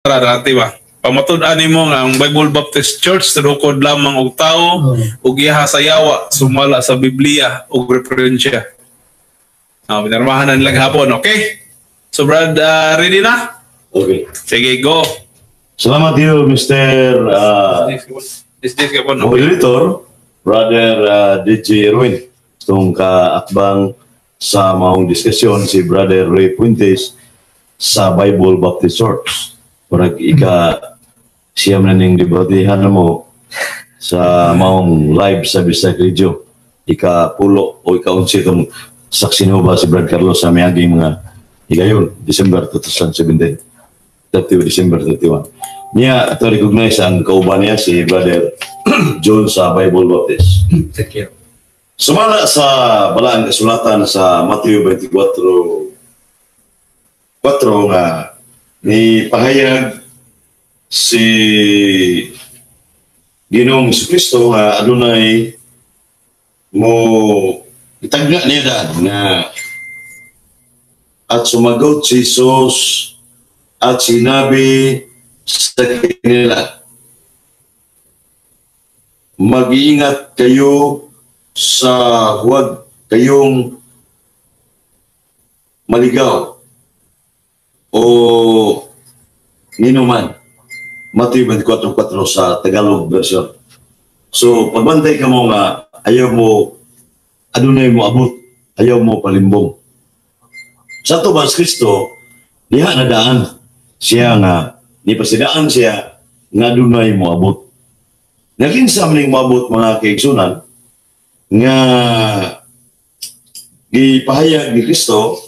Dati ba? Pamatud-an nimo nga ang Bible Baptist Church tinukod lamang og tao ug giha sa yawa sumala sa Biblia ug referensya. Ah, pinarmahan na nilang hapon, okay? So Brad, ready na? Okay. Sige, go. Salamat you, Mr. This ka po, no? Moderator, Brother DJ Erwin. Itong kaatbang sa maong diskusyon si Brother Ray Puentes sa Bible Baptist Church. Parag ika siyam na ning debatehan na mo sa maong live sa Bisdak Radio. Ika pulo o ika 11 itong saksi ba si Brad Carlos sa miaging mga higayon, December 2017. 30 December 31. Niya, ito recognize ang kauban niya si Brother John sa Bible Baptist. Thank you. Sumala sa balaang kasulatan sa Matthew 24:4 nga ni pahayag si Ginoong Kristo nga adunay mo itagna niya daan nga, "At sumagot si Jesus at sinabi sa kanila, 'Mag-iingat kayo sa huwag kayong maligaw o ninuman.'" Matthew 24.4 sa Tagalog version. So, pagbantay ka mo nga, ayaw mo, adunay mo abot, ayaw mo palimbong. Sa ato ba, si Kristo, diha na daan siya nga, ni pasidaan siya nga adunay mo abot. Nga kinsa man ning moabot, mga kaigsunan, nga gipahayag ni Kristo,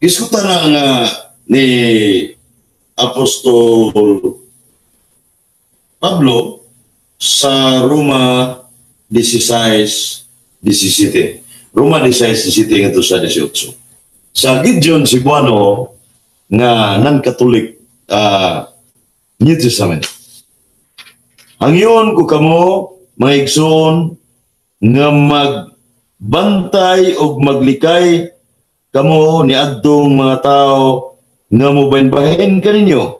giskutan na nga ni Apostol Pablo sa Roma 16:17. Roma 16:17 ngadto sa 18. Sa Gideon Cebuano nga non-Catholic New Testament. "Hangyon ko kamo, mga igsoon, nga magbantay og maglikay kamo niadtong mga tao nga mobahin-bahin kaninyo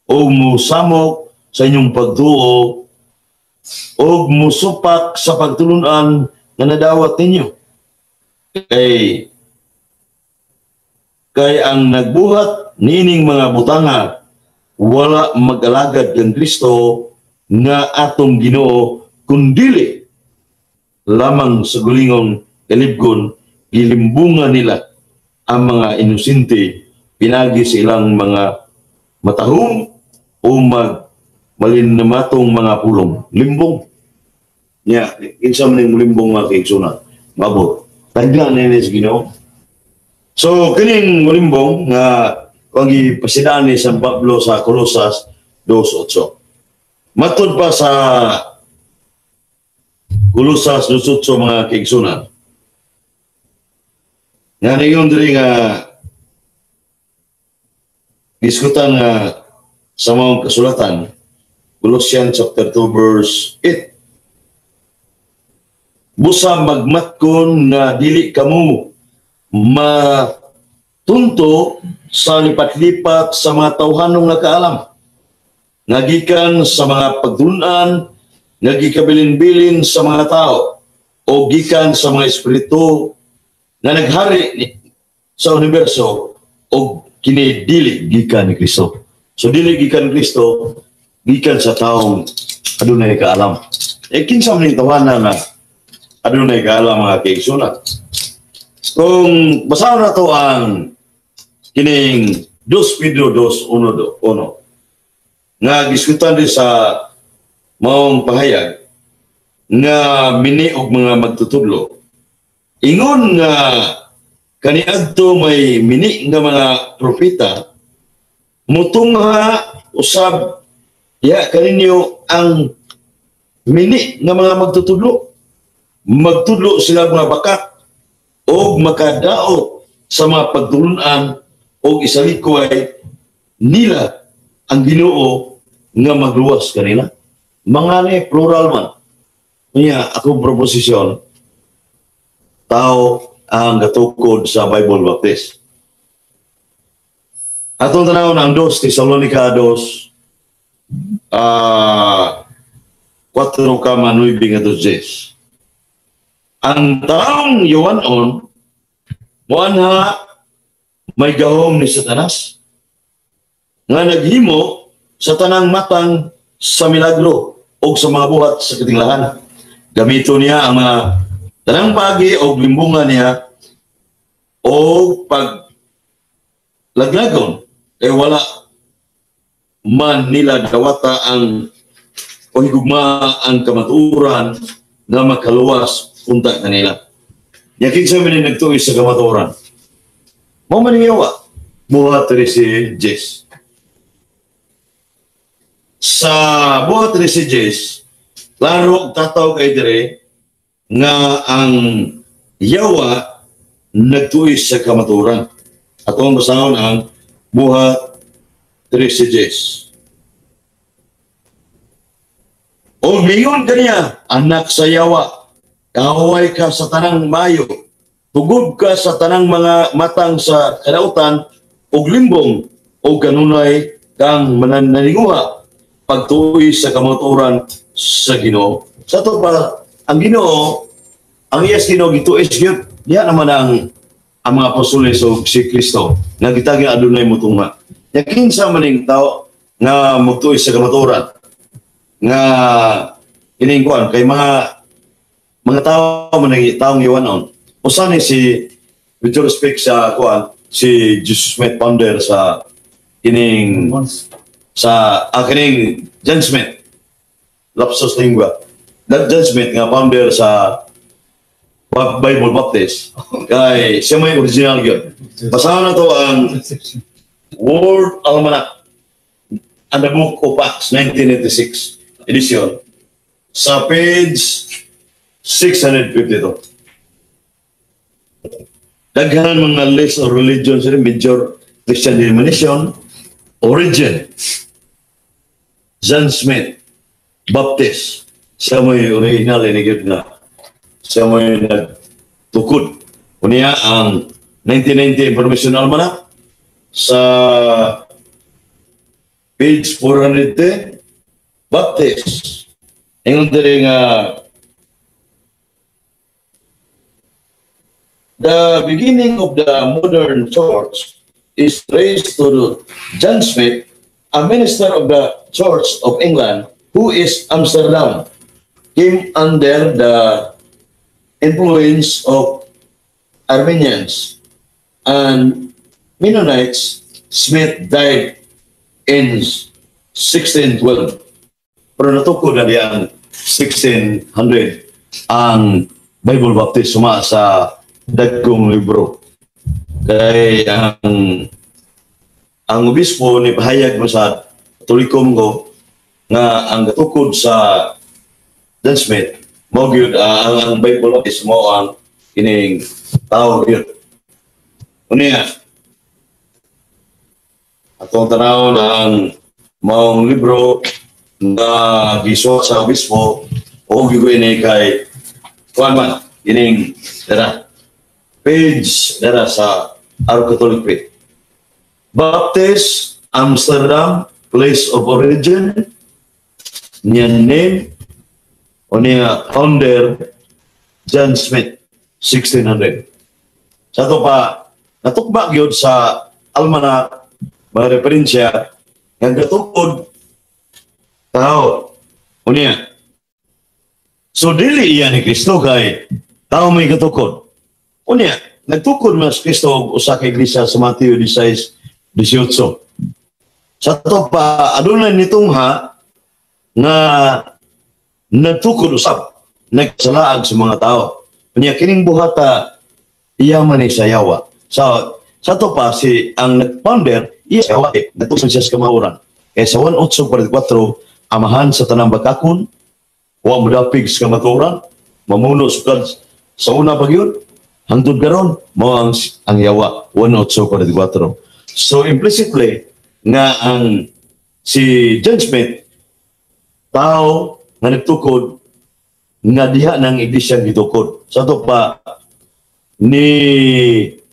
o musamok sa inyong pagtuo o musupak sa pagtulunan nga nadawat ninyo. Kay ang nagbuhat niining mga butanga wala mag-alagad kang Kristo nga atong Ginoo, kundili lamang sa gulingong kalibgon. Gilimbungan nila ang mga inosente pinagi sa ilang mga matahong o mag malinamatong mga pulong." Limbong. Nya, kinsa man ning limbong, mga kaigsunan? Mabot. Tagla na ni sa Ginoo. So, kining mulimbong nga kung gipasidaan ni San Pablo sa Colosas 2.8. Matod pa sa Colosas 2.8, mga kaigsunan, nga niyon diri nga giskutan nga sa mga kasulatan, Colossians chapter 2 verse 8. "Busa magmatkon nga dili kamo matunto sa lipat-lipat sa mga tawhanong nga kaalam nga gikan sa mga pagtulunan nga gikabilin-bilin sa mga tao o gikan sa mga espiritu nga naghari sa universo o kini dili gikan ni Kristo." So dili gikan ni Kristo, gikan sa taong adunay kaalam. Eh kinsa man ning tawhana nga adunay kaalam, mga kaigsunan? Kung basahon na to ang kining 2 Pedro 2:1 nga giskutan din sa maong pahayag nga mini og mga magtutudlo. Ingon nga kaniadto may mini nga mga propeta mutungha usab ya kaninyo ang mini nga mga magtutudlo. Magtudlo sila mga bakat og makadaot sa mga pagtulunan og isalikway nila ang Ginoo nga magluwas kanila. Mga ni plural man. Unya akong proposisyon, tao ang gatukod sa Bible Baptist. Atong tanaw ang 2 Tesalonica 2 4,9 ngadto 10. Ang taong yawanon moanha may gahom ni Satanas nga naghimo sa tanang matang sa milagro o sa mga buhat sa katinglahan. Gamito niya ang mga tanang pagi o limbungan niya o pag laglagon kay wala man nila dawata ang o higugma ang kamatuoran na makaluwas unta kanila. Yakin sa mga nagtuis sa kamatuoran. Mao man yawa buhat 13:10. Sa buhat 13:10, klaro tataw kay dire nga ang yawa nagtuis sa kamatuoran. Atong basahon ang buhat 13:10. O miingon kaniya, anak sa yawa, kaaway ka sa tanang mayo, tugod ka sa tanang mga matang sa kadautan, og limbong, og kanunay kang mananalinguha, pagtuoy sa kamatuoran sa Ginoo. Sa to pa, ang Ginoo, ang iyas Ginoo gituis gyud. Diha naman ang mga apostoles og si Kristo nga gitagi adunay motungha. Nya kinsa man ning tao nga mogtuis sa kamatuoran nga kining kuan kay mga tao man ang taong yawanon. Usa ni si, with due respect sa kuan, si Jesus Smith founder sa kining sa kining John Smith, lapsus lingua. That John Smith nga founder sa Bible Baptist kay siya may original gyud. Basahon na to ang World Almanac and the Book of Acts 1986 edition sa page 652. Daghan mga list of religions rin, major Christian denomination, origin, John Smith, Baptist, siya may original inigit na siya may nagtukod. Unya ang 1990 Information Almanac sa page 410, Baptist. Ingon diri nga the beginning of the modern church is traced to John Smith, a minister of the Church of England, who is Amsterdam, came under the influence of Arminians and Mennonites. Smith died in 1612. Pero natukod na diyang 1600 ang Bible Baptist suma sa dagkong libro. Kay ang obispo ni pahayag mo sa Katoliko ko nga ang gatukod sa John Smith mao gyud ang Bible Baptist mao ang kining tao gyud. Unya atong tanaw ang maong libro nga gisuot sa obispo o gyud ini kay kuan man kining dara page dara sa Our Catholic Faith. Baptist, Amsterdam, place of origin, niya name, o niya founder, John Smith, 1600. Sa ito pa, natukba gyud sa almanac, mga referensya, nga gatukod, tao, o niya. So, dili iya ni Kristo kay tao may gatukod. O niya, nagtukod mas Kristo og usa ka iglesia sa Mateo 16:18. Sa to pa, adunay nitungha nga nagtukod usab, nagsalaag sa mga tao. Unya kining buhata iya man ni sa yawa. Sa to pa si ang nag-founder iya sa yawa, nagtukod siya sa kamauran. Kaya sa 1844, amahan sa tanang bakakon, wa modapig sa kamatuoran, mamuno sukad sa una pa gyud, hangtod karon mao ang yawa 1844. So implicitly nga ang si John Smith tao nga nagtukod nga diha ng iglesia gitukod. Sa to pa ni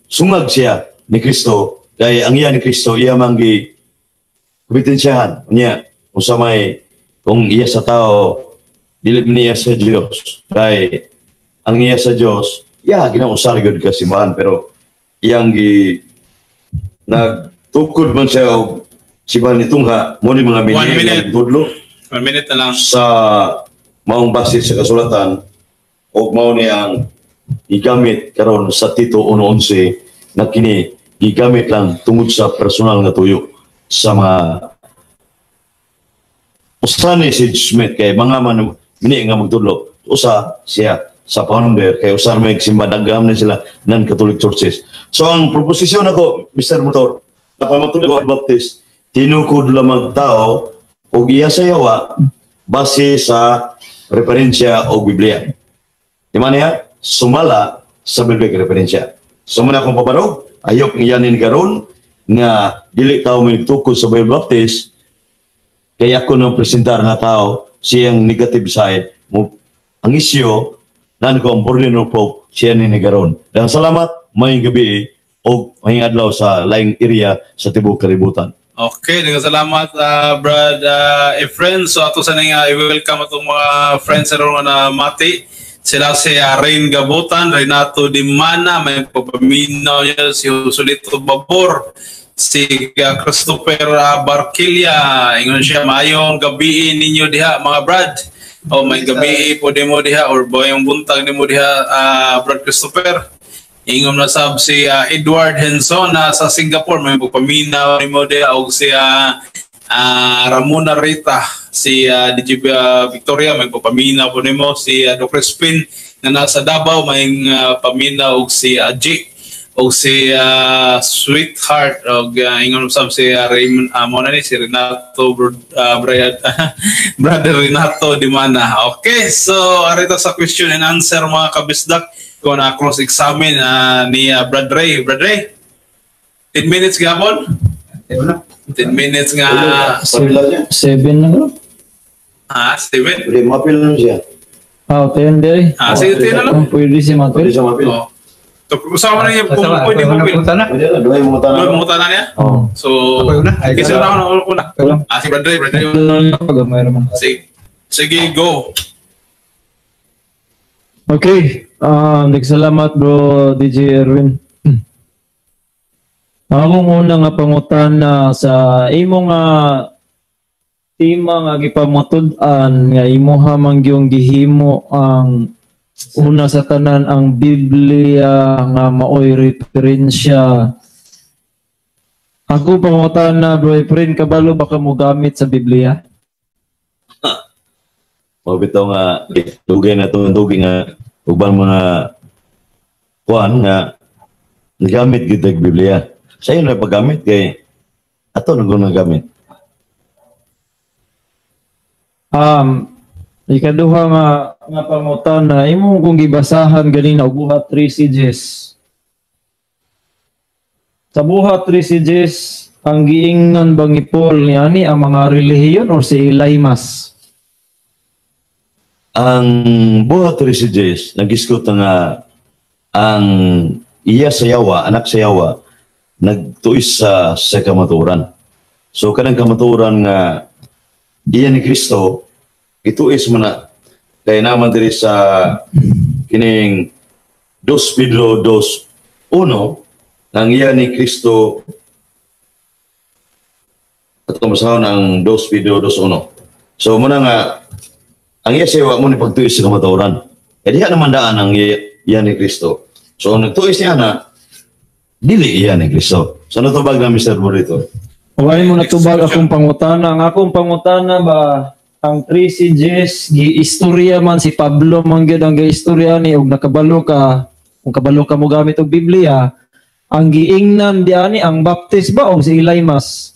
sungag siya ni Kristo Kay ang iya ni Kristo, iya man gi kompetensyahan niya unsa may kung iya sa tao, dili niya sa Dios. Kay ang iya sa Dios, iya ginausar gyud ka simbahan, pero iyang gi nagtukod man siya og simbahan ni Tungha mo ni mga One minute. Tudlo 1 minute na lang. Sa maong base sa kasulatan o mao ni ang gigamit karon sa Tito 1:11 na kini gigamit lang tungod sa personal nga tuyo sa mga usa ni si Smith, kay mga man mini nga magtudlo, usa siya sa founder, kay usa may simba, daghan na sila non-Catholic churches. So ang proposisyon ako, Mr. Motor, na pamatudlo Baptist tinukod lamang tao og iya sa yawa base sa referensya o Biblia. Di man niya sumala sa biblical referensya. So muna akong pabarog, ayok iyanin karon nga dili tao may tukod sa Bible Baptist, kaya ako nang presentar nga tao siyang negative side mo ang isyu nan ko ang burden of hope siya ni karon. Dan salamat, may gabi o may adlaw sa laing area sa tibuok kalibutan. Okay, daghang salamat, Brad Efren. So ato sa ning i-welcome atong mga friends sa nga na mati. Sila si Rain Gabutan, Renato Dimana, may papaminaw niya si Joselito Babor, si Christopher Barquilla. Ingon siya, "Maayong gabi ninyo diha, mga brad." O may gabi po mo diha or bayong buntag nimo diha, Brad Christopher. Ingon na sab si Edward Henson na sa Singapore, may pagpaminaw nimo diha, og si Ramona Rita, si DJ Victoria, may pagpaminaw po nimo, si Doc Crispin na nasa Davao, may paminaw, og si G og si Sweetheart, og ingon sab si Raymond, mo na ni si Renato, Brian, Brother Renato Dimana. Okay, so arito sa question and answer, mga kabisdak, ko na cross examine ni Brad Ray. Brad Ray, 10 minutes gapon? 10 minutes nga. Pila siya? 7 na bro. Ah, 7? Pwede mapil lang siya. Ah, 10 diri. Ah, sige, 10 na lang. Oh, pwede siya Pwede mapil. siya mapil. Oh. So, usapan na niya kung pwede mo pil. Punta na. Pwede na, duhay mo Doon tanan. mo na niya. Oh. So, Ako una. Ay, kasi ikaw. una una una. Ikaw lang. Ah, si Brad Ray, Brad Ray. Ano lang gamay naman. Sige, sige, go. Okay. Nagsalamat, bro DJ Erwin. Ang akong una nga pangutana sa imo nga tema nga gipamatud-an nga imuha man gyung gihimo ang una sa tanan ang Biblia nga maoy referensya. Ako pangutana, bro Efren, kabalo ba ka mo gamit sa Biblia? Mao bitaw nga dugay na to, dugay nga uban mga kuan nga nagamit gid og Biblia. Sa iyo na paggamit kay ato na gud nagamit. Ikaduha nga pangutana, imo kung gibasahan ganina og Buhat 3:10. Sa Buhat 3:10, ang giingnan bang ni Paul niani ang mga relihiyon or si Elymas? Ang Buhat 3:10 nagisgot nga ang iya sa yawa, anak sa yawa, nagtuis sa kamatuoran. So kanang kamatuoran nga iya ni Kristo, ituis mo na kay naman diri sa kining 2 Pedro 2:1 ang iya ni Kristo, ato masahon ang 2 Pedro 2:1. So muna nga ang iya sa yawa mo ni pagtuis sa kamatuoran. E diha naman daan ang iya ni Kristo. So ang nagtuis niya na dili iya ni Kristo. So natubag na, Mr. Burrito. Wala mo natubag akong pangutana. Ang akong pangutana ba, ang 3 CGs, gi-istorya man si Pablo man gyud ang gi-istorya ni, og nakabalo ka, kung kabalo ka mo gamit og Biblia, ang giingnan diani ang Baptist ba o si Elymas?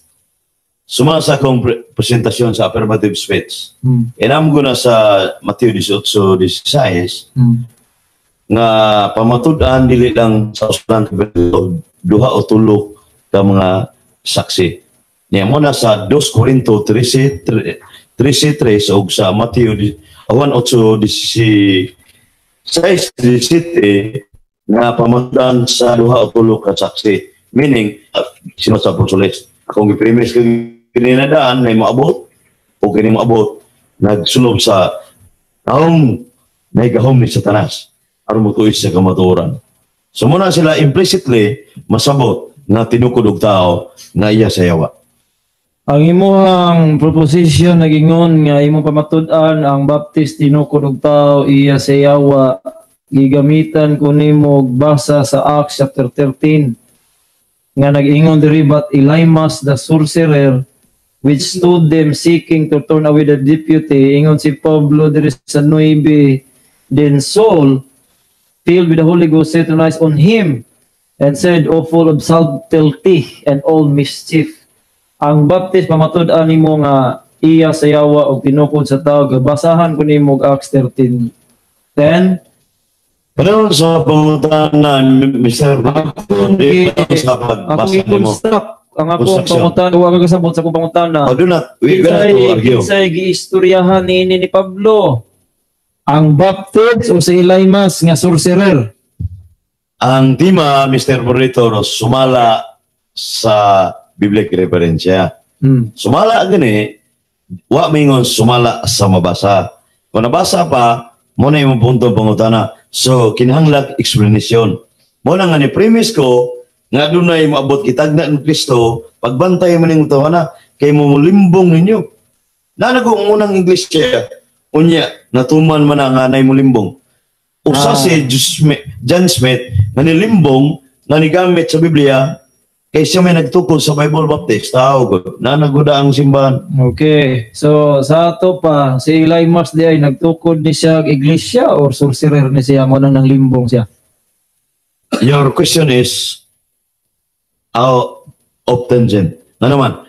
Suma sa akong presentasyon sa affirmative speech. Inam ko na sa Mateo 18:16 nga pamatud-an dili lang sa usahan duha o tulo ka mga saksi. Niya mo na sa 2 Corinto 13 13:3 og sa Mateo 1:8 16 17 nga pamatud-an sa duha o tulo ka saksi. Meaning, sino sa apostoles? Akong gipremise kag kininadaan na moabot o kini moabot nagsulob sa taong naigahom ni Satanas aron motuis sa kamatuoran. So muna sila implicitly masabot nga tinukod og tao nga iya sa yawa. Ang imuhang proposition nagingon nga imong pamatud-an ang Baptist tinukod og tao iya sa yawa, gigamitan ko nimo og basa sa Acts chapter 13 nga nag-ingon diri, "But Elymas the sorcerer, which stood them seeking to turn away the deputy," ingon si Pablo diri sa 9, "Then Saul, filled with the Holy Ghost, set eyes on him and said, 'O full of subtlety and all mischief.'" Ang Baptist pamatud-an nimo nga iya sa yawa og tinukod sa tao, basahan ko nimo og Acts 13:10. Pero sa pangutana, Mr. Marco, di pa sa Akong pagbasa nimo. I-construct ang akong Construction. pangutana, wa ka kasabot sa akong pangutana. Oh, do not, we gonna Kinsay to argue. Kinsay giistoryahan niini ni Pablo? Ang Baptist o si Elymas nga sorcerer? Ang tema, Mr. Moderator, sumala sa biblic referensya. Sumala gani, wa mingon sumala sa mabasa. Kung nabasa pa, mo na imong punto pangutana. So, kinahanglag explanation. Mo na nga ni premise ko, nga dunay moabot kitagna ng Kristo, pagbantay mo ning tawhana, kay mo mulimbong ninyo. Nanago ang unang iglesia, unya, natuman man na nga nay mulimbong. Usa si John Smith, nga nilimbong, nga nigamit sa Biblia, kay siya may nagtukod sa Bible Baptist. Tao, god. Nanaguda ang simbahan. Okay. So sa ato pa, si Elymas di ay nagtukod ni siya og iglesia or sorcerer ni siya mo nang nanglimbong siya? Your question is out of tangent. Na naman,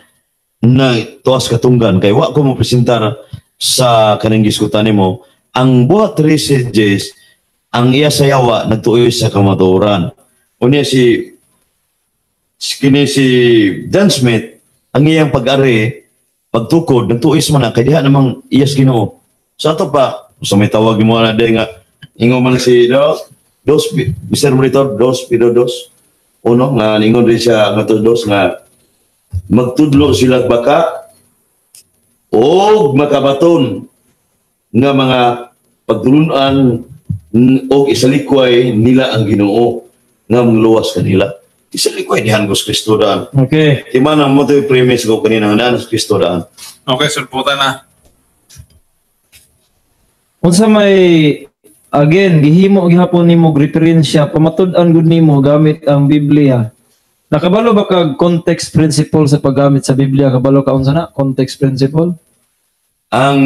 na tuas katunggan kay wa ko mo presentar sa kaning gisgutan nimo ang buhat 13 Gs ang iya sa yawa nagtuoy sa kamatuoran. Unya si kini si John Smith, ang iyang pag-ari pagtukod nagtuis man na kay diha namang iyas Ginoo. Sa ato pa sa may tawag mo na day nga ingon man si no dos Mr. Monitor, dos pido dos uno nga ningon din siya nga to dos nga magtudlo sila baka og makabaton nga mga pagtulunan og isalikway nila ang Ginoo nga mangluwas kanila. Isalikway dihan Gus Kristo daan. Di man ang mo premise ko kanina nga daan sa Kristo daan. Okay, sulputan na. Unsa may, again, gihimo gihapon nimo og referensya, pamatud-an gud nimo gamit ang Biblia. Nakabalo ba kag context principle sa paggamit sa Biblia? Kabalo ka unsa na context principle? Ang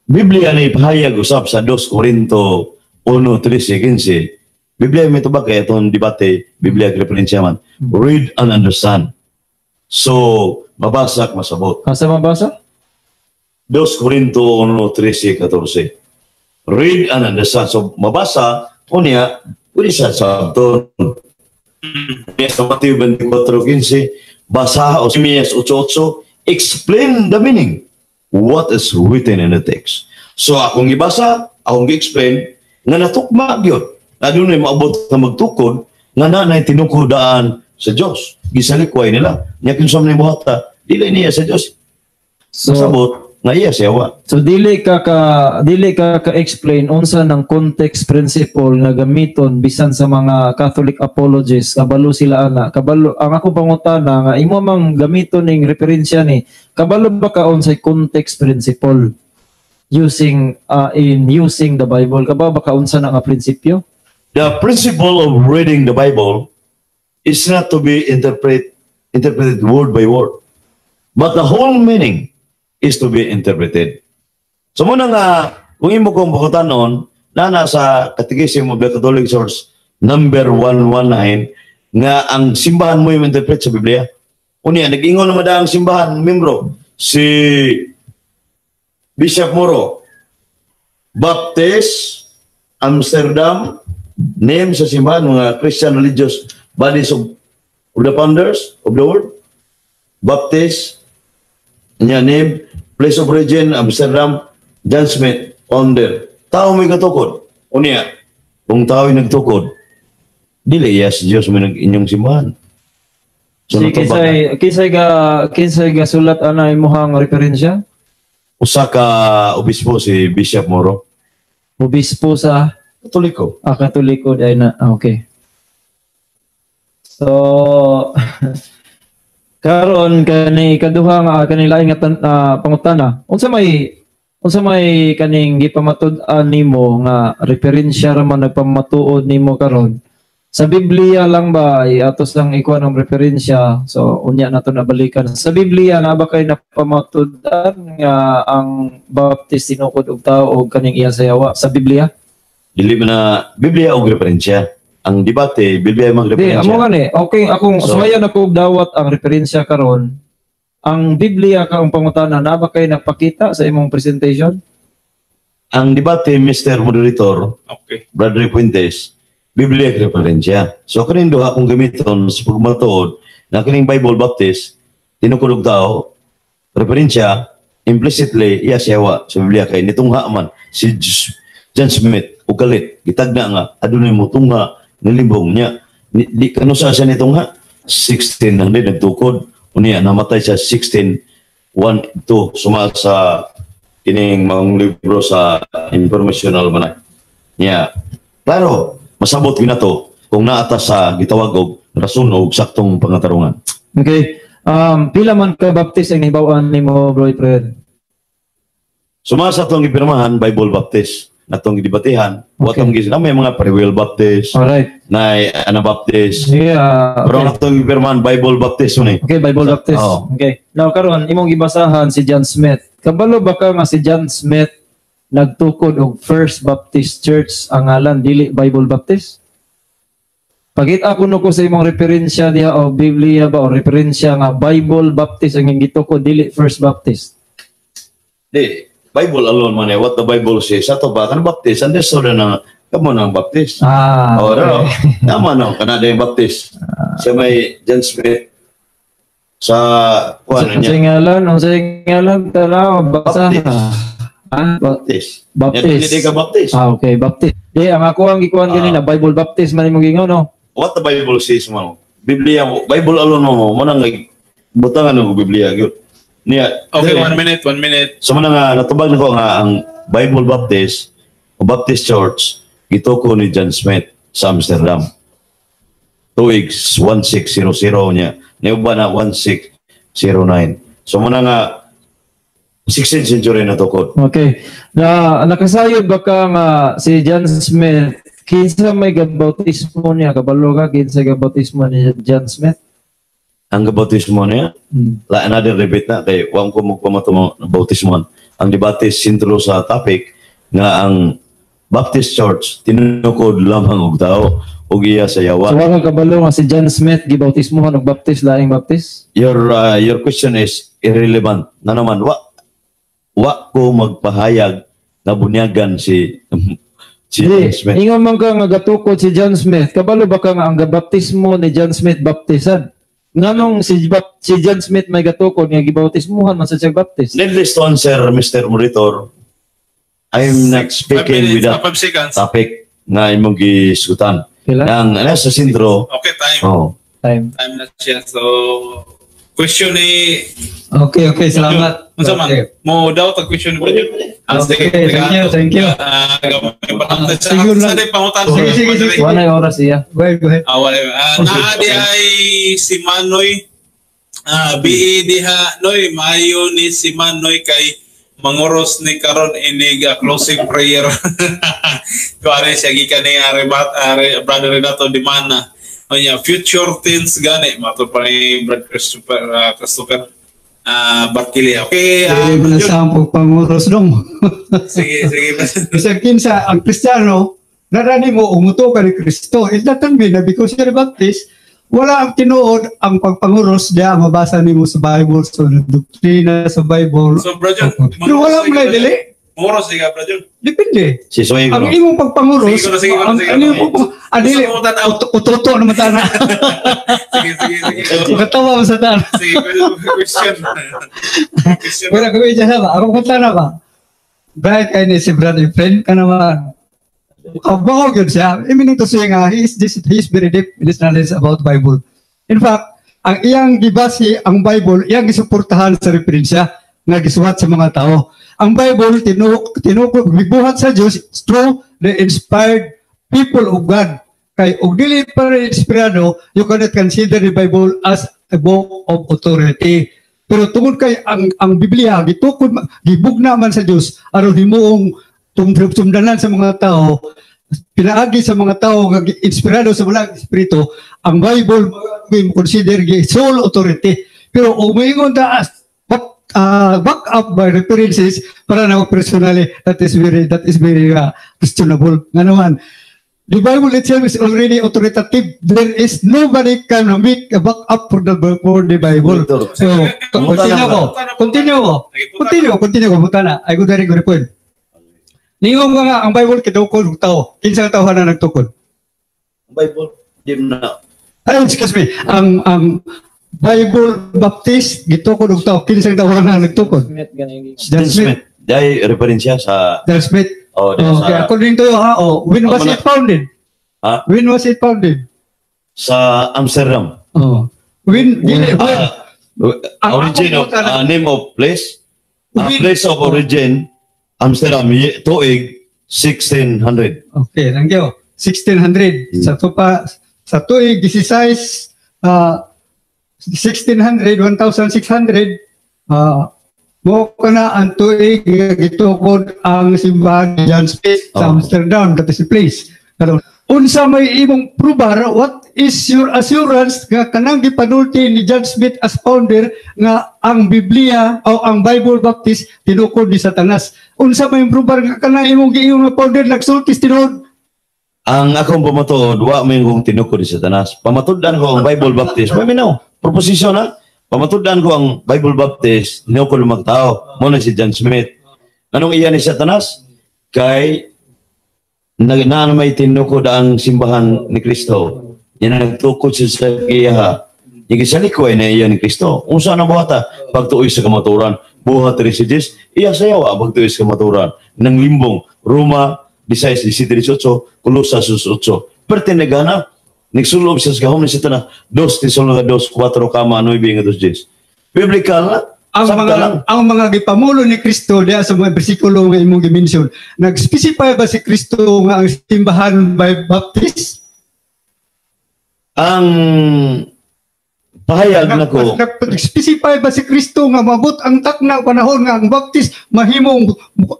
Biblia na ipahayag usab sa 2 Corinto 1:13-15. Biblia may tubag kay itong debate, Biblia referensya man. Read and understand. So, mabasak, masabot. Asa mabasa? 2 Corinto 1:13-14. Read and understand. So, mabasa, unya, pwede siya sabton. Unya sa Mateo 24:15, basa o Jeremias 8:8, explain the meaning. What is written in the text. So, akong gibasa, akong gi-explain, nga natukma gyud. Na dunay maabot nga magtukod, nga na tinukodaan sa Dios. Gisalikway nila. Nya kinsa man buhata, dili niya sa Dios. So, Masabot nga iya siya wa. So dili ka ka explain unsa ng context principle nga gamiton bisan sa mga Catholic apologists, kabalo sila ana. Kabalo ang akong pangutana nga imo mang gamiton ning referensya ni, kabalo ba ka unsay context principle using in using the Bible? Kabalo ba ka unsa na nga prinsipyo? The principle of reading the Bible is not to be interpreted word by word, but the whole meaning is to be interpreted. So muna nga, kung imo kong bukutanon, na nasa Catechism of the Catholic Church number 119, nga ang simbahan mo yung interpret sa Biblia. Unya, nag-ingon naman ang simbahan, membro, si Bishop Moro, Baptist, Amsterdam, name sa simbahan, mga Christian religious bodies of the founders of the world, Baptist, niya name, place of origin, Amsterdam, John Smith, founder. Tao may katukod. Unya, kung tao ay nagtukod, Dili iya sa Dios mo inyong simbahan. So, Si natubag na. Kinsay ga sulat ana imuhang referensya? Usa ka obispo, si Bishop Moro. Obispo sa Katoliko. Ah, Katoliko ay na. Ah, okay. So karon kani ikaduha nga kani laing nga pangutana. Unsa may kaning gipamatud-an nimo nga referensya ra man nagpamatuod nimo karon? Sa Biblia lang ba ay atos lang ikuha ng referensya? So unya nato na balikan. Sa Biblia na ba kay napamatud-an nga ang Baptist tinukod og tao og kaning iya sa yawa sa Biblia? Dili man na Biblia og referensya. Ang debate, Biblia mang Di, referensya. amo nga ni. Okay, akong So- sumayan ako og dawat ang referensya karon. Ang Biblia ka ang pangutana na ba kay nagpakita sa imong presentation? Ang debate, Mr. Moderator, Brother Fuentes, Biblia ang referensya. So kaning duha akong gamiton sa pagmatuod na kining Bible Baptist tinukod og tao, referensya implicitly iya siya sa Biblia kay nitungha man si John Smith og kalit gitagna nga adunay motungha nilimbong niya di kanusa siya nitungha 1600 nagtukod, unya namatay siya 16 1 2 suma sa kining mga libro sa informational man niya. Klaro masabot ginato kung naata sa gitawag og rason og saktong pangatarungan. Okay. Pila man ka Baptist ang nahibaw-an nimo, Bro Fred? Suma sa atong gipirmahan, Bible Baptist natong gidebatihan. Watong gis na may mga Free Will Baptist, na Anabaptist, pero ang atong gipirmahan, Bible Baptist ni. Okay, Bible Baptist. Oh. Okay. Now karon imong gibasahan si John Smith. Kabalo ba ka nga si John Smith nagtukod og First Baptist Church ang ngalan, dili Bible Baptist? Pagita kuno ko sa imong referensya diha o Biblia ba o referensya nga Bible Baptist ang iyang gitukod, dili First Baptist. Di, Bible alone man eh, what the Bible says. Ato ba, kan Baptist, understood na kamo ng Baptist. Oh, no. Tama no, kanada yung Baptist. Siya may John Smith sa kuan Sa niya. ngalan, unsa ngalan, tanaw basa. Baptist. Ah, Baptist. Baptist. Nya, dili ka Baptist. Ah, okay, Baptist. Di, ang ako ang gikuan ganina, Bible Baptist man imong gingon, no? What the Bible says mo. Biblia mo, Bible alone mo, mo nang butangan og Biblia gyud. Niya. Okay, dili. one minute, one minute. So mo na nga natubag nako nga ang Bible Baptist o Baptist Church gituko ni John Smith sa Amsterdam. Tuig 1600 niya. Niuba na 1609. So mo na nga 16th century na tukod. Okay. Na nakasayod ba ka nga si John Smith, kinsa may gabautismo niya? Kabalo ka kinsa gabautismo ni John Smith? Ang bautismo niya, la another debate na kay wa ko magpamato mo ng bautismo. Ang debate sentro sa topic nga ang Baptist Church tinukod lamang og tao ug iya sa yawa. So wa ka kabalo nga si John Smith gibautismohan og Baptist, laing Baptist? Your question is irrelevant. Na naman wa ko magpahayag na bunyagan si si Di, John Smith. ingon man ka nga gatukod si John Smith, kabalo ba ka nga ang gabaptismo ni John Smith baptisan? Nganong si John Smith may gatukod nga gibautismuhan man sa siya Baptist? Needless to answer, Mr. Monitor, I'm not 5 speaking minutes, with that 5 seconds. Topic na imong gisgutan. Pila? Ang nasa sentro, Okay, time. Oh, Time. Time na siya. So, question ni Okay, salamat. Unsa man? Okay. Mo daw tag question ni Brother. Ah, sige, Okay, thank you, thank you. Ah, gamay pa lang. Sa Sige lang. sa di pangutan. Sige, sige, sige. Wala yung oras siya. Go ahead, go ahead. Ah, wala. Ah, naa di ay si Manoy. Ah, BE diha Noy, maayo ni si Manoy kay manguros ni karon inig closing prayer. Kuan siya gikan ni Arebat Are, Brother Renato Di Mana. Onya future tense gani mato pa ni Brad Christopher Barkili. Okay, Dili mo na yun. sa pagpanguros dong. Sige, sige. Bisag kinsa ang Kristiyano, narani mo umuto ka ni Kristo. It doesn't mean na because you're a Baptist, wala ang tinuod ang pagpanguros diya mabasa nimo sa Bible, sa doktrina sa Bible. So, Brother, Pero wala mo na dili. Manguros ka, Brother. Depende. Si Soy Ang imong pagpanguros, Sige, sige, ang, sige. ang imong dili, Gusto ko tanaw. utoto naman tana. Sige, sige, sige. Makatawa mo sa tana. Sige, question. Question. Wala ko dyan ba? Ako kung tana ba? Bright kay ni si brother friend ka naman. Kabaw gyud siya. I meaning to say nga, he is very deep in his knowledge about Bible. In fact, ang iyang gibase ang Bible, iyang gisuportahan sa referensya nga gisuwat sa mga tao. Ang Bible tinuk tinukod gibuhat sa Dios through the inspired people of God. Kay og dili pa rin inspirado, you cannot consider the Bible as a book of authority. Pero tungod kay ang Biblia gitukod, gibugna man sa Dios aron himuong tumdanan sa mga tao, pinaagi sa mga tao nga inspirado sa Balaang Espiritu, ang Bible we consider gi sole authority. Pero og moingon ta as back up by references, para na personally, that is very questionable. Nga naman, the Bible itself is already authoritative. There is nobody can make a back up for the Bible. So, continue ko. Continue ko. Continue, continue ko. Buta na. I go very good point. Ningon nga nga, ang Bible kitukod og tao. Kinsa ka tawhan na nagtukod? Bible, di na. Ay, excuse me. Ang Bible Baptist gitukod og tao. Kinsa ka tawhan na nagtukod? Smith ganing. John John Smith. Smith. Dahil referensya sa John Smith. Oh, di Okay, sa according to you, ha, oh, when was Amo it founded? Ha? When was it founded? Sa Amsterdam. Oh. When, dili, when, Ah, origin of name of place. Place of origin Amsterdam, tuig 1600. Okay, thank you. 1600. Sa tupa sa tuig 16, 1600, 1600, mo kana ang tuig nga gitukod ang simbahan ni John Smith sa Amsterdam, that is the place. Karon, unsa may imong probar, what is your assurance nga kanang gipanulti ni John Smith as founder nga ang Biblia o ang Bible Baptist tinukod ni Satanas? Unsa may probar nga kanang imong giingon nga founder nagsulti tinuod? Ang akong pamatuod, wa may kong tinukod ni Satanas. Pamatud-an ko ang Bible Baptist. May minaw. Proposition ha. Pamatud-an ko ang Bible Baptist, tinukod ng mga tao. Mo na si John Smith. Anong iya ni Satanas? Kay na may tinukod ang simbahan ni Kristo. Yan ang nagtukod siya sa iya. Yung gisalikoy na iya ni Kristo. Unsa na buhata? Pagtuoy sa kamaturan. Buhat rin si Jesus. Iya sayawa pagtuoy sa kamaturan. Nang limbong. Roma 16, 17, 18, Colosas 8. Pertinegana, nagsulob siya sa gahom ni Satanas. 2 Tesalonica 2, 4, kama, 9, nga 2, 10. Biblical na. Ang Sakta mga lang. Ang mga gipamulo ni Kristo diya sa mga bersikulo nga imong gi-mention, nag-specify ba si Kristo nga ang simbahan by Baptist? Ang pahayag nako, Nag-specify ba si Kristo nga mabot ang takna panahon nga ang Baptist mahimong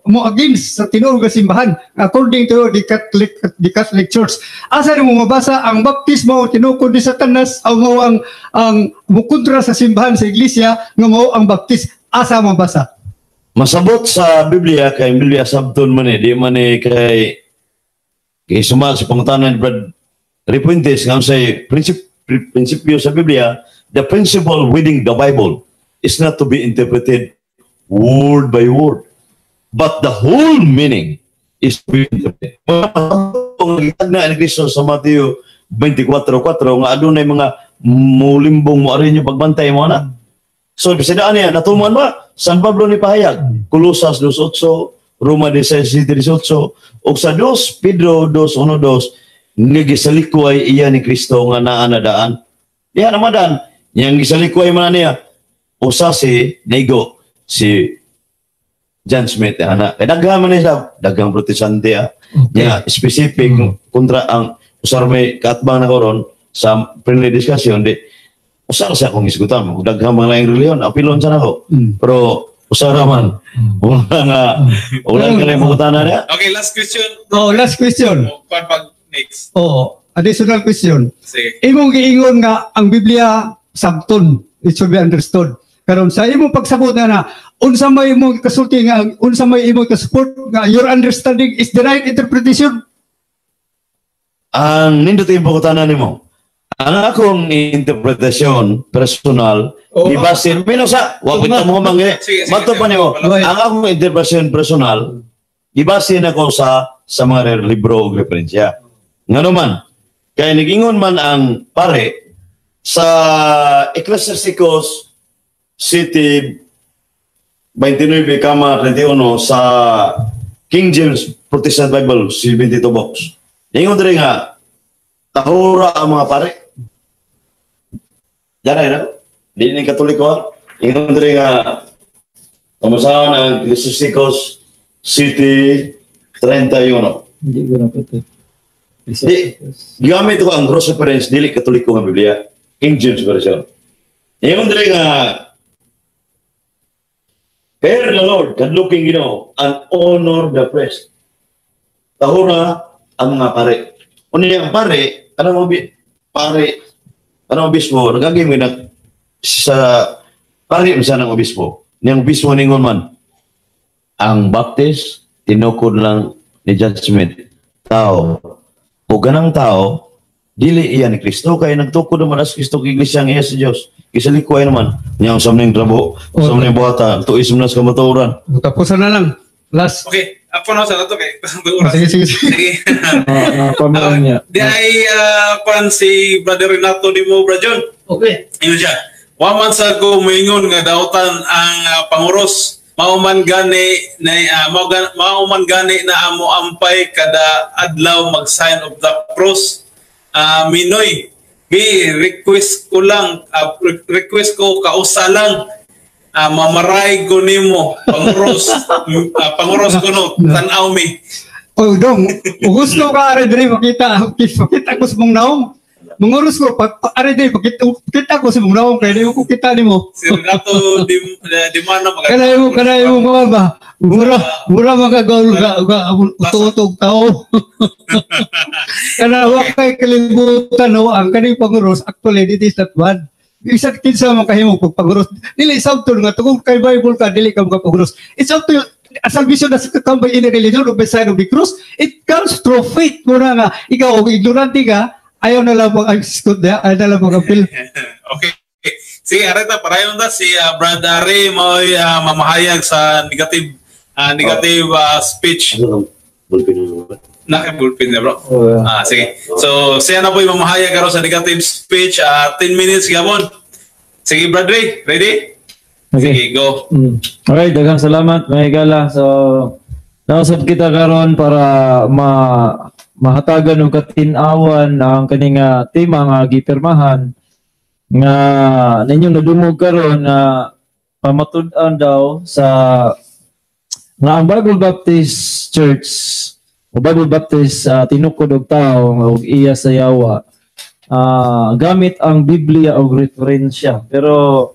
mo against sa tinuod nga simbahan according to the Catholic Church? Asa mo mabasa ang Baptist mo tinukod ni Satanas o mo ang mukontra sa simbahan, sa iglesia, nga mao ang Baptist? Asa mabasa? Masabot sa Biblia kay ang Biblia sabton man eh, di man eh kay kay suma sa pangutana ni Brad Repuentes nga say prinsipyo sa Biblia, the principle reading the Bible is not to be interpreted word by word, but the whole meaning is to be interpreted. Na ni Kristo sa Mateo 24:4 nga adunay mga mulimbong mo arin yung pagbantay mo na. So, bisidaan niya, natumuan ba? San Pablo ni pahayag, Colosas 2.8, Roma 16.18, o sa 2 Pedro 2.1.2, nga gisalikway iya ni Kristo nga naa na daan. Diha naman daan, yang gisalikway man niya, usa si Nego, si John Smith, ana. Kay daghan man niya, daghang Protestante ah. Nya specific kontra ang usar may kaatbang na karon sa friendly discussion di usar siya akong isgutan mo. Daghang mga laing relihiyon, apilon sa nako. Pero usara man. Wala nga wala ka na mangutana niya. Okay, last question. Oh, last question. O, kwan pag next. Oh, additional question. Sige. Imong giingon nga ang Biblia sabton, it should be understood. Karon sa imong pagsabot na na unsa may imong kasulti nga unsa may imong kasupport nga your understanding is the right interpretation? Ang nindot yung pangutana nimo. Ang akong interpretasyon personal, gibasin mino sa wa kita mo mangge. Sige, sige, Mato pa nimo. Sige. Ang akong interpretasyon personal, gibasin ako sa mga libro ug referensya. Ngano man, kay nagingon man ang pare sa Ecclesiasticus City 29 kama 31 sa King James Protestant Bible 72 books. Ingon diri nga tahura ang mga pare. Diyan na. Di ni Katoliko ha. Ingon diri nga pamasahan ang Ecclesiasticus 7:31. Hindi ko na pati. Di, gigamit ko ang cross reference, dili Katoliko nga Biblia. King James Version. Ingon diri nga "Fear the Lord," kahadluking Ginoo, "and honor the priest." Tahura ang mga pare. Unya ang pare, kanang mga pare, kanang obispo, nagagay mo na sa pare sa ng obispo. Niyang obispo ningon man, ang Baptist, tinukod lang ni judgment. Tao. O ganang tao, dili iya ni Kristo, kay nagtukod naman as Kristo kay iglesia ang iya sa Dios. Kisalikway naman. Niya ang samning trabaho, samning buhata, tuis mo na sa kamatuoran. Tapusan na lang. Last. Okay, ako na sa nato kay oras. Sige, sige, sige. Sige. Pamilya niya. Di ay kwan si Brother Renato di mo, Brother John. Okay. Ingon siya. Wa man sa ko moingon nga dautan ang panguros, mao man gani na amo ampay kada adlaw mag sign of the cross. Minoy bi request ko lang, request ko kausa lang, mamaray ko nimo panguros, panguros ko no tan-aw mi. Oh, dong, kung gusto ka ari diri makita, makita ko sa mong naong. Manguros ko pa ari diri makita, makita ko sa mong naong kay di ko kita nimo. Si Renato di, di mana. Kanay mo mga ba? Mura mura mga gol ga ga uto-utog tao. Kana wa kay kalibutan no ang kaning panguros, actually it is not bad. Isa kinsa man kahimo pag panguros. Dili sabton nga tungod kay Bible ka dili ka makapanguros. It's up to you. A salvation doesn't come by any religion or by sign of the cross. It comes through faith mo na nga. Ikaw, kung ignorante ka, ayaw na lang mag-excuse niya, ayaw na lang mag-appeal. Okay. Sige, areta, parayon na si Brad Ray mo'y mamahayag sa negative negative speech. Ano lang, ballpen mo ba? Naka-bullpen na, bro. Oh, yeah. Ah, sige. So, siya na po yung mamahayag karon sa negative speech. 10 minutes gabon. Sige, Brad Ray, ready? Okay. Sige, go. Alright, daghang salamat mga higala. So, nausap kita karon para ma mahatagan og katin-awan ang kaning tema nga gipirmahan nga ninyong nadungog karon na pamatud-an daw sa nga ang Bible Baptist Church o Bible Baptist tinukod og tao og iya sa yawa gamit ang Biblia og referensya. Pero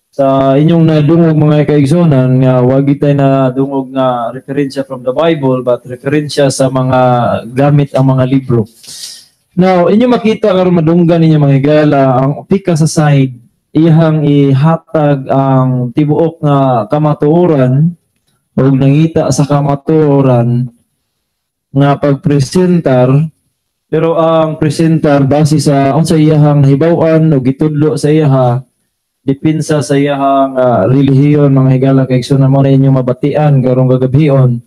sa inyong nadungog, mga kaigsunan, nga wag itay nadungog nga referensya from the Bible but referensya sa mga gamit ang mga libro. Now, inyo makita karon, madunggan ninyo, mga higala, ang pika sa side iyang ihatag ang tibuok nga kamatuoran ug nangita sa kamatuoran nga pagpresentar, pero ang presentar base sa unsa iyahang nahibaw-an o gitudlo sa iyaha, depensa sa iyahang relihiyon, mga higala kay na mo na inyong mabatian karong gagabhion.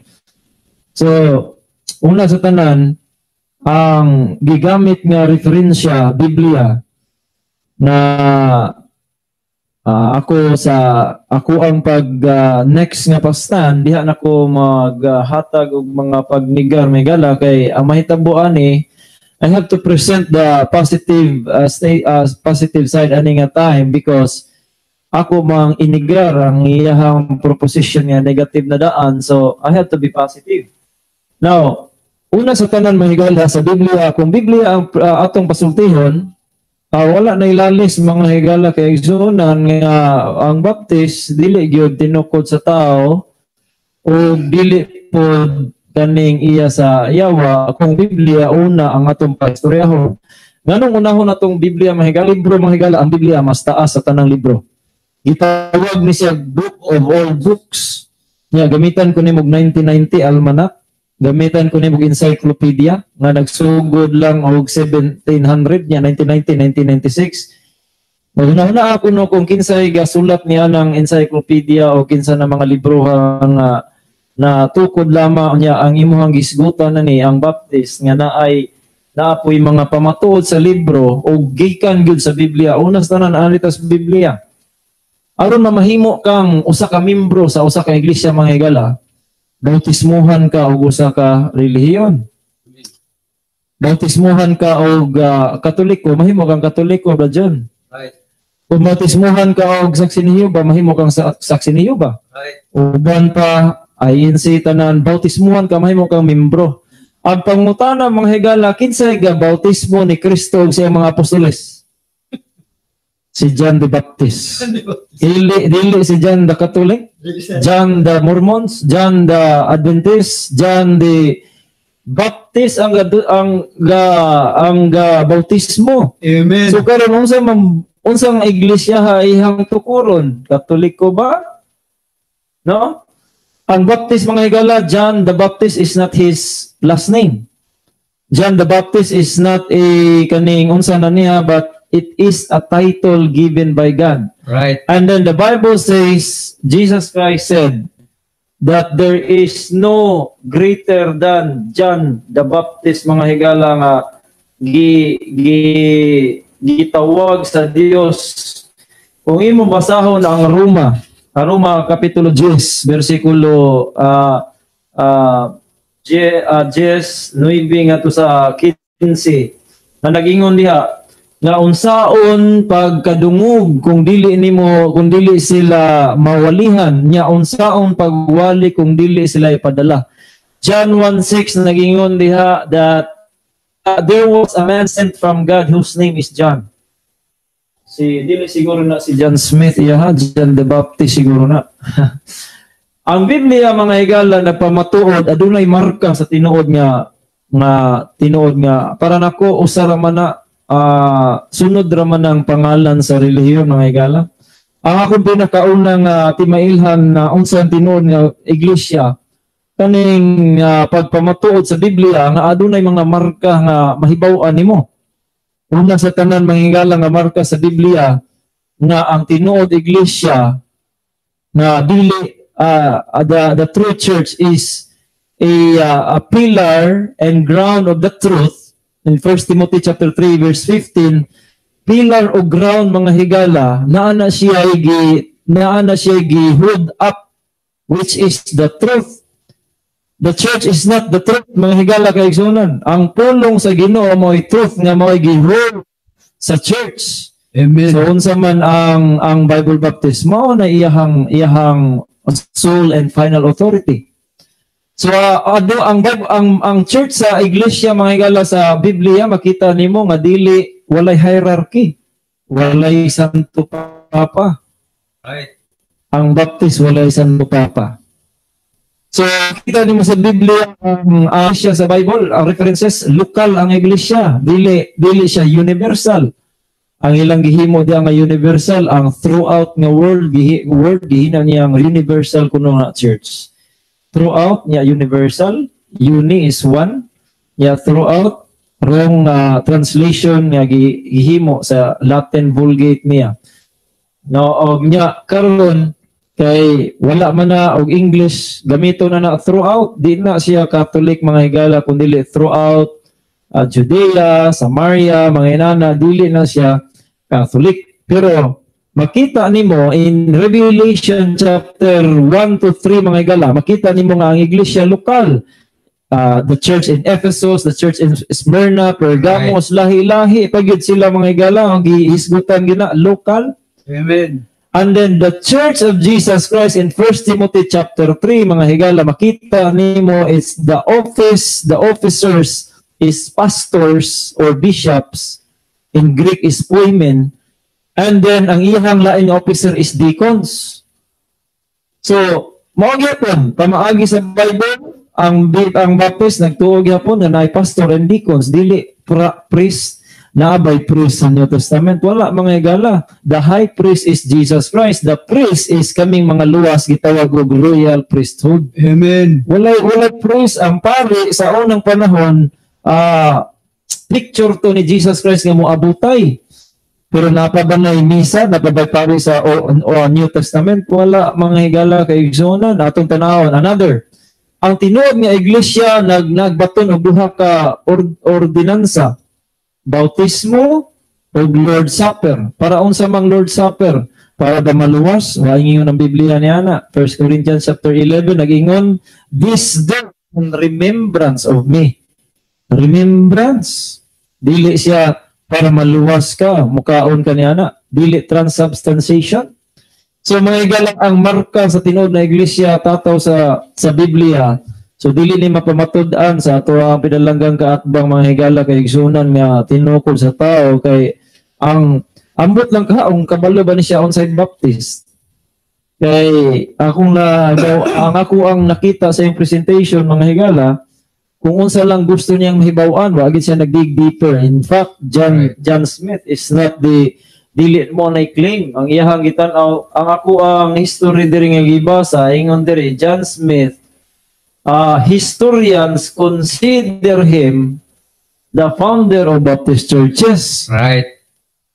So, una sa tanan, ang gigamit nga referensya Biblia na ako sa ako ang pag next nga pastan diha nako maghatag og mga pagnigar megala kay ang mahitabo ani I have to present the positive state, positive side ani nga time because ako mang inigar ang iyahang proposition nga negative na daan, so I have to be positive. Now, una sa tanan, mahigala, sa Biblia, kung Biblia ang atong pasultihon, wala na ilalis, mga higala kay igsuonan, nga ang Baptist dili gyud tinukod sa tao o dili pod kaning iya sa yawa kung Biblia una ang atong paistoryahon. Nganong unahon atong Biblia, mahigala, libro, mga higala? Ang Biblia mas taas sa tanang libro. Gitawag ni siya book of all books. Nya gamitan ko nimo og 1990 almanac, gamitan ko nimo og encyclopedia nga nagsugod lang og 1700 nya 1990, 1996. Maghuna-huna ako no kung kinsay gasulat niya ng encyclopedia o kinsa na mga libro nga na tukod lamang niya ang imuhang gisgutan na ni ang Baptist nga naay naapoy mga pamatuod sa libro o gikan gyud sa Biblia. Una sa tanan, ani ta sa Biblia. Aron mamahimo kang usa ka membro sa usa ka iglesia, mga higala, Bautismuhan ka og usa ka relihiyon. Bautismuhan ka og Katoliko, mahimo kang Katoliko ba dyan? Right. Kung bautismuhan ka og Saksi ni Jehova, mahimo kang Saksi ni Jehova. Uban pa, INC tanan, bautismuhan ka, mahimo kang membro. Ang pangutana, mga higala, kinsay ga bautismo ni Kristo ug siyang mga apostoles? Si John the Baptist. Dili, dili si John the Catholic, John the Mormons, John the Adventist, John the Baptist ang ga bautismo. Amen. So karon, unsa man unsang iglesia ha ihang tukuron? Katoliko ba? No? Ang Baptist, mga higala, John the Baptist is not his last name. John the Baptist is not a kaning unsa na niya, but it is a title given by God. And then the Bible says, Jesus Christ said that there is no greater than John the Baptist, mga higala, nga gi gi gitawag sa Dios. Kung imo basahon ang Roma kapitulo 10 bersikulo 10, 9 ngadto sa 15 na nagingon diha nga unsaon pagkadungog kung dili nimo kung dili sila mawalihan nya, unsaon pagwali kung dili sila ipadala? John 1:6 nagingon diha that there was a man sent from God whose name is John. Si dili siguro na si John Smith iya ha, John the Baptist siguro na. Ang Biblia, mga higala, nagpamatuod adunay marka sa tinuod nga tinuod nga para nako usa ra man na sunod ra man ang pangalan sa relihiyon, mga higala. Ang akong pinakaunang timailhan na unsa ang tinuod nga iglesia, kaning pagpamatuod sa Biblia nga adunay mga marka nga mahibaw-an nimo. Una sa tanan, mga higala, nga marka sa Biblia nga ang tinuod iglesia nga dili the true church is a pillar and ground of the truth in 1 Timothy chapter 3 verse 15. Pillar o ground, mga higala, naa na siya gi hold up, which is the truth. The church is not the truth, mga higala kaigsunan. Ang pulong sa Ginoo mo'y truth nga mo'y gi-hold sa church. Amen. So unsa man ang Bible Baptist, mao na iyahang sole and final authority. So ano ang Bible, ang church sa iglesia, mga higala, sa Biblia makita nimo nga dili walay hierarchy. Walay Santo Papa. Ang Baptist, walay Santo Papa. So kita nimo sa Biblia ang siya sa Bible, ang references, lokal ang iglesia, dili dili siya universal. Ang ilang gihimo diya nga universal, ang throughout nga world world gihina niya ang universal kuno nga church. Throughout niya universal, uni is one, niya throughout, wrong translation nga gihimo sa Latin Vulgate niya. No, og nya karon kay wala man na og English, gamito na na throughout, di na siya Catholic, mga higala, kun dili throughout Judea, Samaria, mga inana, dili na siya Catholic. Pero makita nimo in Revelation chapter 1 to 3, mga higala, makita nimo nga ang iglesia lokal. The church in Ephesus, the church in Smyrna, Pergamos, lahi-lahi pagyud sila, mga higala, ang gihisgutan gina lokal. Amen. And then the Church of Jesus Christ in 1 Timothy chapter 3, mga higala, makita nimo it's the office, the officers is pastors or bishops. In Greek is poimen. And then ang iyang laing officer is deacons. So, mao gyapon pamaagi sa Bible, ang Baptist nagtuo gyapon nga naay pastor and deacons, dili priest. Naa bay priest sa New Testament? Wala, mga higala. The high priest is Jesus Christ. The priest is kaming mga luwas, gitawag og royal priesthood. Amen. Walay priest. Ang pari sa unang panahon, picture to ni Jesus Christ nga moabutay. Pero naa pa ba na misa, naa pa ba pari sa o New Testament? Wala, mga higala kaigsuonan, atong tanawon. Another, ang tinuod nga iglesia nagbaton og duha ka ordinansa. Bautismo Og Lord Supper. Para unsa mang Lord Supper? Para ba maluwas? Wa ingon ang Biblia niya na. 1 Corinthians chapter 11 nag-ingon, "This do in remembrance of me." Remembrance. Dili siya para maluwas ka, mukaon ka niya na. Dili transubstantiation. So mga higala, ang marka sa tinuod na iglesia tataw sa Biblia. So dili ni mapamatud-an sa ato ang pinalanggang kaatbang, mga higala, kay igsunan nga tinukod sa tao, kay ang ambot lang ka kung kabalo ba ni siya onsay Baptist. Kay akong na ang ako ang nakita sa iyong presentation, mga higala, kung unsa lang gusto niyang mahibaw-an, wa gid siya nag-dig deeper. In fact, John Smith is not the dili mo na claim ang iyahang gitan-aw. Ang ako ang history diri nga gibasa, ingon diri, John Smith, historians consider him the founder of Baptist churches.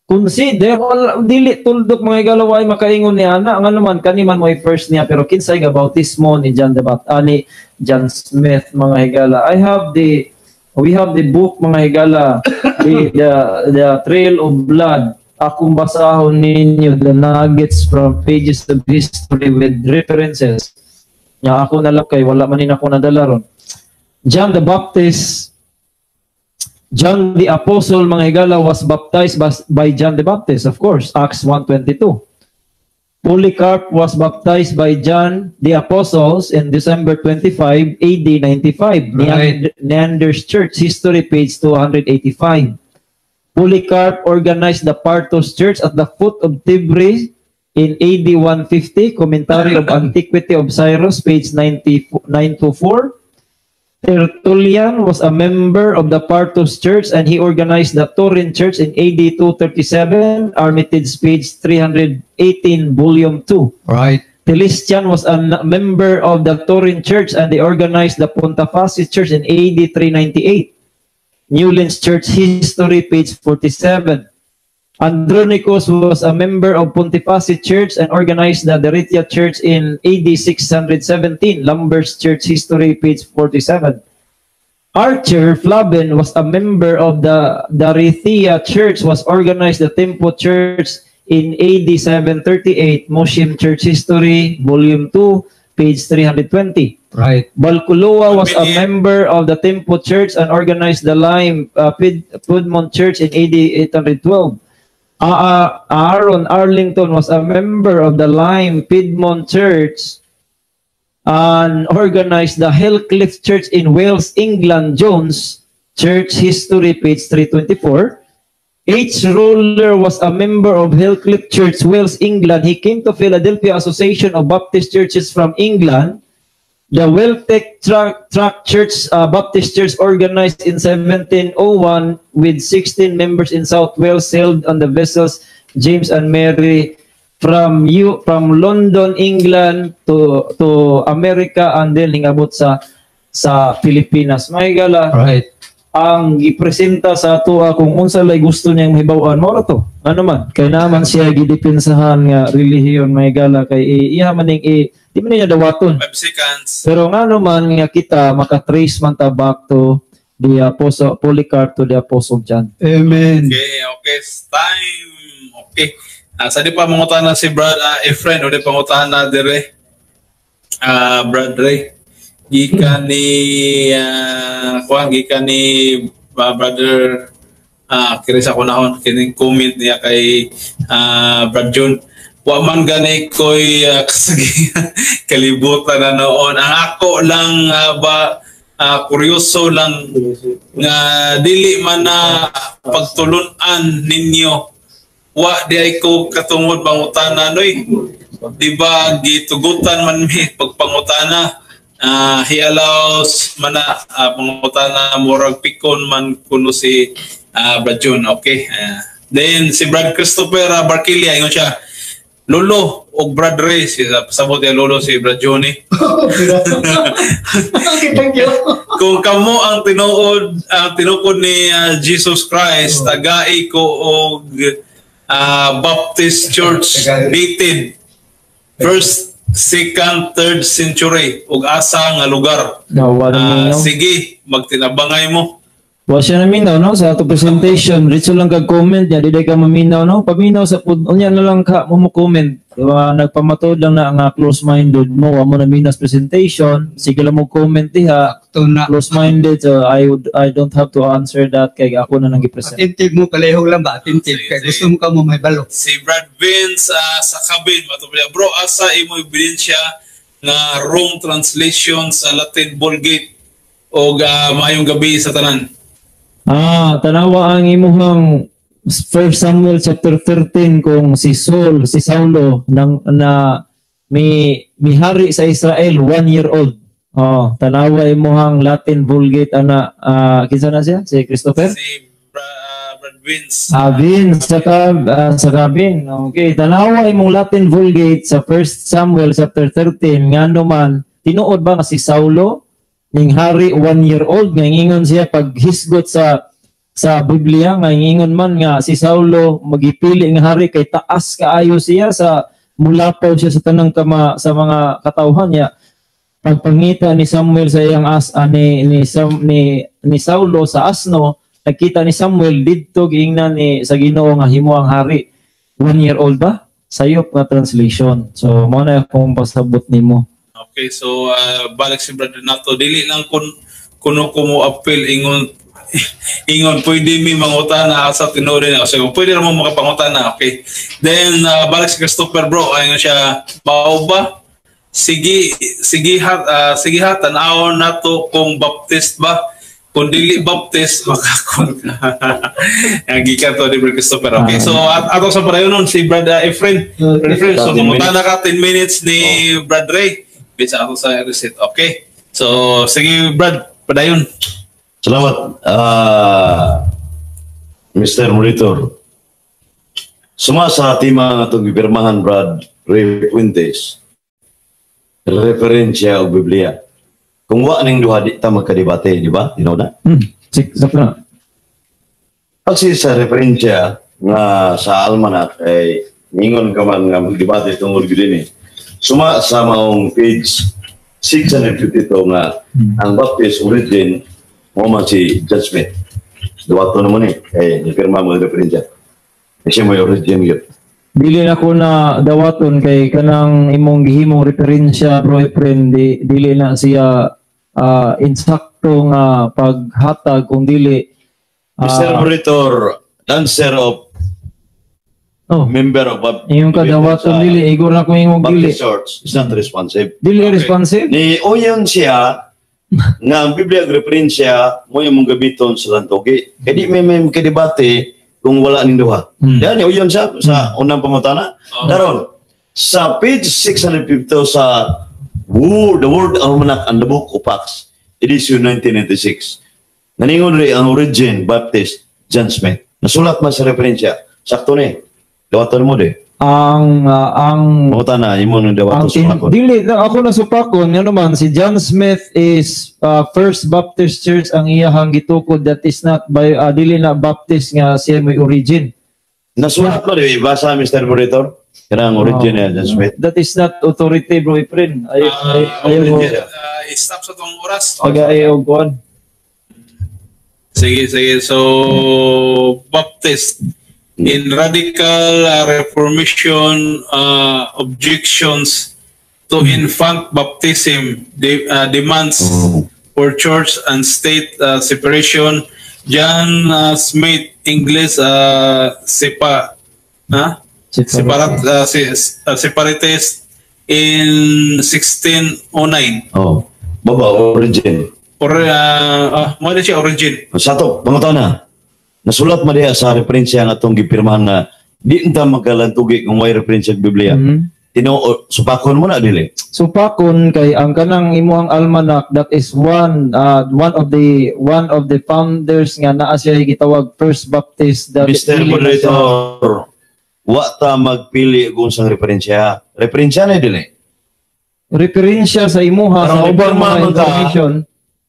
Consider, wala, dili tuldok, mga higala, way makaingon ni ana. Nga naman kani man mo first niya, pero kinsay nga bautismo ni John the Baptist, ni John Smith, mga higala? I have the we have the book, mga higala, the Trail of Blood. Akong basahon ninyo the nuggets from pages of history with references nga ako na lang kay wala man ni ako nadala ron. John the Baptist, John the Apostle, mga higala, was baptized by John the Baptist, of course, Acts 1:22. Polycarp was baptized by John the Apostles in December 25, AD 95. Neander's Church History, page 285. Polycarp organized the Partos Church at the foot of Tibri in AD 150. Commentary of Antiquity of Cyrus, page 90, 924. Tertullian was a member of the Partos Church and he organized the Turin Church in AD 237, Armitage, page 318, volume 2. Telestian was a member of the Turin Church and they organized the Pontafasis Church in AD 398. Newlands Church History, page 47. Andronicus was a member of Pontifaci Church and organized the Daritia Church in AD 617. Lambert's Church History, page 47. Archer Flavin was a member of the Darithia Church, was organized the Tempo Church in AD 738. Mushim Church History, Volume 2, page 320. Balculoa was a member of the Tempo Church and organized the Lime Piedmont Church in AD 812. Aaron Arlington was a member of the Lime Piedmont Church and organized the Hillcliff Church in Wales, England. Jones Church History, page 324. H. Roller was a member of Hillcliff Church, Wales, England. He came to Philadelphia Association of Baptist Churches from England. The Weltec Track Church, Baptist Church, organized in 1701 with 16 members in South Wales, sailed on the vessels James and Mary from London, England to America and then hingabot sa Pilipinas. Mga higala, ang gipresenta sa atoa kung unsa lay gusto niyang mahibaw-an, mao ra to. Ano man kay naman siya gidepensahan nga relihiyon, mga higala, kay iya man ning di man niya dawaton. 5 seconds. Pero nga naman nga kita maka-trace man ta back to the Apostle Polycarp, to the Apostle John. Amen. Okay. It's time. Okay. Sa di pa mangutana si Brad Efren o di pangutana dire. Brad Ray. Gikan ni kuan, gikan ni brother kiri sa kunahon kining comment niya kay Brad John. Wa man gani koy kasagi kalibutan na noon. Ang ako lang ba kuryoso lang nga dili man na pagtulunan ninyo, wa di ay ko katungod pangutana noy. Di ba gitugutan man mi pagpangutana? He allows man na pangutana, murag pikon man kuno si Brad John. Okay. Then si Brad Christopher Barquilia, ingon siya, Lolo og Brad Ray, si sabot ya Lolo si Brad Johnny. Okay, thank you. Kung kamo ang tinuod, ang tinukod ni Jesus Christ, tagai ko og Baptist Church dated first, second, third century ug asa nga lugar. Nawa na Ah, ninyo. sige, magtinabangay mo. Wa siya naminaw, no, sa ato presentation. Diretso lang kag comment niya, di ka maminaw, no? Paminaw sa pud, unya na lang ka mo mo comment. Diba, nagpamatod lang na nga close-minded mo, wa mo naminaw sa presentation, sige lang mo comment diha, Ito na. Close-minded, so I don't have to answer that kay ako na nang gi-present. Attentive mo, palehog lang ba? Attentive. Sige, Kaya sige. Gusto mo ka mo may balo. Si Brad Vince sa cabin mato pa, bro, asa imo ebidensya nga wrong translation sa Latin Vulgate og maayong gabi sa tanan? Ah, tanawa ang imuhang 1 Samuel chapter 13 kung si Saul, si Saulo nang na mi mihari sa Israel 1 year old. Oh, tanawa imuhang Latin Vulgate ana, kinsa na siya? Si Christopher? Si Brad Vince. Ah, Vince, sa cabin. Okay, tanawa imong Latin Vulgate sa 1 Samuel chapter 13, ngano man tinuod ba nga si Saulo ning hari 1 year old, nga ingon siya paghisgot sa Biblia nga ingon man nga si Saulo magipili nga hari kay taas kaayo siya sa mulapaw siya sa tanang kama sa mga katawhan niya. Pagpangita ni Samuel sa iyang as ah, ni ni, Sam, ni ni Saulo sa asno, nagkita ni Samuel didto, giingnan ni sa Ginoo nga himo ang hari. 1 year old ba? Sayop nga translation. So mo na akong pasabot nimo. Okay, so balik si Brad Renato, dili lang kun kuno ko mo appeal, ingon ingon pwede mi mangutana asa tinuod na. So pwede ra mo makapangutana, okay. Then balik si Christopher, bro, ayon siya, mao ba? Sige sige ha, sige ha, tan-awon nato kung Baptist ba. Kung dili Baptist, makakon ka. Ang gikan to ni Brad Christopher. Okay, so at ato sa padayon nun si Brad Efren. Brad Efren, so 10 mangutana ka 10 minutes ni Brad Ray. Bisa ako sa reset. Okay. So sige Brad, padayon. Salamat, Mr. Monitor. Suma sa tema nga itong gipirmahan, Brad Ray Fuentes, referensya o Biblia. Kung wa ning duha, di ta magkadebate, di ba? Tinood na? Sakto na. Kasi sa referensya nga sa almanac ay ningon ka man nga magdebate tungod gyud ini. Suma sa maong page 652 nga ang Baptist origin mo man si John Smith. Duwato naman eh. Eh, nipirma mo ang referensya. Kasi mo yung origin yun. Dili na ko na dawaton kay kanang imong gihimong referensya, bro Efren, di, dili na siya insakto nga paghatag kung dili Mr. Monitor, dancer of oh member of iyong kadawaton, dili igor na ko imong dili. Baptist Church is not responsive. Dili responsive. Ni uyon siya nga ang Biblia ang referensya mo yung mong gamiton sa lantogi. Kaya di may kadebate kung wala ning duha. Yan, ni uyon siya sa unang pangutana. Daron, sa page 652 sa The World Almanac and the Book of Acts, edition 1996. Naningon rin ang origin Baptist John Smith. Nasulat man sa referensya. Sakto ni. Dawaton mo di. Ang Pangutana, imo nang ang dawaton sa ako. Dili na ako nasupakon, ngano man si John Smith is First Baptist Church ang iyahang gitukod. That is not by dili na Baptist nga siya may origin. Nasulat mo di basa, Mr. Moderator? Kanang origin niya John Smith. That is not authority, bro Efren. Ay ay ayaw mo I-stop sa tong oras. Pag ayaw kuan. Sige, sige. So, Baptist in radical reformation objections to infant baptism, demands for church and state separation. John Smith, English, sepa, ha? Separatist in 1609. Oh. Baba origin. Or, mo na siya origin. Sa to, pangutana. Nasulat man diha sa referensya nga atong gipirmahan nga di ta magkalantugi kung may referensya sa Biblia. Tinuod, supakon mo na dili? Supakon kay ang kanang imuhang almanac, that is one of the founders nga naa siya gitawag First Baptist, that Mr. dili na siya- Moderator, wa ta magpili kung sang referensya. Referensya na dili? Referensya sa imuha sa Karon, ubang ipirma mga mo ta. information.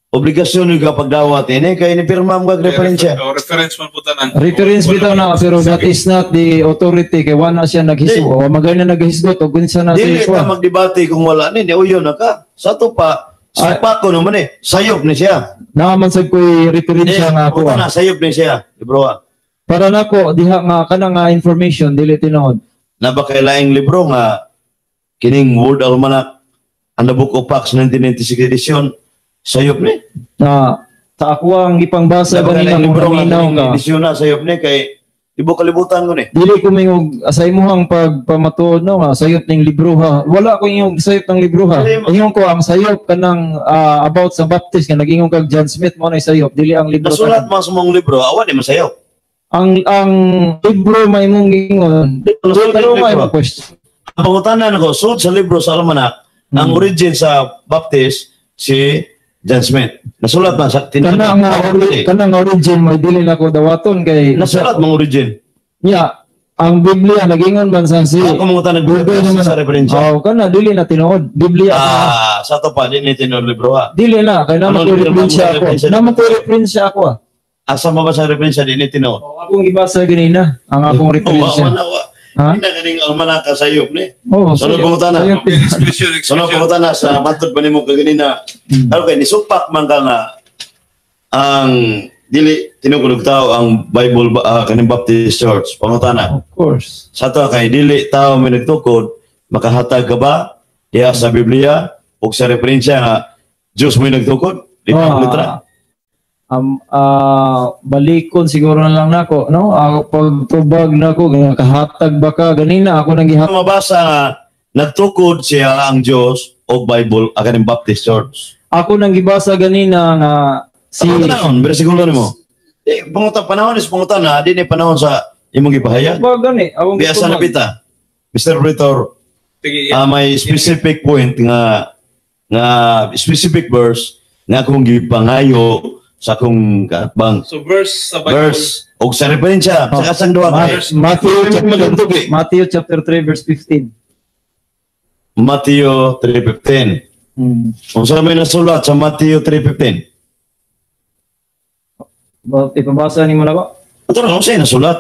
Obligasyon yung kapagdawat ini kay ni pirma mo kag referensya. Oh, reference man po tanan. Reference bitaw na, pero that is not the authority kay wala siya naghisgot o magay na naghisgot o kinsa na Dili siya ta magdebate kung wala ni, uyon na ka. Sa to pa, Supak ko naman eh. Sayop ni siya. Naaman sad ko'y referensya nga ako. Puta na, sayop ni siya. Libro ah. Para nako diha nga kana nga information dili tinuod. Na ba kay laing libro nga kining World Almanac and the Book of Acts 1996 edition, sayop ni? Na sa ako ang gipangbasa Na ba kay ganina laing kung libro nga naminaw kining ka. edisyon na sayop ni kay ibo kalibutan ko ni? Dili ko mingog sa imuhang pagpamatuod, no, nga sayop ning libro ha. Wala ko ingong sayop ng libro ha. Ingon ko ang sayop kanang about sa Baptist nga nagingon kag John Smith mo na sayop, dili ang libro. Nasulat tanan. man sa mong libro, awan ni masayop. Ang libro may imong gingon. Nasulat Ano ang may libro. imong question? Ang pangutanan ko, sud sa libro sa almanac, ang origin sa Baptist si John Smith. Nasulat man sa Kana nga origin mo dili na ko dawaton kay Nasulat mang origin. Nya ang Biblia nagingon man sa si Ako mangutan Google naman. sa referensya. Oh, kana dili na tinuod. Biblia. Ah, sa to pa di ni tinuod libro ha. Dili na kay Ano, naman ko dili na referensya mo ako. referensya? Naman ko referensya ako ah. Asa mo ba sa referensya di ni tinuod? Oh, akong gibasa ganina ang akong referensya. Wa wa. Ha? Hindi na kaning almanac sayop ni. Oh, Sunod pangutana. sayop. Okay, next question, next Sunod question. pangutana sa matod pa nimo kaganina. Ano kay nisupak man ka nga ang dili tinuod og tao ang Bible kaning Baptist Church. Pangutana. Of course. Sa to kay dili tao may nagtukod, makahatag ka ba diha sa Biblia o sa referensya nga Diyos mo nagtukod? Di ba litra? Balikon siguro na lang nako, no? Ako pagtubag nako kahatag ba ka ganina ako nang gihatag. Mabasa nga nagtukod siya ang Diyos o Bible ang kaning Baptist Church. Ako nang gibasa ganina nga si Si panahon, bersikulo nimo. Eh, pangutan panahon is pangutana, di ni panahon sa imong gipahayag. Ba gani akong Biasa na gitubag. pita. Mr. Britor, Sige, yeah. may specific point nga nga specific verse nga akong gipangayo sa akong kaatbang. So verse sa Bible. Verse og sa referensya sa kasang duha kay Matthew chapter, Magtugi. Matthew chapter 3 verse 15. Matthew 3:15. Unsa may nasulat sa Matthew 3:15? Ba, ipabasa nimo na ko? Ato na unsay nasulat?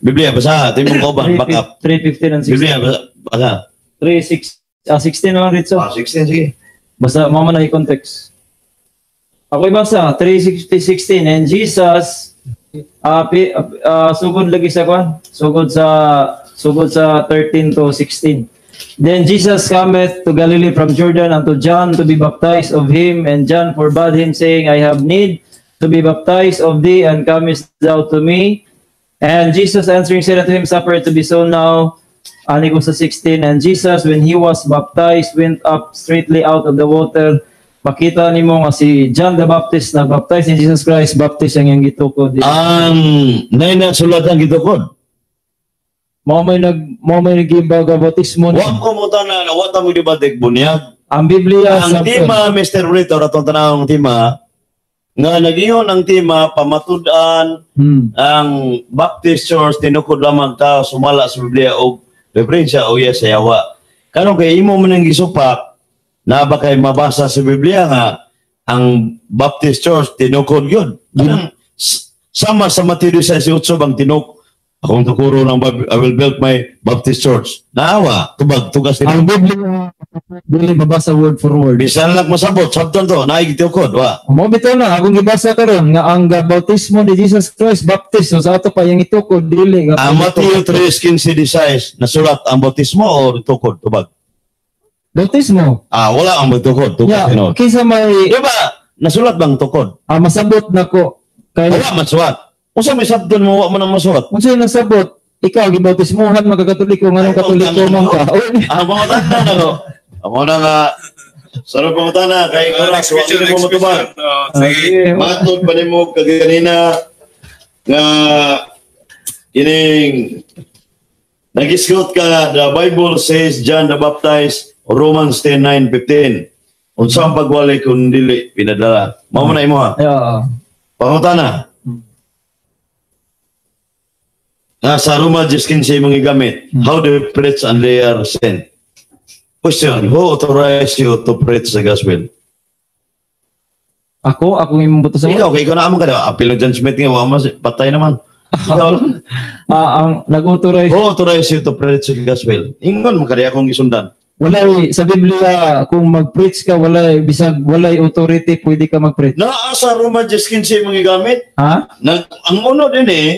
Biblia basa, timong kauban back up. 3:15 and 16. Biblia basa. Basa. 3 6 16 na lang dito. Ah, 16, sige. Basta mama na yung context. Ako ibasa 3:16 and Jesus sugod lagi sa kwan, sugod sa 13 to 16. Then Jesus cometh to Galilee from Jordan unto John to be baptized of him, and John forbade him, saying, "I have need to be baptized of thee, and comest thou to me?" And Jesus answering said unto him, "Suffer it to be so now." Ani ko sa 16, and Jesus, when he was baptized, went up straightly out of the water. Makita nimo nga si John the Baptist na baptized ni Jesus Christ, baptist ang iyang gitukod. Ang nay nasulat ang gitukod. Mao may nagimbaga bautismo Wa niya. ko mo tanan, wa ta mo debate bunyag. Ang Biblia Ang sa tema, Mr. Brito, atong tanawang tema, nga nagingon ang tema, pamatud-an, ang Baptist Church, tinukod lamang tao, sumala sa Biblia o referensya o yes sa yawa. Karon kay imo man ang gisupak, na ba kay mabasa sa Biblia nga ang Baptist Church tinukod yun. Kanang sama sa Matthew 18 bang tinuk akong tukuro ng I will build my Baptist Church. Naawa, tubag, tugas Ang tinukod. Biblia dili mabasa word for word. Bisan lang masabot, sabton to, naay gitukod, wa. Mo bitaw na akong gibasa karon nga ang bautismo ni Jesus Christ baptist, so sa ato pa yang itukod dili nga Ang Matthew 3:15-16, nasulat ang bautismo o tukod, tubag? Bautismo. Ah, wala ang tukod, tukod Ya, tinuod. kaysa may Di ba, nasulat bang tukod? Masabot nako kay Wala masulat. Unsa may sabton mo, wa mo nang masulat? Unsay nasabot? Ikaw gibautismohan man ka Katoliko, nganong Ay, Katoliko man ka? Oy, Ang pangutana na ko. Ako na nga, sarap pangutana, kay oras, Next wa question, mo next matubag. question. Oh, sige. Sige. Matod pa nimo kaganina nga kining nagisgot ka, the Bible says John the Baptist, Romans 10:9-15. Unsa ang pagwali kung dili pinadala? Mao man na imo ha. Yeah. Pangutana. Nga sa Roma 10:15 imong gigamit. How do you preach and they are sent? Question, who authorized you to preach the gospel? Ako, ako imong buto sa Ikaw, kay ikaw na among kada. Apil ng John Smith nga, wa mas, patay naman. Ikaw lang. Ang nag-authorize Who authorized you to preach the gospel? Ingon mo kaya akong gisundan. Walay sa Biblia, kung mag-preach ka, walay bisag walay authority, pwede ka mag-preach. Naa sa Roma 10:15 mga gamit. Ha? Nag, ang uno din eh,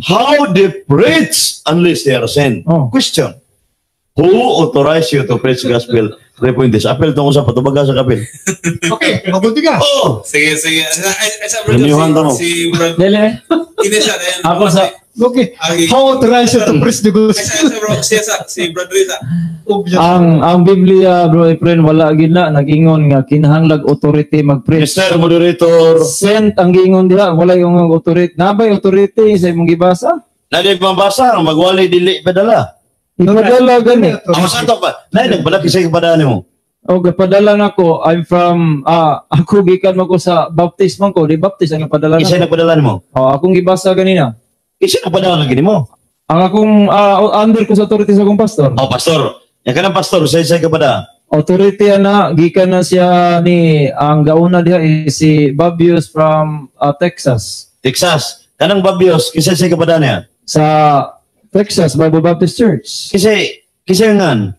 how they preach unless they are sent. Oh. Question. Who authorized you to preach gospel? 3 points. Apel tungkol sa patubaga sa kapil. Okay, mabuti ka. Oh! Sige, sige. Ay, sa bro, Remiuhan ta mo. si bro, Dili. kini siya din. Ako sa Okay. Ay. How authorized you to preach the Ay, gospel? sa bro, siya sa, si Brad Rita. Obvious. Ang Biblia, bro Efren, wala gid na nag-ingon nga kinahanglag authority mag-preach. Mr. Moderator, Sent ang giingon diha, wala yung authority. Nabay authority sa imong gibasa? Nadi mabasa, magwali dili padala. Ipadala gani. Ang santo pa. Nay nagbalaki sa ipadala nimo. O gapadala nako, I'm from ako gikan man ko sa Baptist man ko, di Baptist ang padala Isa nako. nagpadala nimo. O akong gibasa ganina. Isa nagpadala gini mo. Ang akong under ko sa authority sa akong pastor. Oh, pastor. Ya kanang pastor, sa isa ka pada. Authority na gikan na siya ni ang gauna diha is si Babius from Texas. Texas. Kanang Babios, kisa sa kapada niya. Sa Texas Bible Baptist Church. Kisa kisa ngan.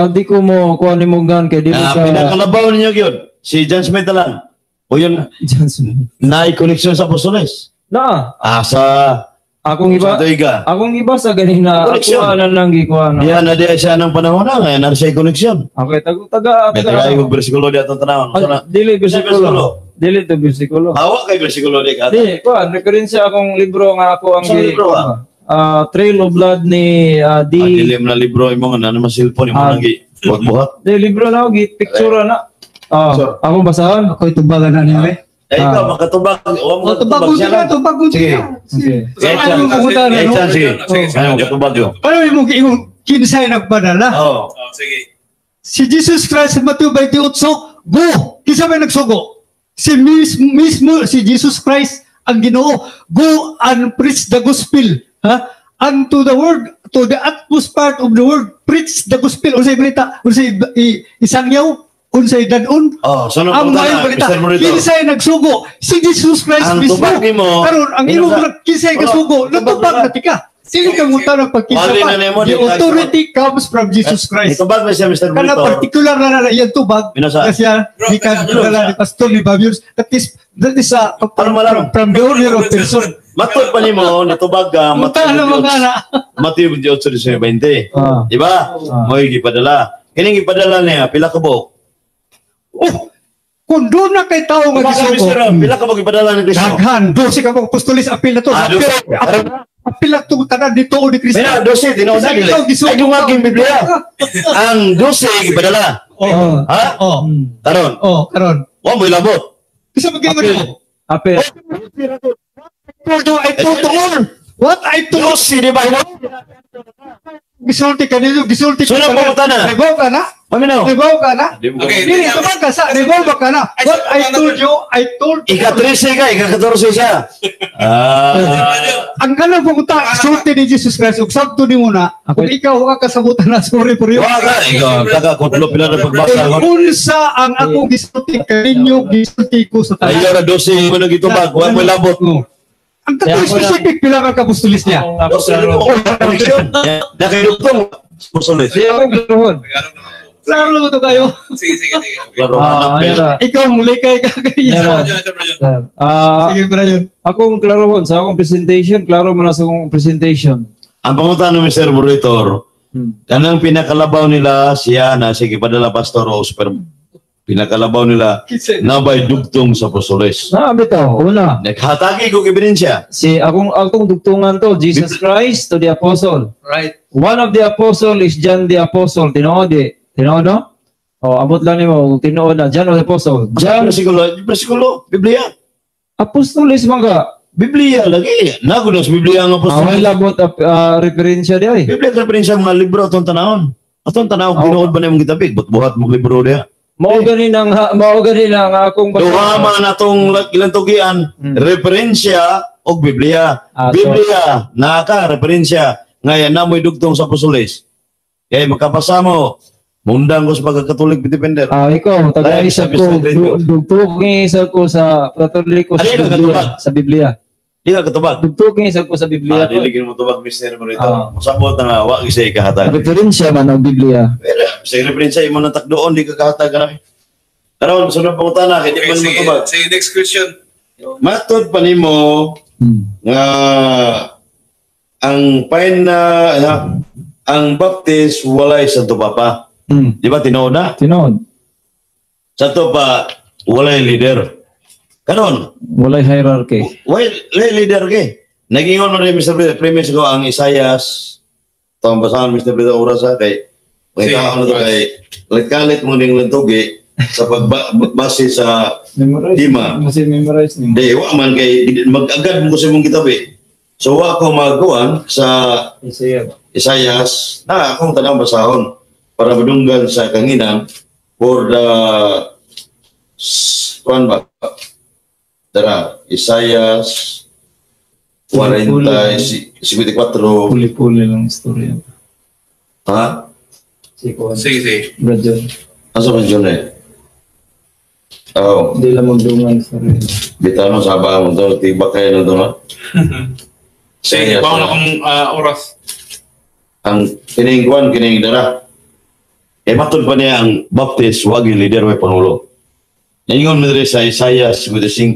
Di ko mo kuha ni mo gan kay di mo Ah, sa pinakalabaw ninyo gyud. Si John Smith lang. O yun, Johnson. naay connection sa apostoles. Na, Ah, sa akong iba Santo Iga. akong iba sa ganina ako Connection. na lang gikuha na. Diyan na diya siya ng panahon na, ngayon na siya connection. Okay, taga taga May taga. tagay og bersikulo di atong tanawon. Ay, Sana, dili bersikulo. Bersikulo. Dili to bersikulo. Hawa kay bersikulo di ka. Di, kuan, referensya akong libro nga ako ang Sa libro, ah? Trail of Blood ni D. Ah, dili mo na libro imo nga na naman cellphone imo Ah. nang gi buhat. Di libro na ako, picture na. Ah, Sure. akong basahan. Ako itubagan na niya eh. Eh ikaw makatubag, wa mo Oh, katubag tubag siya ka, lang. tubag Sige. ka. Okay. Eh, Ano mo pumunta na, Eh, no? chance, sige. Sige, sige. Ay, makatubag yo. Paano mo giingon kinsay nagpadala? Oh. Oh, sige. Si Jesus Christ sa Matthew 28, go! Kinsa may nagsugo? Si mismo si Jesus Christ ang Ginoo. Go and preach the gospel. Ha? Unto the world, to the utmost part of the world, preach the gospel. Unsay balita? Unsay isangyaw? Unsay dadon? Oh, so nung Ang punta maayong na, balita. Mr. Morito. Kinsay nagsugo? Si Jesus Christ Ang mismo. tubag nimo, Karon ang ino imong kinsay Wala, kasugo, tubag natubag na. na tika. Sino kang mutanong pagkinsa Wali pa? na nimo, The di ka- authority comes from Jesus Christ. Itubag na siya, Mr. Kana Morito. particular na na iyang tubag Binasa. kasi siya Bro, gikan bro, dala ni Pastor ni Babius. That is Ano malam? from the owner of person. Matod pa nimo natubag ka Muta na mga na. Mateo 28:20. Ah. Di ba? Mo'y gipadala. Kining gipadala niya pila ka buok? Oh, kung doon na kay tao nga Pila ka, gisugo, Mr. Pila ka buok gipadala ni Kristo? daghan, 12 ka mga apostoles, apil na to. Ah, Apil, 12. apil, apil na to, tanan dito ni Kristo. Mira, 12 tinuod na Kasi dili. ikaw gisugo Ay dungag ka. yung Biblia. Ang 12 gipadala. Oh, Ha? oh, Karon, oh, karon. wa mo'y labot. Bisa maging ano? Apel. Told you, I told to all. What I told. 12 di ba? Gisulti ka ninyo, gisulti So, nang pumunta na? Revoke ka na? Paminaw. Revoke ka na? Okay. Dili, tumang ka sa, revoke ka na. What I told you, I told you. Ika-13 ka, ika-14 siya. Ah. Ang kanang pumunta, sulti ni Jesus Christ, ug sabto ni mo na, kung ikaw wa ka kasabutan na, sorry for you. Wa ka, ikaw, taga kutlo pila na pagbasa. Unsa ang akong gisulti kaninyo, gisulti ko sa tanan. Ayaw na 12 mo nagitubag, wa mo'y labot. Oo. Ang Kaya katong ako na- specific pila ka kapustulis niya. Akong ako klaro. Connection. Nakadugtong. Apostoles. Di ako klarohon. Tagalog naman po. Klaro mo to kayo. Sige, sige, sige. Okay. Klaro, Ah, hanap ayun na. Ikaw muli kay kay. Meron. Sir John, Sir John. Ah, Sige, Brian. akong klarohon sa akong presentation, klaro man na sa akong presentation. Ang pangutan ng Mr. Moderator, kanang pinakalabaw nila siya na sige padala pastor o super pinakalabaw nila nabay dugtong sa apostoles. Na bitaw, una. Naghatagi ko ebidensya. Si akong dugtungan to, Jesus Christ to the apostle. Right. One of the apostle is John the Apostle. Tinuod di. Tinuod no? O, abot lang nimo kung tinuod na John of the Apostle. John Bersikulo, bersikulo, Biblia. Apostoles man ka. Biblia lagi. Nagunos Biblia ang Away apostoles. labot referensya di ay. Biblia ang referensya mga libro atong tanawon. Atong tanawon tinuod ba na imong gitabig? But buhat mo libro diha. Mao gani nang akong Duha man atong ilang tugian, referensya og Biblia. Ah, so- Biblia naka referensya ngayon na mo'y dugtong sa apostoles. Kaya makapasa mo, mundang ko sa pagkakatolik defender. Ah, ikaw taga Ay, isa sabi ko sa radio. dugtong isa ko sa Katoliko sa Ano yun, Biblia, katubag? sa Biblia. Di ka katubag. Dugtugin sa ko sa Biblia. Ah, dili gid mo tubag, Mr. Morito. Ah. Masabot na nga wa gyud siya ikahatag. Referensya man ang Biblia. Pero sa referensya imo nang takdoon, di ka kahatag ka na. Karon, sunod pangutana kay di Okay, man sige. matubag. Sige, next question. Matod pa nimo nga ang pain na ang Baptist walay Santo Papa. Di ba tinuod na? Tinuod. Santo pa walay leader. Karon, Walay hierarchy. walay leader kay. Nagingon man rin Mr. President, premise ko ang Isaias. Tawang basahan, Mr. President, oras ha kay Sige. kay tao na to kay kalit mo ning lantugi sa pagbase sa Memorize. Di ma. Kasi memorize nimo. Di wa man kay mag-agad mo ko sa imong gitabi. So wa ko magawan sa Isaiah ba? Isaias na akong tanang basahon para madunggan sa kanginan for the kuan ba, dara Isaias 40 54. Puli-puli lang istorya. Ha. Si Kuan. Sige, sige. Brad John. Asa man yun eh? Oh. Hindi lang magdungan istorya. Bitano sa ba mo to, tibak kayo na to, no? Sige, Isaias, bawon akong oras. Ang kining kuan, kining dara eh, matod pa niya ang Baptist wag yung leader, way pangulo. Ingon mo diri sa Isaiah 55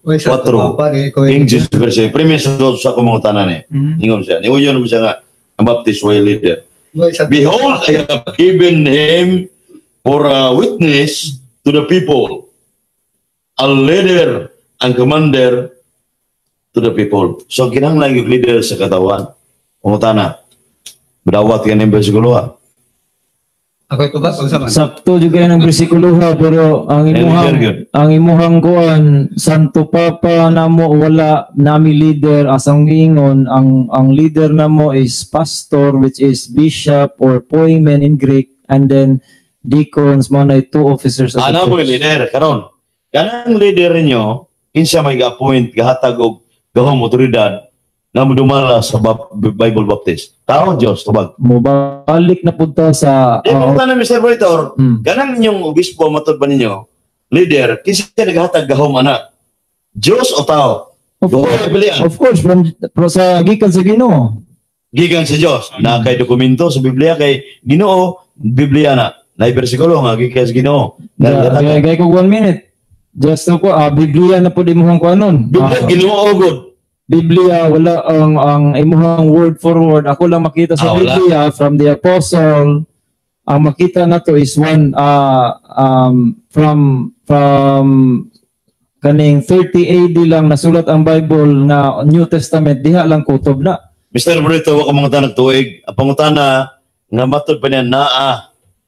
Uy, sa 4. Papa, di ko King Jesus verse premise sa sa akong mga tanan eh. Ingon siya. Niuyon mo siya nga ang Baptist way leader. Uy, sa "Behold, I have given him for a witness to the people, a leader and commander to the people." So kinahanglan yung leader sa katawan. Pangutana. Badawat ka ng bersikulo ha. Ako ito ba? Unsa man? Sakto jud kayo ng bersikulo ha, pero ang imuhang Leader yun. Ang imuhang kuan, Santo Papa namo, wala nami leader asang giingon ang leader namo is pastor, which is bishop or poimen in Greek, and then deacons mo na two officers of the Ano mo church. leader karon? Kanang leader niyo, kinsa may ga-appoint, gahatag og gahom, otoridad na modumala sa Bible Baptist? Tao, Diyos, tubag. Mobalik na pud ta sa Di mo na, Mr. Monitor, kanang inyong obispo, matod ba ninyo, leader, kinsa naghatag gahom ana? Diyos o tao? Of Go, course, Biblia. of course from sa gikan sa Ginoo. Gikan sa Diyos. Na kay dokumento sa Biblia kay Ginoo, Biblia na. Na bersikulo nga gikan sa Ginoo. Nga naghatag. Gay gay ko one minute. Just to ko Biblia na pud imuhang kuanon. Biblia, Ginoo gud. Biblia, wala ang imuhang word for word. Ako lang makita sa Ah, wala. Biblia from the apostle. Ang makita na to is one from kaning 30 AD lang nasulat ang Bible nga New Testament, diha lang kutob na. Mr. Brito, wa ka mga tanag tuig. Ang pangutana nga matod pa niya naa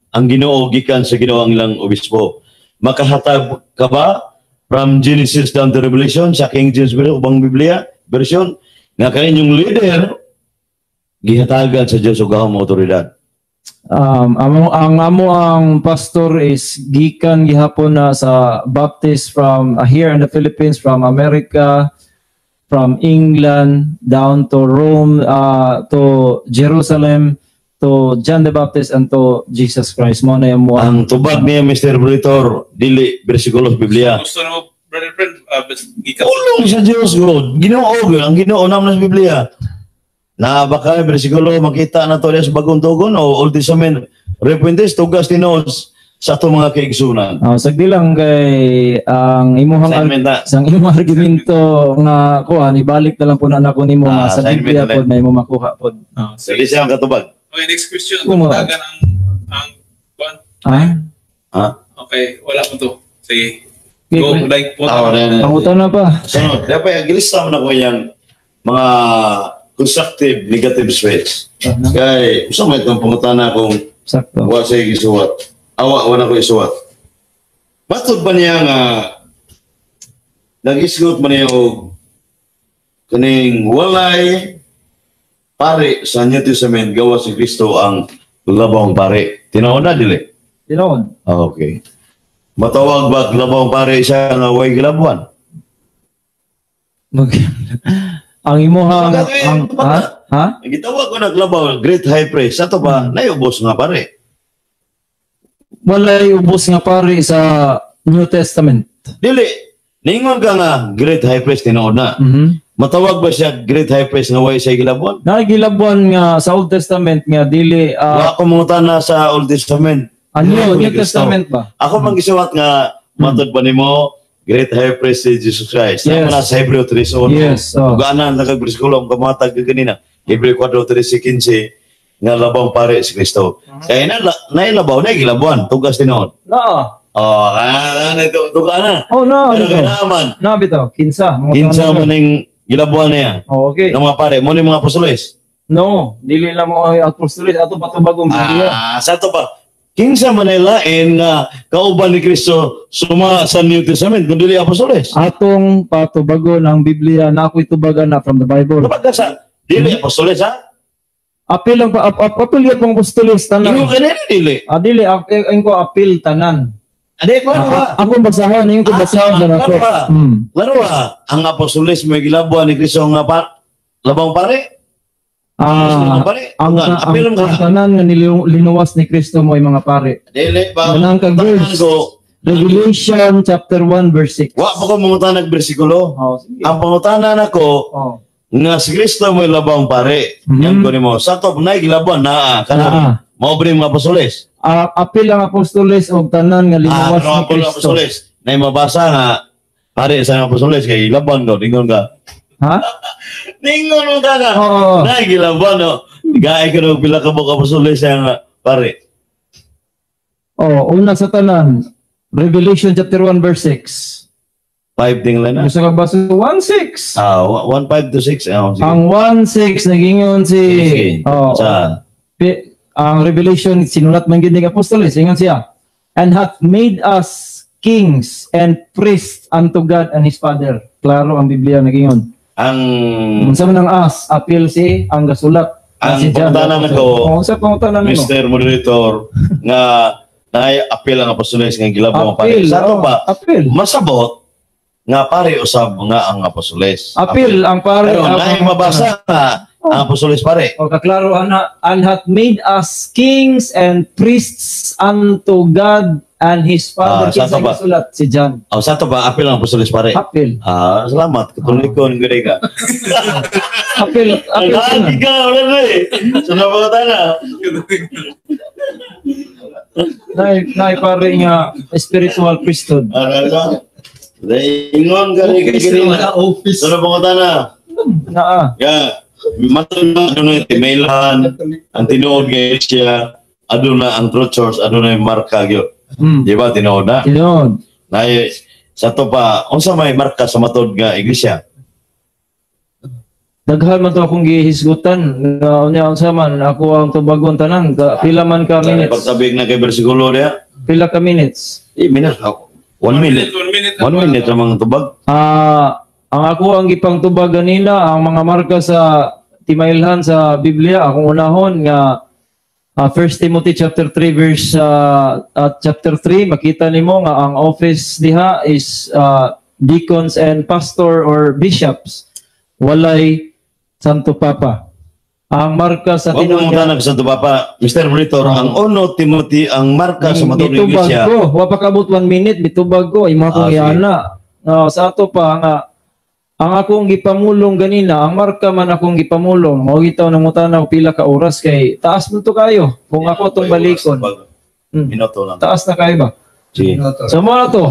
ang Ginoo, gikan sa Ginoo ang ilang obispo. Makahatag ka ba from Genesis down to Revelation sa King James Version ubang Biblia version nga kaninyong leader gihatagan sa Dios og gahom, otoridad? Amo ang pastor is gikan gihapon na sa Baptist from here in the Philippines, from America, from England down to Rome, to Jerusalem, to John the Baptist and to Jesus Christ. Mo na yung mo. Ang tubag niya, Mr. Brito, dili bersikulo sa Biblia. Gusto na mo, brother friend, gikan. Ulong sa Dios God. Ginoo gyud ang Ginoo naman sa Biblia. Na baka bersikulo makita na to sa Bagong Tugon o Old Testament references tugas tinuod sa atong mga kaigsunan. Sagdi lang kay ang imuhang Assignment na. Sang imong argumento nga kuan, ibalik na lang po na nako nimo nga Ah, sa assignment Biblia na lang. pod may mo makuha pod. Sige. Dili siya ang katubag. Okay, next question. Kuma. Tagan ang kuan. Ah? Ha? Okay, wala mo to. Sige. Okay, Go, kuya. like po. Ah, wala na. Pangutana pa. Sunod, dapat gilista mo na ko yung mga constructive negative speech. Kay, gusto mo itong pangutana kung Sakto. wa siya gisuwat. Awa, wala ko isuwat. Matod ba niya nga nag-isgot man niya og kaning walay pare sa New Testament gawas si Kristo ang labawng pare? Tinuod na, dili? Tinuod. Ah, okay. Matawag ba labawng pare siya nga way gilabuan? Mag ang imuhang ang ha? Ha? Gitawag ko naglabaw, great high priest. Ato ba, naiubos nga pare? Walay ubos nga pare sa New Testament. Dili. Ningon ka nga, great high priest, tinuod na. Matawag ba siya Great High Priest nga way siya gilabuan? Nagilabuan nga sa Old Testament nga dili Wa ako mangutana sa Old Testament. Ano, Dili New ko ni Kristo. Testament ba? Ako man gisuwat nga matod pa nimo Great High Priest si Jesus Christ. Yes. Yes. Na sa Hebreo 3:1. Yes, oh. Ug ana nagag bersikulo ang kamatag kanina. Hebreo 4:13-15 nga labang pare si Kristo. Kaya na nailabaw na gilabuan tugas tinuod. Na. Oh, kana ito tuga na. Oh, no, Pero ano to? kailangan Na bitaw, kinsa. Mga kinsa tanong. man ning gilabuan niya. Oh, okay. Ng mga pare, mo ni mga apostoles. No, dili lang mo ay apostoles ato patubagong Biblia. Ah, sa to pa. Kinsa man ay lain nga kauban ni Kristo suma sa New Testament kun dili apostoles. Atong patubagon ang Biblia na ako'y tubagan na from the Bible. Kapag ka sa dili apostoles ha? Apil ang apil gyud pong apostoles tanan. Ingon ka nila dili. Ah, dili ang ko apil tanan. Ade klaro ba? Akong basahon, ingon ko basahon sa ako. Klaro ba? Klaro ba? Ang apostoles may gilabuan ni Kristo nga pa labang pare? Ah, Labang pare? ang, Nga, ang, apil ang, ka. tanan nga linuwas ni Kristo mo ay mga pare. Dili ba? Manang kag Tanan verse. ko, Revelation chapter 1 verse 6. wa pa ko mangutana og bersikulo. Oh, sige. Ang pangutana nako Oh. nga si Kristo may labang pare. Yan ko nimo. Sa top na gilabuan naa Naa. kana. Mao ba mga apostoles? Ah, apil ang apostoles og tanan nga linuwas Ah, ni ni Kristo. apostoles. Na mabasa nga pare sa mga apostoles kay gilabuan ko ningon ka. Ha? Ningon mo ka na. Oo. Na gilabuan no. Gaay ka og pila ka buok apostoles nga pare. Oh, una sa tanan. Revelation chapter 1 verse 6. 5 ting lang na. Gusto ka ba sa 1:6? Ah, 1 5 to 6. Ah, sige. Ang 1:6 nagingon si Sige. oh, Sa ang Revelation sinulat man gid ni apostoles ingon siya, "And hath made us kings and priests unto God and his Father." Klaro ang Biblia nagingon. Ang Unsa man ang us, apil si ang gasulat. Ang Si John pangutana the Apostle. nako, Oh, unsa pangutana nimo? Mr. Moderator, nga naay apil ang apostoles nga gilabong ang pare. Apil, Sa ato oh, pa, apil. masabot nga pare usab nga ang apostoles. Apil ang pare. Pero naay mabasa nga ang apostoles pare. O kaklaro ana, "And hath made us kings and priests unto God and his Father." Ah, sa Kinsa ato ba? gasulat? Si John. Oh, sa ato pa apil ang apostoles pare. Apil. Ah, salamat. Katolikon gud ka. Apil, apil Lagi siya. ka wala na eh. So na. Nay pare nga spiritual priesthood. Ano ka? Ingon ka rin Office kanina. wala office. So na pangutana. Naa. Ya, matod na adunay timailan, ang tinuod nga siya, aduna ang truth source, aduna yung marka gyud. Di ba tinuod na? Tinuod. Nay sa to pa, unsa may marka sa matod nga iglesia? Daghan man to akong gihisgutan nga unya unsa man ako ang tubagon tanan. Pila man ka minutes? Pagtabig na kay bersikulo diya. Pila ka minutes? Eh, minute. 1 minute. 1 minute. 1 minute ramang tubag. Ah, ang ako ang gipangtubag ganina ang mga marka sa timailhan sa Biblia akong unahon nga 1 Timothy chapter 3 verse at chapter 3, makita nimo nga ang office diha is deacons and pastor or bishops, walay Santo Papa. Ang marka sa Wa mo tinuod mangutana sa Santo Papa, Mr. Monitor, ang 1 Timothy ang marka sa matod nga Mitubag iglesia. ko, wa pa kabot 1 minute, mitubag ko, imo akong Ah, sige. iana. Sa ato pa nga ang akong gipamulong ganina, ang marka man akong gipamulong, mao gitaw nangutana og pila ka oras kay taas mo to kayo. Kung ako tong balikon, Minuto lang. Taas na kayo ba? Sige. So mo na to,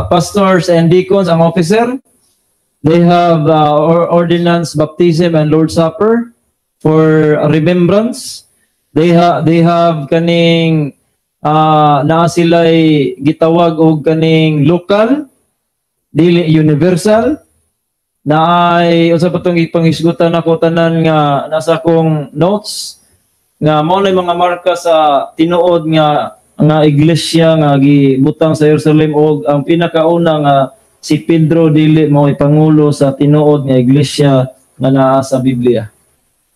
pastors and deacons ang officer, they have ordinance, baptism and Lord's Supper for remembrance. They have kaning naa sila'y gitawag og kaning local dili universal, na ay unsa pa tong ipanghisgutan ako tanan nga nasa akong notes nga mao na mga marka sa tinuod nga nga iglesia nga gibutang sa Jerusalem og ang pinakauna nga si Pedro dili mao pangulo sa tinuod nga iglesia nga naa sa Biblia.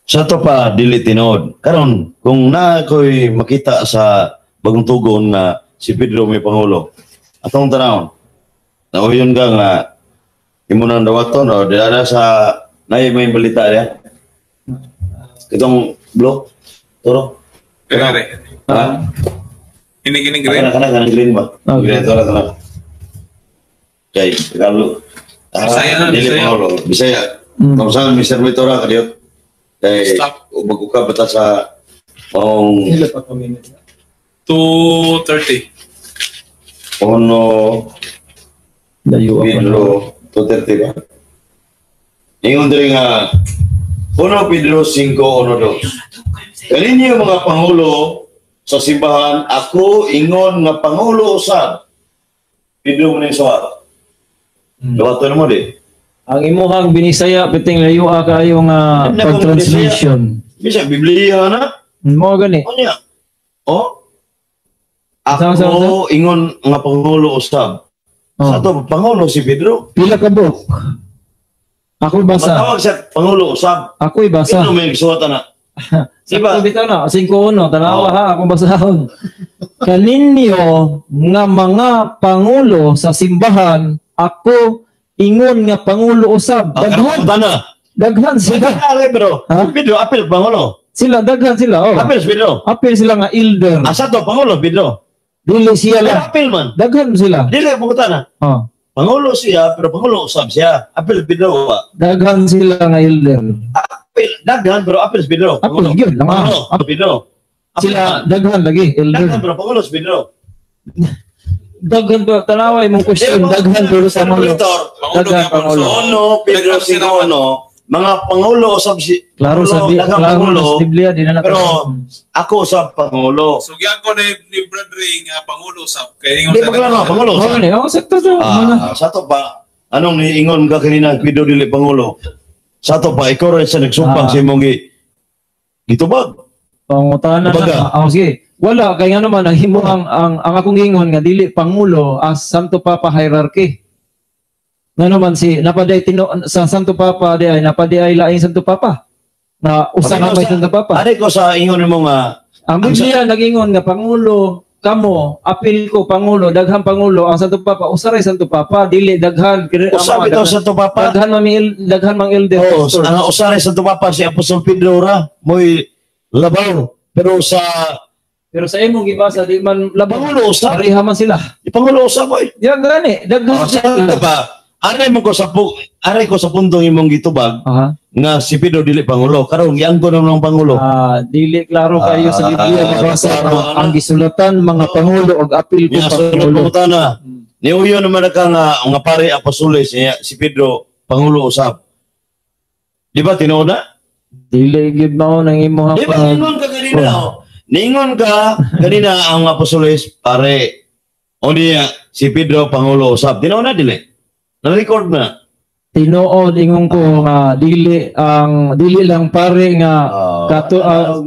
Sa to pa dili tinuod. Karon kung naa ko'y makita sa Bagong Tugon nga si Pedro may pangulo. Atong tanawon. Nauyon ka nga imo nang dawaton o dila sa nay may balita diya. Itong blue turo. Kare. Ha? Ini gini green. Kana kana kana green ba? Okay. Green turo kana. Kay Tagalog. Bisaya na, dili Bisaya. Pangulo, Bisaya. Kung saan Mr. Vitora kadiyot. Kay Stop. mag-ukab bata sa maong Pila pa ka minute. 2:30. Uno Layo ako na. Pedro 2:30 ba? Ingon diri nga 1 Pedro 5:1-2. Kaninyo mga pangulo sa simbahan, ako ingon nga pangulo usab. Pedro mo ni suwat. Duwaton mo di. Ang imuhang binisaya piting layo kayo nga Hindi na akong pag-translation. Bisa Biblia na. Mo gani. Unya. Oh. Sama, sama, Ako ingon nga pangulo usab. Oh. Sa to pangulo si Pedro. Pila ka book? Ako basa. Matawag siya pangulo usab. Ako'y basa. Pedro may gisuwat na. Diba? Sakto bitaw na, 5-1, tanawa Oh. ha, akong basahon. Kaninyo nga mga pangulo sa simbahan, ako ingon nga pangulo usab. Daghan, Daghan. daghan sila. Daghan bro. Ha? Pedro apil pangulo. Sila daghan sila, oh. Apil si Pedro. Apil sila nga elder. Asa to pangulo Pedro. Dili siya Pero lang. apil man. Daghan sila. Dili mo na. Oh. Pangulo siya pero pangulo usab siya. Apil Pedro wa. Daghan sila nga elder. Apil daghan pero apil si Pedro. Apil gyud lang ah. Pangulo Pedro. Apil Sila man. daghan lagi elder. Daghan pero pangulo si Pedro. Daghan pa tanawa imong question, daghan pero sa mga Victor, Pangulo Daghan gyapon. pangulo. So, Uno Pedro daghan sila man. 5:1 mga pangulo usab si Klaro sa Pangulo, daghang klaro pangulo, sa Biblia di na na. pero ako usab pangulo. So giyan ko ni Brad Ray nga pangulo usab. Kay ingon Di sa ba klaro pangulo Oh, usab? gani. Oh, sakto sa mga Ah, sa to pa anong niingon ka kanina Pedro dili pangulo? Sa to pa ikaw rin sa nagsumpang sa imong gitubag. Pangutana Kumbaga. na. Oh, sige. Wala kay nga naman ang himo ang akong ingon nga dili pangulo as Santo Papa hierarchy. Nga naman si napaday tino sa Santo Papa di ay napaday ay laing Santo Papa. Na usa ka may Santo Papa. Ari ko sa ingon mo nga Ang Biblia nagingon nga pangulo kamo, apil ko pangulo, daghan pangulo ang Santo Papa, usa ray Santo Papa, dili daghan ang usab mga ito daghan- sa to papa. Daghan man daghan mang elder. Oh, pastors. ang usare sa to papa si Apostol Pedro ra moy labaw. Pero sa Pero sa imong gibasa di man labaw. Pangulo usab, Pareha man sila. di pangulo usab oy. Yan gani, daghan Oh, sa sila. to pa aray mo ko sa aray ko sa puntong imong gitubag Aha. nga si Pedro dili pangulo. Karon giangko na ng pangulo. Ah, dili klaro kayo sa Biblia gibasa klaro, ano? ang gisulatan mga pangulo og apil ko Nga sunod pangulo. pangutana. Niuyo naman na ka nga nga pare apostoles niya si Pedro pangulo usab. Di ba tinuod na? Dili gyud mao nang imong Di ba ningon ka kanina? Oh. Ningon ka kanina ang apostoles pare. O niya si Pedro pangulo usab. Tinuod na dili. Na-record na. Tinuod ingon ko nga dili ang dili lang pare nga kato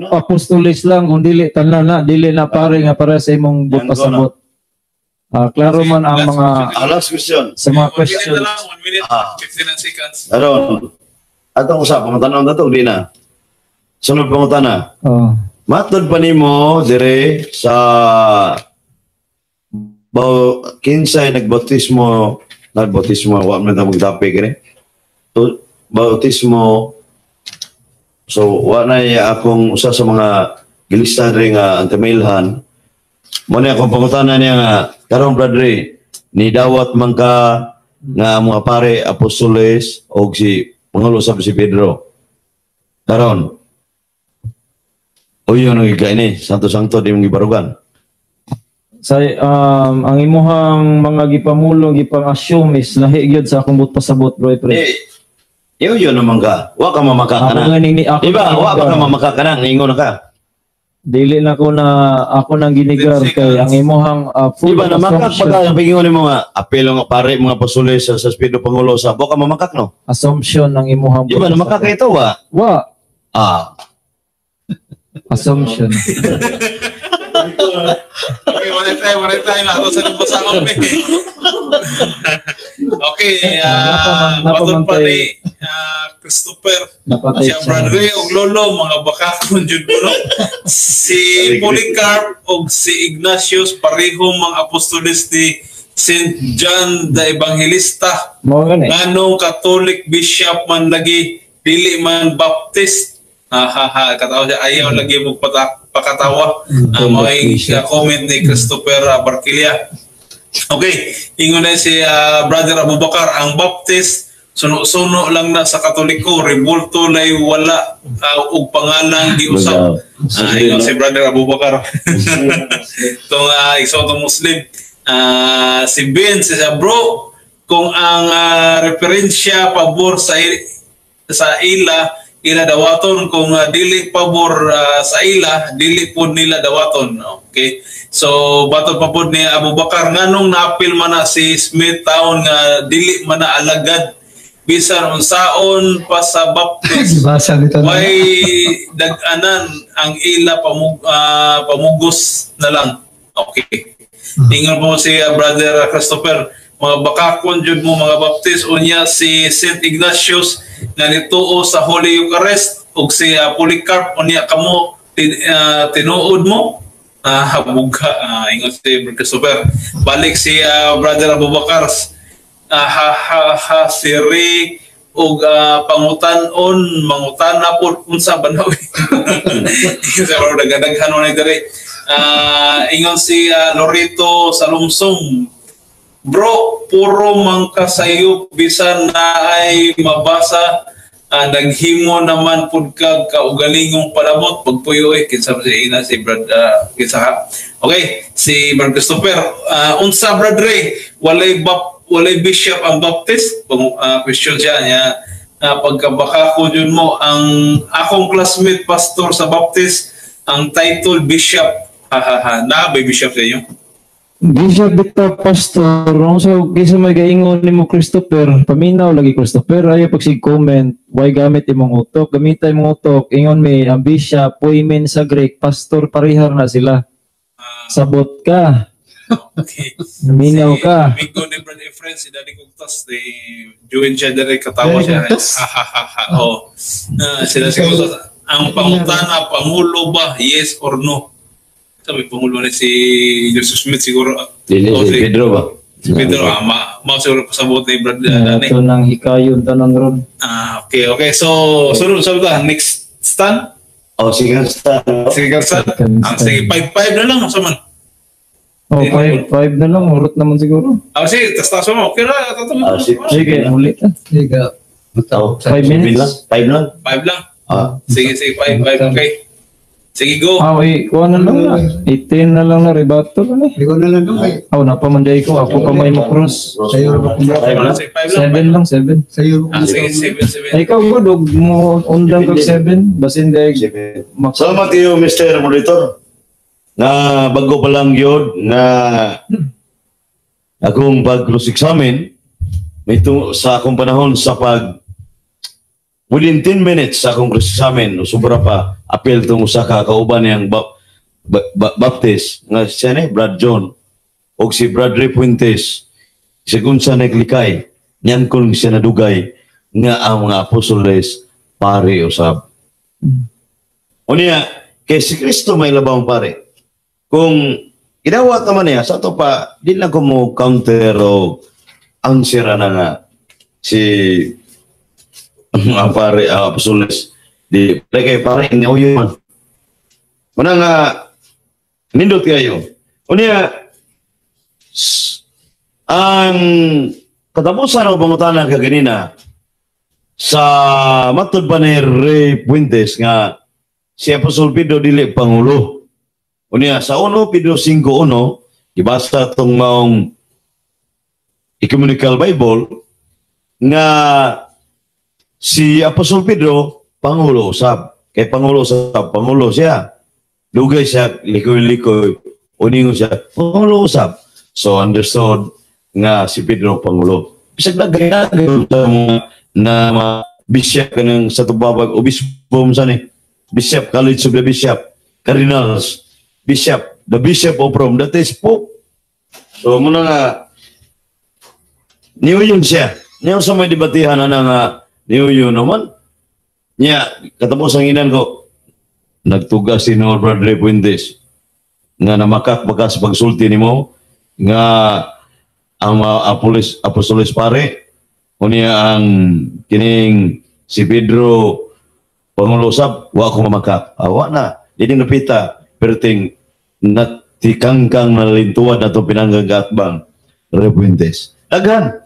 apostoles lang kung dili tanan na dili na pare nga para sa imong Yan ko na. pasabot. Klaro man ang mga Last question. sa mga 1 minute questions. na lang, 1 minute, 59 seconds. Aron. Atong usab pangutana na to di na. Sunod pangutana. Oh. Matod pa nimo dire sa baw kinsay nagbautismo wa man ta magdapi kini. To bautismo, so wa na iya akong usa sa mga gilista diri nga antimailhan. Mo ni akong pangutana niya nga karon Brad Ray, ni dawat man ka nga mga pare apostoles og si pangulo sa si Pedro. Karon uyo nang ini santo sangto di mong gibarugan. Sa ang imuhang mga gipamulo gipang-assume is lahi gyud sa akong pasabot, bro pre. Eh, iyo naman ka. Wa ka mamaka ka Ako na. nga ni ako Di ba? Wa ba ka ginigar. mamaka ka na? Ningon na ka. Dili na ko na ako nang ginigar 10 kay ang seconds. imuhang Di full ba namakak pa assumption, ka ang pingingon nimo nga apelo nga pare mga apostoles sa Pedro Pangulo sa wa ka mamakak no? Assumption ng imuhang Di ba namakak ka ito wa? Wa Ah. assumption. Okay, wala tayo na. Ato sa nabasahon eh. Okay, Napaman matod pa tayo. ni Christopher. Napatay Siya siya. Brad Ray og Lolo, mga bakakon jud ko no. Si Polycarp og si Ignatius pareho mga apostoles ni Saint John the Evangelista. Mao gani. Nganong Catholic bishop man lagi dili man Baptist. Ha ha ha, katawa siya ayaw lagi mo pakatawa. Ang Catholic mga bishop. comment ni Christopher Barquilla. Okay, ingon na si Brother Abubakar, ang Baptist suno-suno lang na sa Katoliko, rebulto lay wala og pangalang giusab. Ingon si Brother Abubakar. Itong isang Muslim. Si Ben, siya, bro, kung ang referensya pabor sa sa ila, ila dawaton, kung dili pabor sa ila, dili pod nila dawaton. Okay. So bato pa pod ni Abu Bakar, nganong naapil man na si Smith taon nga dili man na alagad bisan unsaon pa sa Baptist, way dag-anan ang ila pamugos na lang. Okay. Ingon po si Brother Christopher, mga bakakon jud mo mga Baptist, unya si Saint Ignatius nga nituo sa Holy Eucharist ug si Polycarp, unya kamo tinuod mo habugha. Ingon si Brother Christopher. Balik si Brother Abubakar, ha ha ha si Ray og pangutan-on mangutana pod unsa ba na. Sa dagadaghan na diri. Ingon si Lorito Salumsum, bro, puro man ka sayo bisan na ay mabasa, naghimo naman pud kag kaugalingong palabot pagpuyo eh kinsa si ina si Brad kinsa ka. Okay, si Brad Christopher, unsa Brad Ray, walay bishop ang Baptist? Question siya niya. Pagkabaka ko yun mo, ang akong classmate pastor sa Baptist, ang title bishop. Ha ha ha. Na may bishop sa inyo? Bishop bitaw pastor. So kaysa may gaingon nimo Christopher, paminaw lagi Christopher, ayaw pag sig comment, why gamit imong utok? Gamita imong utok, ingon mi ang bishop, poimen sa Greek, pastor parihar na sila. Sabot ka. Okay. Naminaw ka. Si amigo ni Brad Efren, si Daddy Kugtas, di join siya dere, katawa siya. Ha ha ha ha. Oh. Sila si Kugtas, ang pangutana, pangulo ba? Yes or no? Sabi, pangulo ni si Joseph Smith siguro. Dili, oh, si Pedro ba? Si Pedro, ma siguro pasabot ni Brad Danny. Ito nang hikayon tanan ron. Okay, okay. So, sunod ta, next stand? Oh, sige, stand. Sige, stand. Sige, 5-5 na lang, sa man. Oh, 5-5 na lang, urot naman siguro. Sige, tas-tas mo. Okay na, tatamo. Sige, ulit. Sige. 5 minutes. 5 lang? 5 lang. Sige, 5, okay. Sige, go. Wait, kuha na lang na. 18 na lang na, rebattle na eh. Ikaw na lang doon kay. Napamanday ko. Ako pa may makross. Sa'yo. 7 lang, 7. Sa'yo. Sige, 7, 7. Ikaw, go, dog mo undang kag 7. Basin deg. Salamat kayo, Mr. Monitor. Na bago pa lang yun na akong pag-cross-examine, may sa akong panahon sa pag within 10 minutes sa akong cross-examine, sobra pa, appeal itong usa ka kauban niyang Baptist, nga siya ni Brad John, o si Brad Ray Fuentes, sigun sa naglikay, niyan kung siya nadugay, nga ang mga apostoles, pare usab. O niya, kay si Kristo may labang pare. Kung gidawat naman niya, sa ito pa, di lang ko mo counter o answer na nga si ang pare, apostoles, di, kay pare, niuyo man. Una nga, nindot kayo. Unya, ang katapusan ng pangutana kaganina, sa matod pa ni Ray Puentes nga, si Apostol Pedro dili Pangulo. Unya, sa 1 Pedro 5:1, ibasa itong maong Ecumenical Bible, nga si Apostol Pedro, Pangulo usab. Kay Pangulo usab, Pangulo siya. Dugay siya, likoy-likoy, uningon siya, Pangulo usab. So understood nga si Pedro Pangulo. Bisag nagagay na mga bishop kanang sa tubabag, obispo mo sani, Bishop, College of the Bishop, Cardinals, Bishop, the Bishop of Rome, that is Pope. So muna nga, niuyon siya. Niyo sa may debatihan na nga, niuyon naman. Niya, katapos ang inan ko, nagtugas si Noel Brad Ray Puentes nga namakak-baka sa pagsulti nimo nga ang mga apostoles pare, unya ang kining si Pedro Pangulo usab, wa ko mamakak. Wa na, dili napita, perting natikangkang nalintuan na itong pinanggagatbang. Repuentes. Daghan.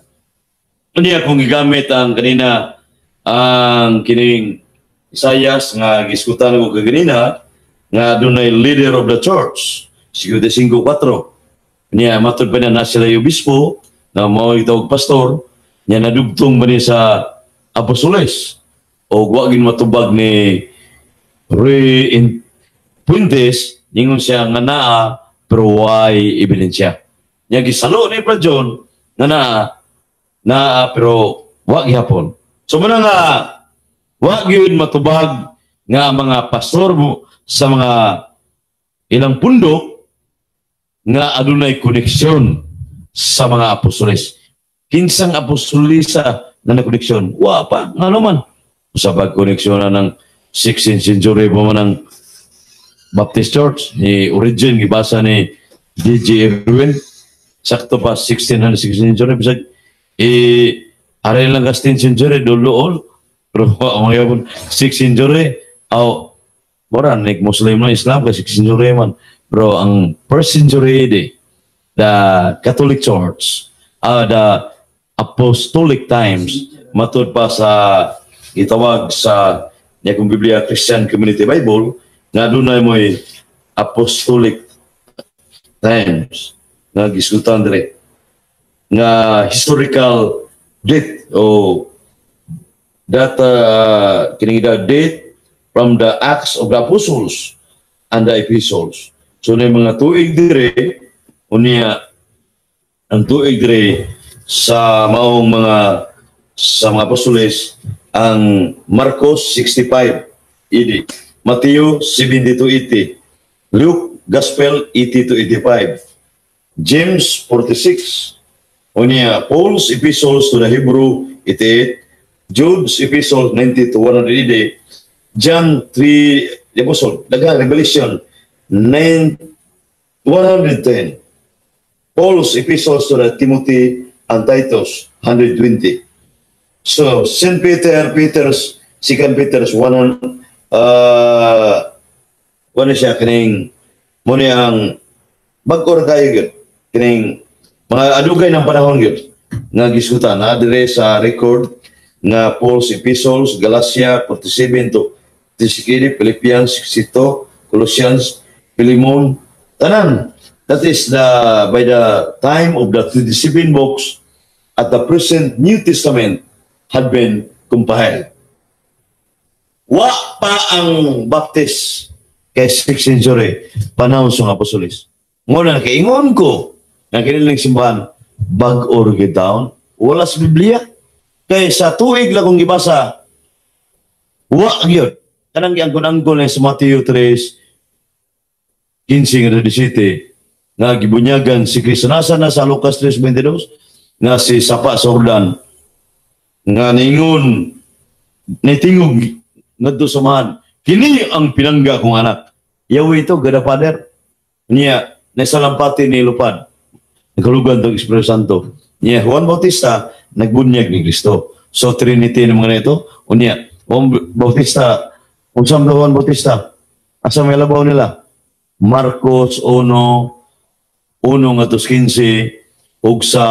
Unya kung gigamit ang kanina ang kining Isayas nga giskutan ko kaganina nga dunay leader of the church 55.4. Niya matud pa niya na sila yung obispo na mao itawag pastor niya, nadugtong ba niya sa apostoles o wa gin matubag ni Ray in Puentes. Ningon siya nga naa pero way ebidensya. Niya gisalo ni Fra John nga naa naa pero wa gihapon. So muna nga wa gyud matubag nga ang mga pastor mo sa mga ilang pundok nga adunay koneksyon sa mga apostoles. Kinsang apostolisa na na koneksyon? Wa pa. Ngano man? Sa pagkoneksyon na ng 16th century pa man ang Baptist Church ni Origen, gibasa ni D.J. Irwin, sakto pa 1600, 16th century. Bisag eh aray lang ka 16th century dulo, pero ang mga yapon 6th century aw mura nig Muslim na Islam kay 6th century man. Pero ang first century AD, the Catholic Church, the Apostolic times, matud pa sa gitawag sa niya kong Biblia, Christian Community Bible, nga dunay mo'y Apostolic times nga gisgutan dire nga historical date o data, kining date from the Acts of the Apostles and the Epistles. So na mga tuig dire, unya ang tuig dire sa maong mga sa mga apostoles, ang Marcos 65 AD, Mateo 72 AD, Luke Gospel 80 to 85, James 46, unya Paul's epistles to the Hebrew 88, Jude's epistle 90 to 100 AD, John 3, the Apostle, daghan, Revelation 9, 110, Paul's epistles to the Timothy and Titus 120. So, St. Peter, Peter's, Second Peter's 1, ano siya, kining, mo niya ang, bag-o ra kayo gyud, kining, mga adugay ng panahon gyud, nga gisgutan, na dire sa record, nga Paul's epistles, Galatia 47 to 56, Philippians 62, Colossians, Philemon, tanan. That is the by the time of the 27 books at the present New Testament had been compiled. Wa pa ang Baptist kay 6th century, panahon sa mga apostoles. Muna nakaingon ko nga kinilang simbahan bag-o ra gyud taon, wala sa Biblia. Kay sa tuig lang kong gibasa, wa gyud. Kanang giangkon-angkon na sa Mateo 3, 15 nga 17, nga gibunyagan si Kristo. Nasa na sa Lucas 3:22 nga si sapa sa Jordan nga ningon, nitingog ngadto sa man, "Kini ang pinangga kong anak." Yahweh ito, God the Father. Niya nasalampati ni lupad. Nagkalugan tong Espiritu Santo. Niya Juan Bautista nagbunyag ni Kristo. So Trinity ng mga nito. Unya Juan Bautista, unsam Juan Bautista? Asa may labaw nila? Marcos 1 1 nga 15 ug sa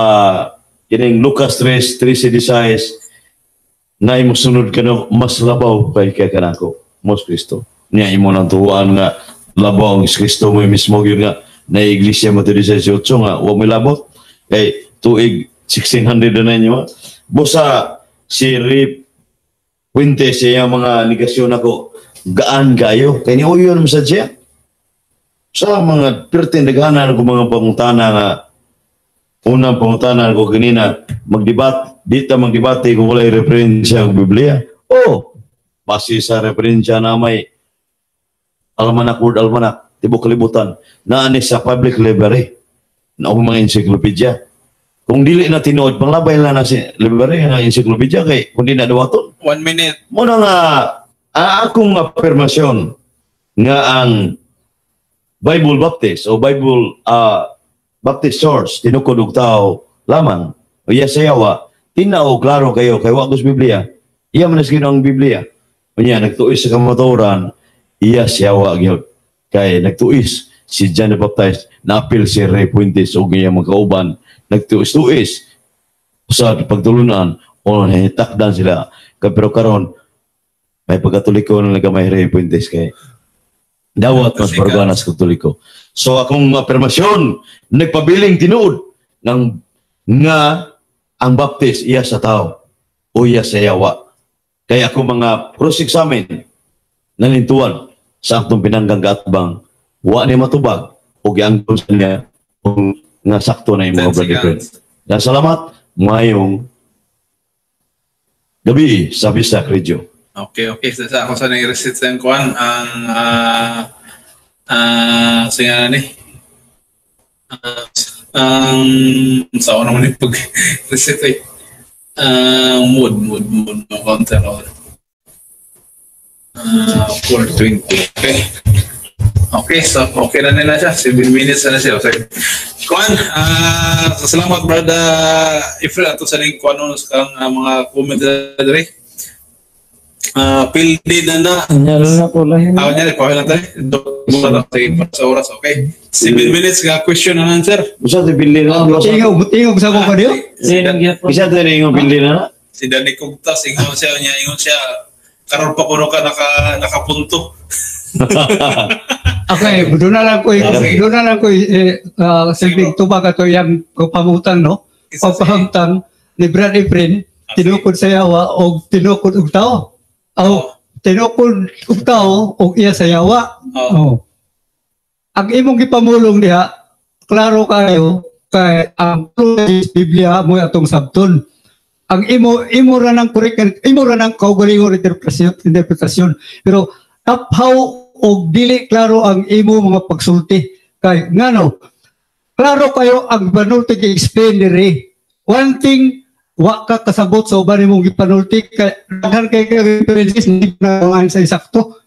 kining Lucas 3 13 16 na imong sunod kano mas labaw kay kanako mos Kristo. Niya imo nang tuwan nga labaw ang Kristo mo mismo gyud nga na iglesia mo 18 nga wa may labot kay tuig 1609 nyo. Busa si Rip Puente siya mga negasyon ako gaan kayo kay ni uyon mo sa siya sa mga pertin daghanan ko mga pangutana. Nga unang pangutana ko kanina, magdebat di ta magdebate kung walay referensya ang Biblia. Oh, base sa referensya na may almanac, word almanac, tibok kalibutan naa ni sa public library na ang mga encyclopedia. Kung dili na tinuod, panglabay lang na si library nga encyclopedia kay kung di na dawaton. 1 minute. Muna nga akong afirmasyon nga ang Bible Baptist o Bible Baptist Church tinukod og tao lamang o iya sa yawa, tinao klaro kayo kay wa sa Biblia. Iya man sa ang Biblia. Unya nagtuis sa kamatuoran, iya siyawa gyud kay nagtuis si John the Baptist, naapil si Ray Puentes ug iya mga kauban. Nagtuis-tuis sa pagtulunan o nahitakdan sila. Pero karon may pagkatoliko na nagamay rin Puentes kay dawat mas barganas Katoliko. So akong afirmasyon, nagpabiling tinuod ng nga ang Baptist iya sa tao o iya sa yawa. Kaya ako mga cross-examine nanintuan sa atong pinanggang gaatbang wa ni matubag o giangkon sa niya kung nga sakto na yung mga 10 brother friend. seconds. Kaya salamat, mayong gabi sa Bisak Radio. Okay. Sa ako sa nang-reset sa kuan ang sige na ni. Ang sa ano man pag reset ay mood mood mood no counter on. 420. Okay. Okay, so okay na nila siya. 7 minutes na siya. So, kuan, salamat, brother Ifra, ato sa ning kuan sa kang mga comment na diri. Pildi na na. Nya na ko lahin. Ako niya, pawin na tayo. Muna tayo sa oras, okay? 7 minutes nga question and answer. Usa ti pili na Oh, tingog, tingog sa ko pa diyo. Sinang gyapon. Isa ti ingon pili na. Si Danny Kugtas, ingon siya, niya, ingon siya, karon pa kuno ka nakapunto. Okay, doon na lang ko, doon na lang ko eh, silbing tubag ato yung pamutan, no? Pagpahamtang ni Brad Efren, tinukod sa yawa o tinukod og tao. O tinukod og tao o iya sa yawa. Oh. Oh. Ang imong gipamulong diha, klaro kayo kay ang Biblia mo atong sabton. Ang imo imo ra nang correct, imo ra nang kaugalingon interpretasyon, pero taphaw og dili klaro ang imo mga pagsulti kay ngano klaro kayo ang panulti gi-explain diri. One thing, wa ka kasabot sa uban imong gipanulti kay daghan kay ka references, hindi na sa eksakto.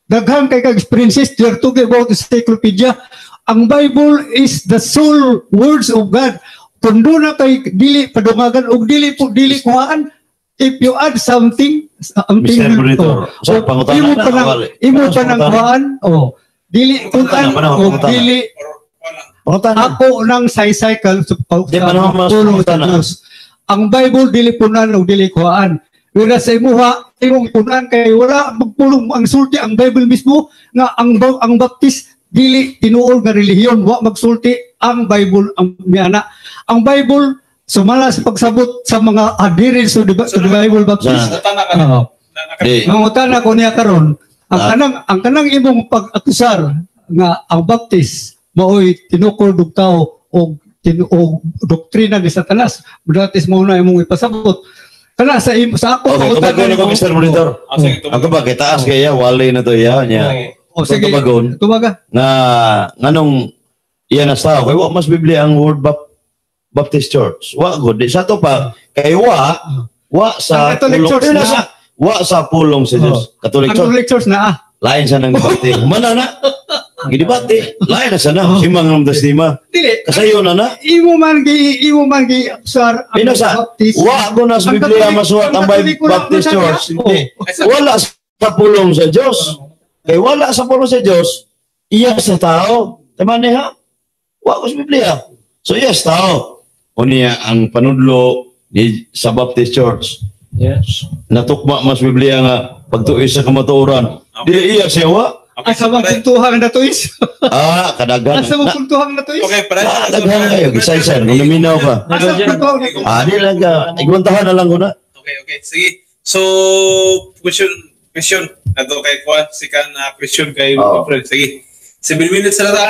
Daghan kay ka experiences. They are talking about encyclopedia. Ang Bible is the sole words of God. Kung doon na kay dili padungagan og dili po dili kuhaan, if you add something, something. Mr. Monitor, sa Oh, pangutana imo na, pa nang wali. imo Sa pa nang pangutana. kuhaan, oh, dili kuan Panahon, og pangutana. dili Or wala. Pangutana. ako nang saysay kal sa Di, panahon mas pulong sa pangutana. Diyos. Ang Bible dili punan og dili kuhaan. Whereas sa imuha, imong punan kay wala magpulong ang sulti ang Bible mismo nga ang Baptist dili tinuol nga relihiyon, wa magsulti ang Bible ang miana. Ang Bible sumala sa pagsabot sa mga adherents to the Bible Baptist. Pangutana ka na. Oo. Di. Mangutana ko niya karon, ang kanang imong pag-akusar nga ang Baptist maoy tinukod og tao og og doktrina ni Satanas, that is mo na imong ipasabot. Kana sa imo sa ako Okay, pangutana tubagon ako, nimo. Mr. Monitor. Ah, sige, Ang tubag, kay taas kaya, wali na to iya niya. O sige, Tubagon. tubaga. Nga, nganong iya na sa tao, kay wa mas Biblia ang World Baptist Church. Wa gud. Di sa to pa, kay wa, wa sa Ang Catholic pulong, Church na. wa sa pulong sa Diyos. Catholic Ang Church. Catholic Church na ah. Lain sa nang debate. Mana na. Gidebate. Lain na sana. Simang ng dastima. Dili. Kasayo na na. Imo man gi akusar ang Pino sa, Baptist. wa ko na sa Ang Biblia masuwat ang ang Bible Katoliko wala Baptist man sa Church. niya. Hindi. Wala sa pulong sa Diyos. Kay wala sa pulong sa Diyos, iya sa tao. Tama niya? Wa ko sa Biblia. So yes, tao. O niya ang panudlo ni sa Baptist Church. Natukma mas Biblia nga pagtuis sa kamatuoran. Dili iya siya wa. Okay, Asa man puntuhan na to is? Ah, kadaghan. Asa man puntuhan na to is? Okay, pare. Ah, daghan kayo. Gisaysan. Kung naminaw ka. Asa puntuhan na to? Ah, di lang ka. Igwantahan na lang ko na. Okay. Sige. So, question, question. Ato kay Kwan, si kan question kay friend. Sige. 7 minutes na ta.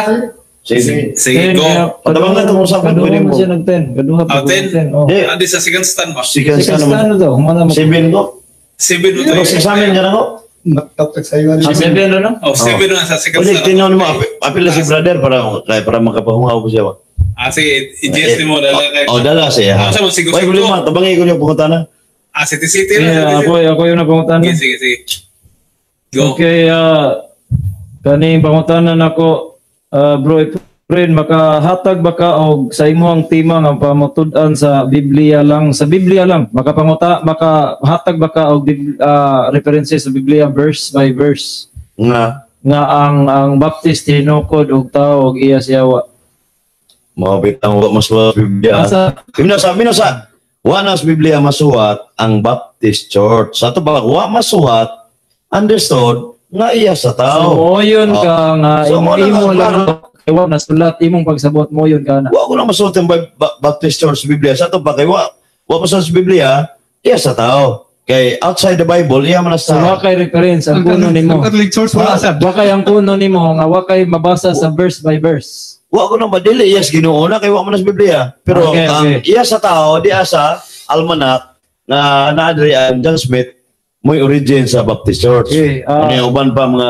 Sige. Sige, go. Patabang na itong usapan, Kaduha pwede man mo. siya nag-10. Kaduha pa Ah, 10? 10. Oh. Di. Andi sa second stand ba? Sige, Second sa naman. stand daw. Humana mo. Seven ko. 7 mo Pero sa amin ka na ko. Matapag sa iyo. Ah, 7 ano? Oh, 7 na sa second Pwede, stand. tinaw mo. Apil na si brother para kay para makapahungaw ko siya ba. Ah, sige, i-GS mo dala kay. Oh, dala siya. Ah, sa mo, sigo, Why sigo. problema? Tabangin ko niyo pumunta na. Ah, City City na. Yeah, City ako yung napangutana. Sige, sige, sige. Go. Okay, kaning pangutana nako, bro Efren, makahatag ba ka og sa imong tema nga pamatud-an sa Biblia lang, sa Biblia lang, makapanguta, makahatag ba ka og references sa Biblia verse by verse Nga. nga ang Baptist tinukod og tao og iya siyawa? Mga bitang wa masuwat sa Biblia. Asa? Minasa, minasa. Wa na sa Biblia masuwat ang Baptist Church. Sa ato ba, wa masuwat, understood, nga iya sa So, tao. mo yun Oh. ka nga So, imo mo na imo nga, lang kay wa nasulat imong pagsabot mo yun ka na. Wa ko na masuwat ang Baptist Church sa Biblia. Sa ato ba, kay wa masuwat sa Biblia, iya sa tao. Kay outside the Bible, iya man na So sa wa kay reference ang kuno nimo. Ang Catholic Church wala sad. Wa kay ang kuno nimo nga wa kay mabasa sa verse by verse. Wa ko na madili, yes, Ginoo na, kay wa man na sa Biblia. Pero ang iya sa tao, di asa, almanac, na naadri ang John Smith, mo'y origin sa Baptist Church. Okay, Ano uban pa mga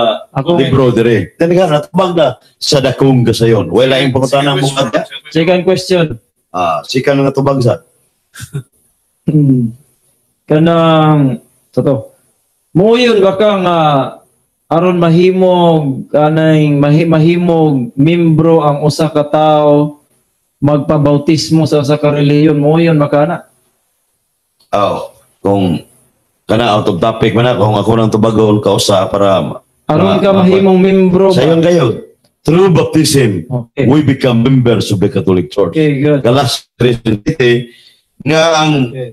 libro dire. Tanaga natubag na sa dakong kasayon. Wala yung pangutana mo nga. Second question. Ah, sika na natubag sa. Kanang toto. Moyon ba ka nga aron mahimog anay mahimog membro ang usa ka tawo magpabautismo sa usa ka relihiyon, moyon ba ka na? Oh, kung kana out of topic man na, kung ako nang tubagon kausa para Aron ka mahimong membro ba? Sayon kayo. Through baptism, we become members of the Catholic Church. Okay, good. Galas 3:20 nga ang okay.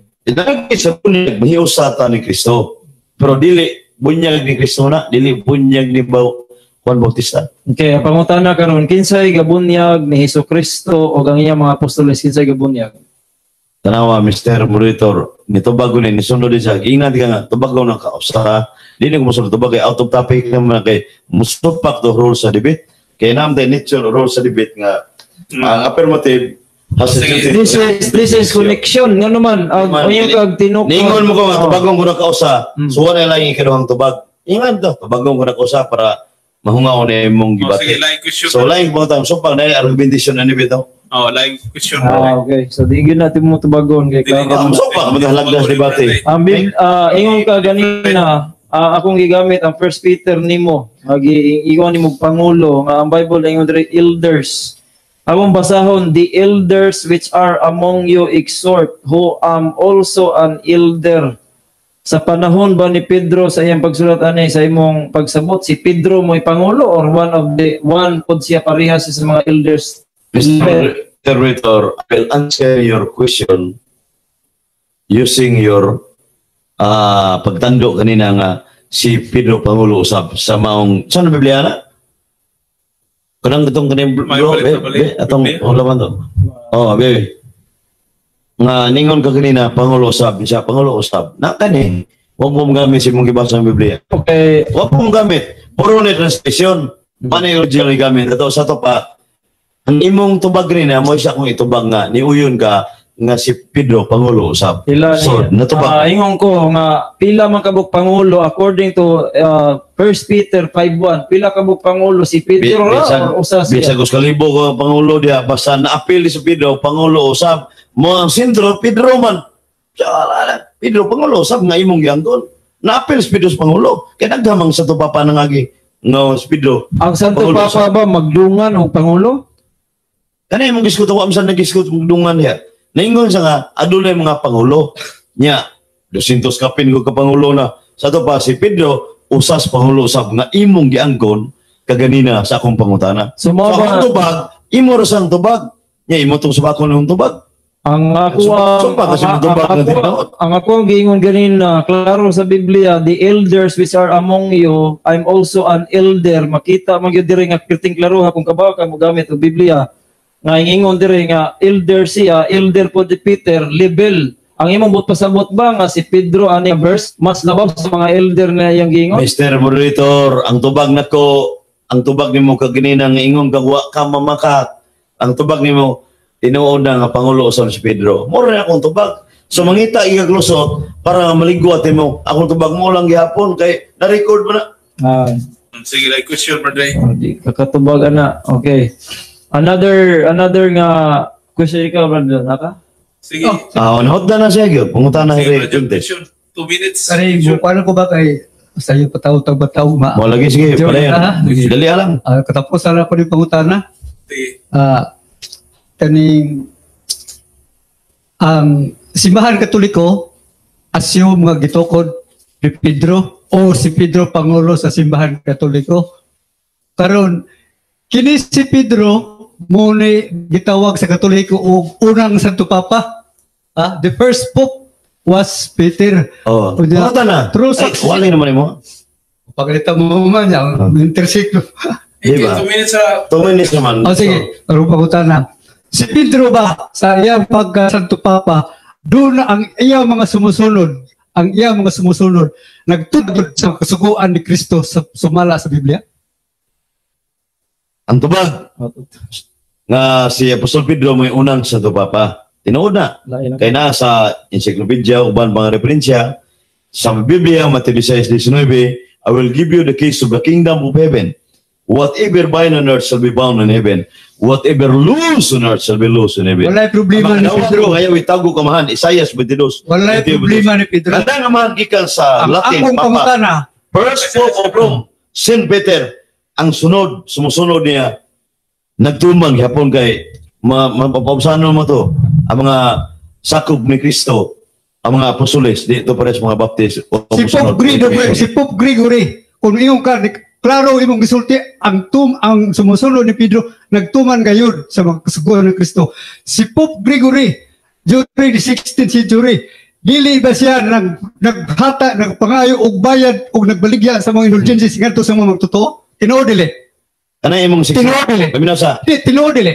Sa bunyag mahiusata ni Kristo. Pero dili bunyag ni Kristo na, dili bunyag ni Juan Bautista. Okay, ang pangutana karon, kinsay gabunyag ni Hesus Kristo o ang iyang mga apostoles, kinsay gabunyag? Tanawa, Mr. Moderator, nitubag ko ni nisunod din siya. Ingat ka nga, tubag ko ng kausa. Di na ko musunod tubag kay out of topic naman kay musupak to role sa debate. Kay naam tayo nature role sa debate nga ang affirmative has a Sige. duty. This is connection nga naman ang Man, unya kag tinukod. Niingon mo ko nga tubagon ko na kausa. So wala lang yung ikaduhang tubag. Ingat to, tubagon ko na kausa para mahungaw na imong Oh, gibati. sige, laing question. So laing po tayo, so pag na argumentation na ni bitaw. Oh, laing question. Ah, okay. So di gyud natin mo tubagon kay Dili klaro Ah, man. so pa maghalagdas debate. Ang ingon ka ganina, akong gigamit ang First Peter nimo, nga ingon nimo pangulo nga ang Bible ingon diri elders. Among basahon, "The elders which are among you exhort, who am also an elder." Sa panahon ba ni Pedro sa iyang pagsulat ani sa imong pagsabot, si Pedro mo'y pangulo or one of the one pod siya parehas sa mga elders? Mr. Moderator, I will answer your question using your pagtando kanina nga si Pedro pangulo usab sa maong saan ang Biblia na? Kanang itong kaning May bro, balik be, na balik. be, atong Biblia? oh, laman to. Oh, be. Nga ningon ka kanina pangulo usab siya pangulo usab. Na kani, wag mo gamit sa imong gibasa ang Biblia. Okay. Wag mo gamit. Puro ni translation. Paano yung original gamit? Ato sa to pa, ang imong tubag rin na mo siya kung itubag nga niuyon ka nga si Pedro pangulo usab. Pila So, ni natubag. Ingon ko nga pila man kabuk pangulo according to 1 Peter 5:1. Pila kabuk pangulo si Pedro ra or usa siya? Bisag us kalibo ko ang pangulo diha basta naapil si Pedro pangulo usab mo ang sentro Pedro man. Siya, wala na. Pedro pangulo usab nga imong giangkon. Naapil si Pedro sa pangulo. Kay naghamang sa to papa nangagi nga si Pedro. Ang Santo Pangulo Papa usab. ba magdungan og pangulo? Kani imong gisgutan wa man sa nagisgut magdungan diha. Naingon siya nga adunay mga pangulo. Nya 200 kapin ko ka pangulo na. Sa to pa si Pedro usas pangulo usab nga imong giangkon kaganina sa akong pangutana. So, mao So, ba- akong tubag, imo ra sang tubag. Nya imo tong subakon ng tubag. Ang ako ang So, pa, kasi ang, matubag ang, na ako, tinuod. ang ako ang giingon ganina, klaro sa Biblia, "The elders which are among you, I'm also an elder." Makita man gyud diri nga kirting klaro ha kung kabaw ka mo gamit og Biblia. Nga ingon diri nga elder siya, elder po di Peter, level. Ang imong but pasabot ba nga si Pedro ani verse mas labaw sa mga elder na iyang giingon? Mr. Moderator, ang tubag nako, ang tubag nimo kaganina nga ingon kag wa ka mamakat. Ang tubag nimo tinuod na nga pangulo usab si Pedro. Mura na akong tubag. So mangita ikaglusot para maligwat nimo. Akong tubag mo lang gihapon kay na-record mo na. Ah, Sige, laing question, brother. oh, di kakatubag ana. Okay. Another another nga question ikaw, brother, naka? Sige. Ah, oh, na na siya gyud. Pangutana Sige, ni brother. Juntes. Question. 2 minutes. Kani mo paano ko ba kay sa iyo patawag tag bataw ma. Mo lagi sige, Diyo palayan. na, ha? Sige. Dali lang. Ah, katapusan na ko ni pangutana. Sige. Ah, kaning ang simbahan Katoliko assume nga gitukod ni Pedro o si Pedro pangulo sa simbahan Katoliko. Karon kini si Pedro mo ni gitawag sa Katoliko og unang Santo Papa. Ah, the first pope was Peter. Oh. Unya, Pangutana na. True Ay, success. wala naman mo. Pagkalita mo man yan, intersiklo. Di ba? 2 minutes sa 2 minutes naman. O sige, aron pangutana. Si Pedro ba sa iyang pagka Santo Papa, doon na ang iyang mga sumusunod, ang iyang mga sumusunod, nagtudod sa kasuguan ni Kristo sa sumala sa Biblia? Ang tubag nga si Apostol Pedro may unang Santo Papa. Tinuod na. Lain na. Kay naa sa encyclopedia uban mga referensya sa Biblia, Mateo 16:19, "I will give you the keys of the kingdom of heaven. Whatever bind on earth shall be bound in heaven. Whatever loose on earth shall be loose in heaven." Walay problema ni Ang Pedro. Ayaw itago kamahan. Isaias 22. Walay 22. problema ni Pedro. Kanang amahan gikan sa Ang Latin, akong Papa. pangutana, First Pope of Rome, Saint Peter, ang sunod, sumusunod niya, nagtumang hapon kay mapapabsanon mo to, ang mga sakop ni Kristo, ang mga apostoles, dito pares mga Baptist. O si Pope Gregory, si Pope Gregory, kung iyong ka, klaro imong gisulti, ang sumusunod ni Pedro nagtuman gayud sa mga kasuguan ni Kristo. Si Pope Gregory during the 16th century, dili ba siya naghata, nagpangayo og bayad og nagbaligya sa mga indulgences ngadto sa mga magtotoo? Tinuod dili? Kanang imong 16. Tinuod dili? Paminaw sa. Di, tinuod dili?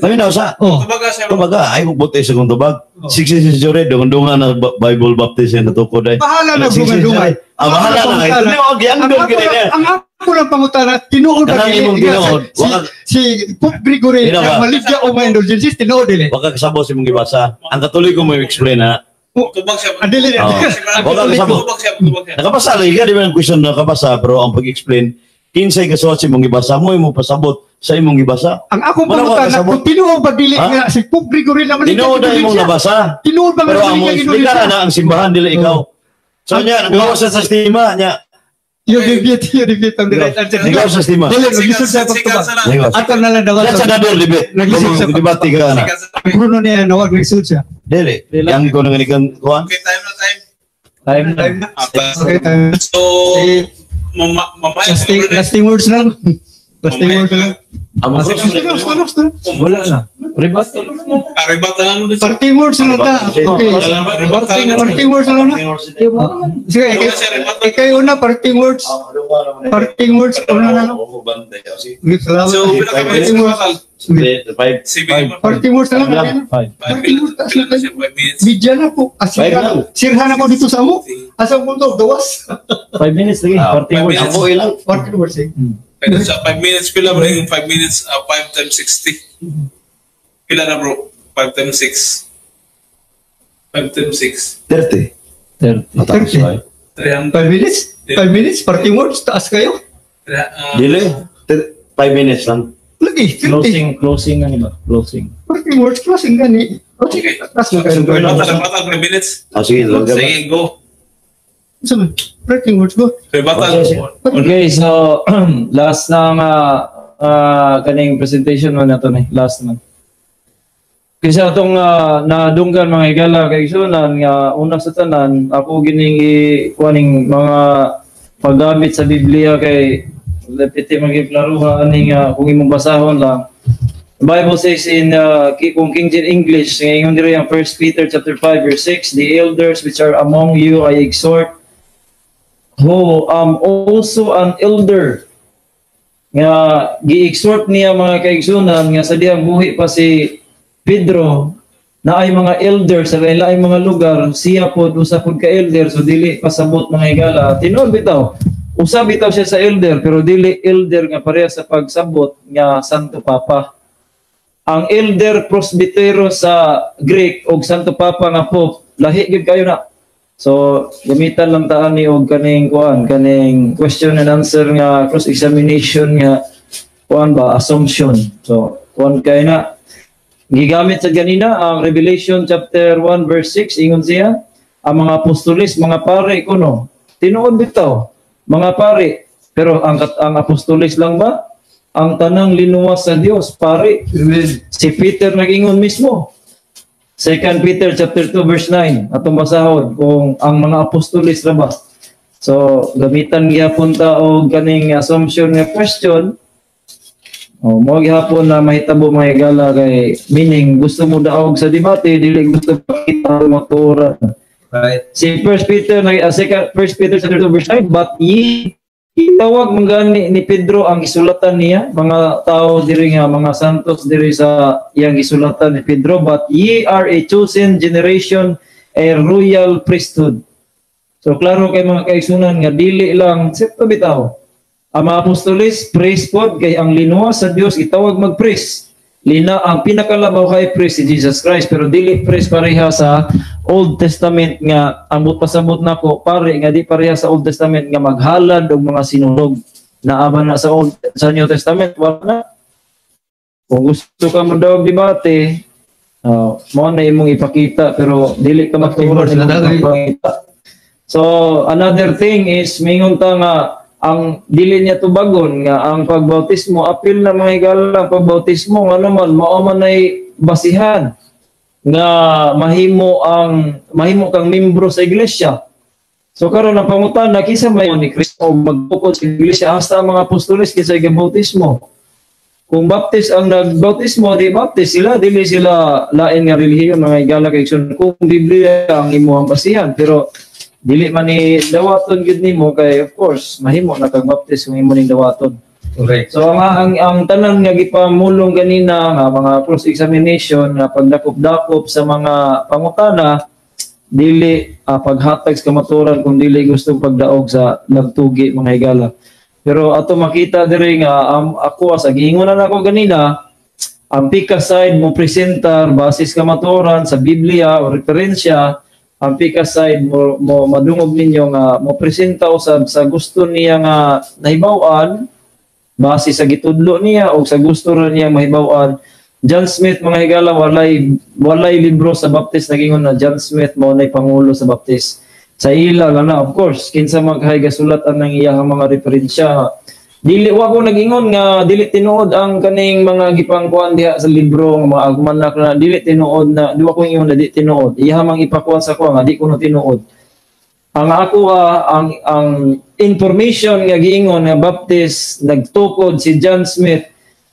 Paminaw sa. Oh. Tubaga siya. Tubaga, ay buti sa kong tubag. 16th century, dungan na Bible Baptist na natukod ay. Bahala na 16th dungan-dungan. century. Ah, bahala na. Ito na, okay, ang Ang doon ako kini lang, niya. ang ako lang pangutana, tinuod ba Kanang dili imong nga tinuod, si Pope Gregory Di na ba? nagmaligya og mga indulgences, tinuod dili? Waka kasabot sa imong gibasa. Ang Katoliko mo explain na. Tubag siya. Ah, dili. Oo. Waka kasabot. Tubag siya, tubag siya. Nakabasa lagi ka, di ba ang question nakabasa, pero ang pag-explain, kinsay kasuwat sa imong gibasa mo, imong pasabot sa imong gibasa. Ang akong Wala ka pangutana, kasabot. kung tinuod ba dili Ha? nga si Pope Gregory na maligya Tinuod na imong nabasa. Tinuod ba nga Pero ang mo maligya explain indulgensya? na ang simbahan dili ikaw. So niya, nagawa sa sistema niya. You deviate from the right answer. Ikaw sa sistema. Dili, naglisod siya Sikat pagtubag. sa na. Ikaw. Ato na lang daw. Sa senador, debate. Naglisod siya. Debate ka na. Sikat sa Bruno niya, nawag naglisod siya. Dili. Yang ko nang ikan kuan. Okay, time na time. Time na. Time na. Ah, Okay, time na. So, Eh, mamaya. Lasting words na lang. Lasting words na lang. Amo Last, last, last, last. Wala na. Rebuttal. Rebut na lang. Parting words na lang ta. Okay. Rebut na lang. Parting words na lang na. Sige, ikay una, parting words. Parting words, una na lang. Sige, salamat. So, pila ka minutes Parting words. total? Sige. Five. Sige, Parting words na lang. Five. 5 minutes. Pila na siya, 5 minutes. Media na po. Ah, Five lang. Sirhan ako dito sa amo. Asa mo to? Gawas. 5 minutes lagi. Ah, Parting 5 words. minutes. Ako ilang. Parting words eh. Pwede siya, 5 minutes pila bro, yung 5 minutes, 5 times 60. Pila na bro? 5 times 6. 5 times 6. 30. 30. Mataas ba? 300. 5 minutes? 5 minutes? Parting words? Taas kayo? Dili. 5 minutes lang. Lagi, 30. Closing, closing ano ba? Closing. Parting words, closing gani. O sige, taas na kayo. Rebuttal, rebuttal, 5 minutes. Ah, sige, lang ka ba? Sige, go. Saan? Parting words, go. Rebuttal. Okay, so last na nga kaning presentation man nato ni, last naman. Kasi atong nadunggan mga higala kay igsunan nga una sa tanan ako gining i kuaning mga paggamit sa Biblia kay lepiti magiklaruha ani nga kung imong basahon lang. The Bible says in kung King James English, ngayon diri ang 1 Peter chapter 5 verse 6, "The elders which are among you I exhort, who am also an elder." Nga gi-exhort niya mga kaigsunan nga sa diyang buhi pa si Pedro na ay mga elder sa lain mga lugar, siya pod usa pod ka elder, so dili pasabot mga higala. Tinuod bitaw usa bitaw siya sa elder, pero dili elder nga pareha sa pagsabot nga Santo Papa. Ang elder presbytero sa Greek og Santo Papa nga pope, lahi gyud kayo na. So gamitan lang taan ni og kaning kuan, kaning question and answer nga cross examination nga kuan ba, assumption. So kuan kay na gigamit sa ganina ang Revelation chapter 1 verse 6, ingon siya ang mga apostolis mga pare kuno. Tinuod bitaw mga pare, pero ang apostolis lang ba? Ang tanang linuwas sa Dios pare. Si Peter nag-ingon mismo. 2 Peter chapter 2 verse 9, atong basahon kung ang mga apostolis ra ba. So gamitan gyapon ta og kaning assumption nga question. Oh, mo gihapon na mahitabo, mga higala, kay meaning gusto mo daog sa debate, dili gusto pakita ang matuoran. Si First Peter na second First Peter chapter 2 verse 9, "But ye," tawag man gani ni Pedro ang gisulatan niya, mga tao diri nga mga santos diri sa iyang gisulatan ni Pedro, "But ye are a chosen generation, a royal priesthood." So klaro kay, mga kaigsunan, nga dili lang septo bitaw. Ang mga apostoles, priest pod, kay ang linuwas sa Dios gitawag mag-priest. Lina ang pinakalabaw kay priest si Jesus Christ, pero dili priest pareha sa Old Testament nga ang but pasabot nako pare nga di pareha sa Old Testament nga maghalad og mga sinunog. Naa na sa Old, sa New Testament wala na. Kung gusto ka mo daw debate, mo na imong ipakita, pero dili ka Favor matuoran sila imong dagay. ipakita. So another thing is mingon ta nga ang dili niya tubagon nga ang pagbautismo apil na, mga higala, ang pagbautismo, nga naman mao man ay basihan nga mahimo ang mahimo kang membro sa iglesia. So karon ang pangutana, kinsa may ni Kristo magtukod sa iglesia hasta ang mga apostoles, kinsa bautismo? Kung Baptist ang nagbautismo, di Baptist sila, dili sila lain nga relihiyon, mga higala kay kung Biblia ang imuhang basihan, pero dili man ni dawaton gyud nimo kay of course mahimo na kag Baptist kung imo ning dawaton. So ang tanan nga gipamulong ganina nga mga cross examination nga pagdakop-dakop sa mga pangutana, dili paghatag sa kamatuoran kung dili gusto pagdaog sa lagtugi, mga higala. Pero ato makita diri nga ako sa giingon na nako ganina, ang pika side mo presentar basis kamatuoran sa Biblia o referensya, ang pika side mo madungog ninyo nga mo presenta usab sa gusto niya nga nahibaw-an base sa gitudlo niya o sa gusto ra niya mahibaw-an. John Smith, mga higala, walay walay libro sa Baptist nagingon na John Smith mao nay pangulo sa Baptist. Sa ila lang na, of course, kinsa man kay gasulat ang iyahang mga referensya. Dili wa ko nagingon nga dili tinuod ang kaning mga gipangkuan diha sa libro nga mga almanak na dili tinuod na di wa ko ingon na di tinuod. Iyaha mang ipakuan sa ko nga di kuno tinuod. Ang ako ang information nga giingon nga Baptist nagtukod si John Smith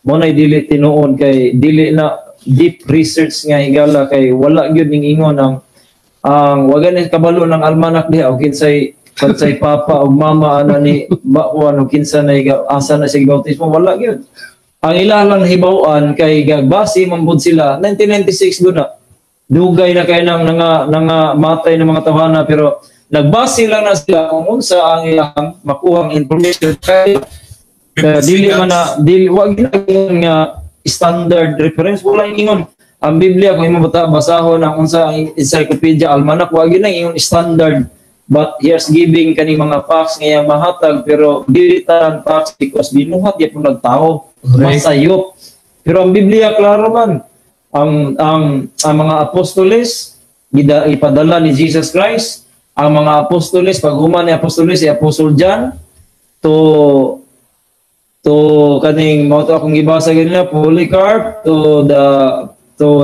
mo nay dili tinuod kay dili na deep research nga higala, kay wala gyud ning ingon ang waga ni kabalo ng almanak diha o kinsay kinsay papa o mama ana ni ba kuan o kinsa na asa na siya bautismo, wala gyud. Ang ila lang nahibaw-an kay gagbase man pud sila 1996 gud na, dugay na kay nang nanga nanga matay ng mga tawhana, pero nagbase lang na sila kung unsa ang ilang makuhang information kay kaya dili man na dili wa ginagingon nga standard reference. Wala ingon ang Biblia kung imo bata basahon ang unsa ang encyclopedia, almanac, wa gyud ingon standard, but here's giving kani mga facts nga iyang mahatag, pero dili tanan facts because binuhat gyapon nagtao masayop. Pero ang Biblia klaro man, ang mga apostoles gida ipadala ni Jesus Christ. Ang mga apostoles, pag human ni apostoles si Apostle John to kaning mao to akong gibasa ganina, Polycarp, to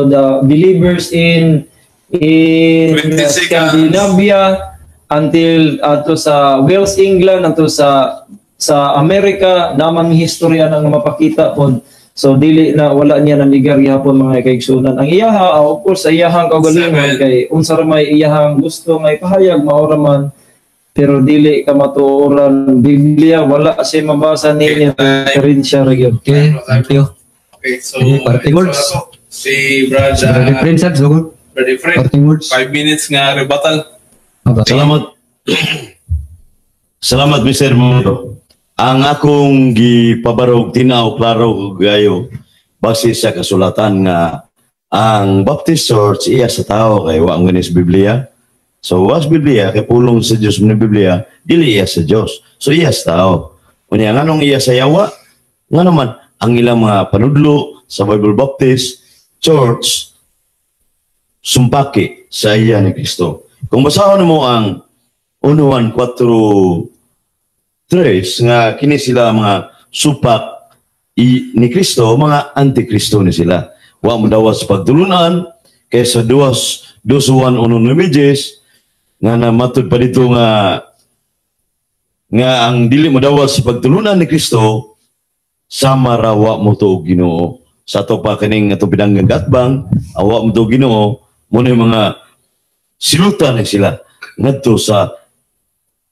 the believers in 20 seconds. Scandinavia until ato sa Wales, England, until sa Amerika naman historya nang mapakita pod. So dili na wala niya nanigar gihapon, mga kaigsunan. Ang iyaha, of course, sa iyahang kaugalingon Seven. kay unsa ra may iyahang gusto nga ipahayag, mao ra man, pero dili ka matuoran. Biblia wala siya mabasa niya referensya ra gyud. Okay, thank you. Okay, so, Okay, parting words. So, ako, si Brad, Brother Efren, sir, so Brad Efren, parting words. 5 minutes nga rebuttal. Aba. Salamat. Salamat, Mr. Mundo. Ang akong gipabarog tinaw klaro gayo base sa kasulatan nga ang Baptist Church iya sa tao kay wa ang sa Biblia. So was Biblia kay pulong sa Dios man Biblia, dili iya sa Dios. So iya sa tao. Unya nganong iya sa yawa? Nga naman ang ilang mga panudlo sa Bible Baptist Church sumpaki sa iya ni Kristo. Kung basahon mo ang 1.4.3 nga kini sila mga supak ni Kristo, mga antikristo ni sila. Wa mo dawas sa pagtulunan kaysa duwas dos one uno nueve nga namatud pa dito nga nga ang dili mo dawas sa pagtulunan ni Kristo. Sama rawa mo to og Ginoo. Sa ato pa kining atong pinanggang gatbang, awa mo to Ginoo, mo na yung mga silutan ni sila ngadto sa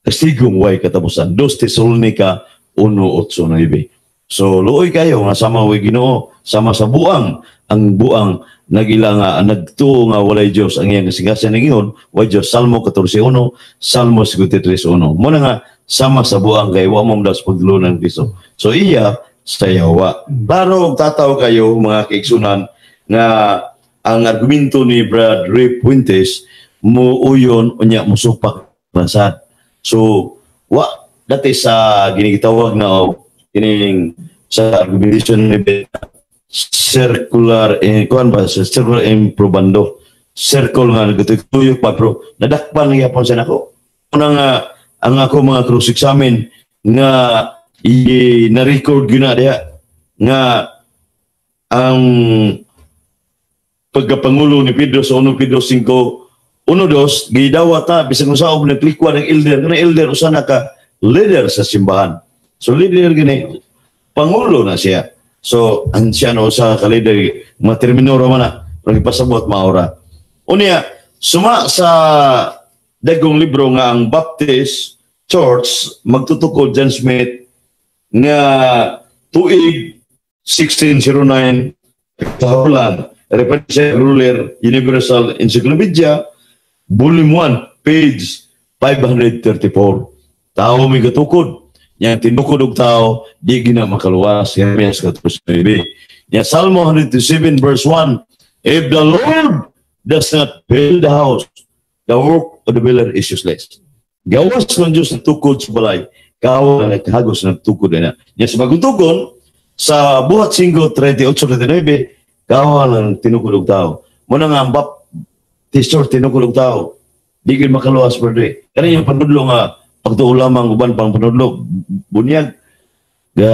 kastigong way katapusan. 2 Tesalonica 1:8-9. So luoy kayo nga sama way Ginoo, sama sa buang, ang buang nagila nga nagtuo nga walay Dios ang iyang kasingkasin ningon, way Dios. Salmo 14:1, Salmo 53:1. Mo na nga sama sa buang kay wa mo das pagdulunan Kristo. So iya sa yawa. Klaro og tataw kayo, mga kaigsunan, nga ang argumento ni Brad Ray Puentes mo uyon unya musupak na sad. So wa dati sa ginigitawag na og kining sa argumentation ni circular eh, kuan ba sa circular improbando, circle nga nagtutuyok pa, pero nadakpan na gyapon sa nako. Una nga ang ako mga cross examine nga i na-record gyud na diha nga ang pagkapangulo ni Pedro sa 1 Pedro 5:1-2 gidawat na bisan kung saob naglikwa ng elder nga elder usa na ka leader sa simbahan. So leader gini, pangulo na siya. So ang siya no usa ka leader, mga termino ra man na pero gipasabot maora. Unya suma sa dagong libro nga ang Baptist Church magtutukod, John Smith nga tuig 1609 sa Holland, reference Gruler Universal Encyclopedia, Volume 1, page 534. Tao may katukod. Yang tinukod og tao, di gina makaluwas. Jeremias 14:9. Nya Salmo 107 verse 1, "If the Lord does not build the house, the work of the builder is useless." Gawas ng Diyos ng tukod sa balay, kawa na nagkahagos ng tukod na. Nya sa bagong tukon, sa Buhat 5:38-39, kawa lang tinukod og tao. Muna nga ang Baptist Church tinukod og tao. Di gyud makaluwas pwede. Kani yung panudlo nga pagtuo lamang, uban pang panudlo bunyag ga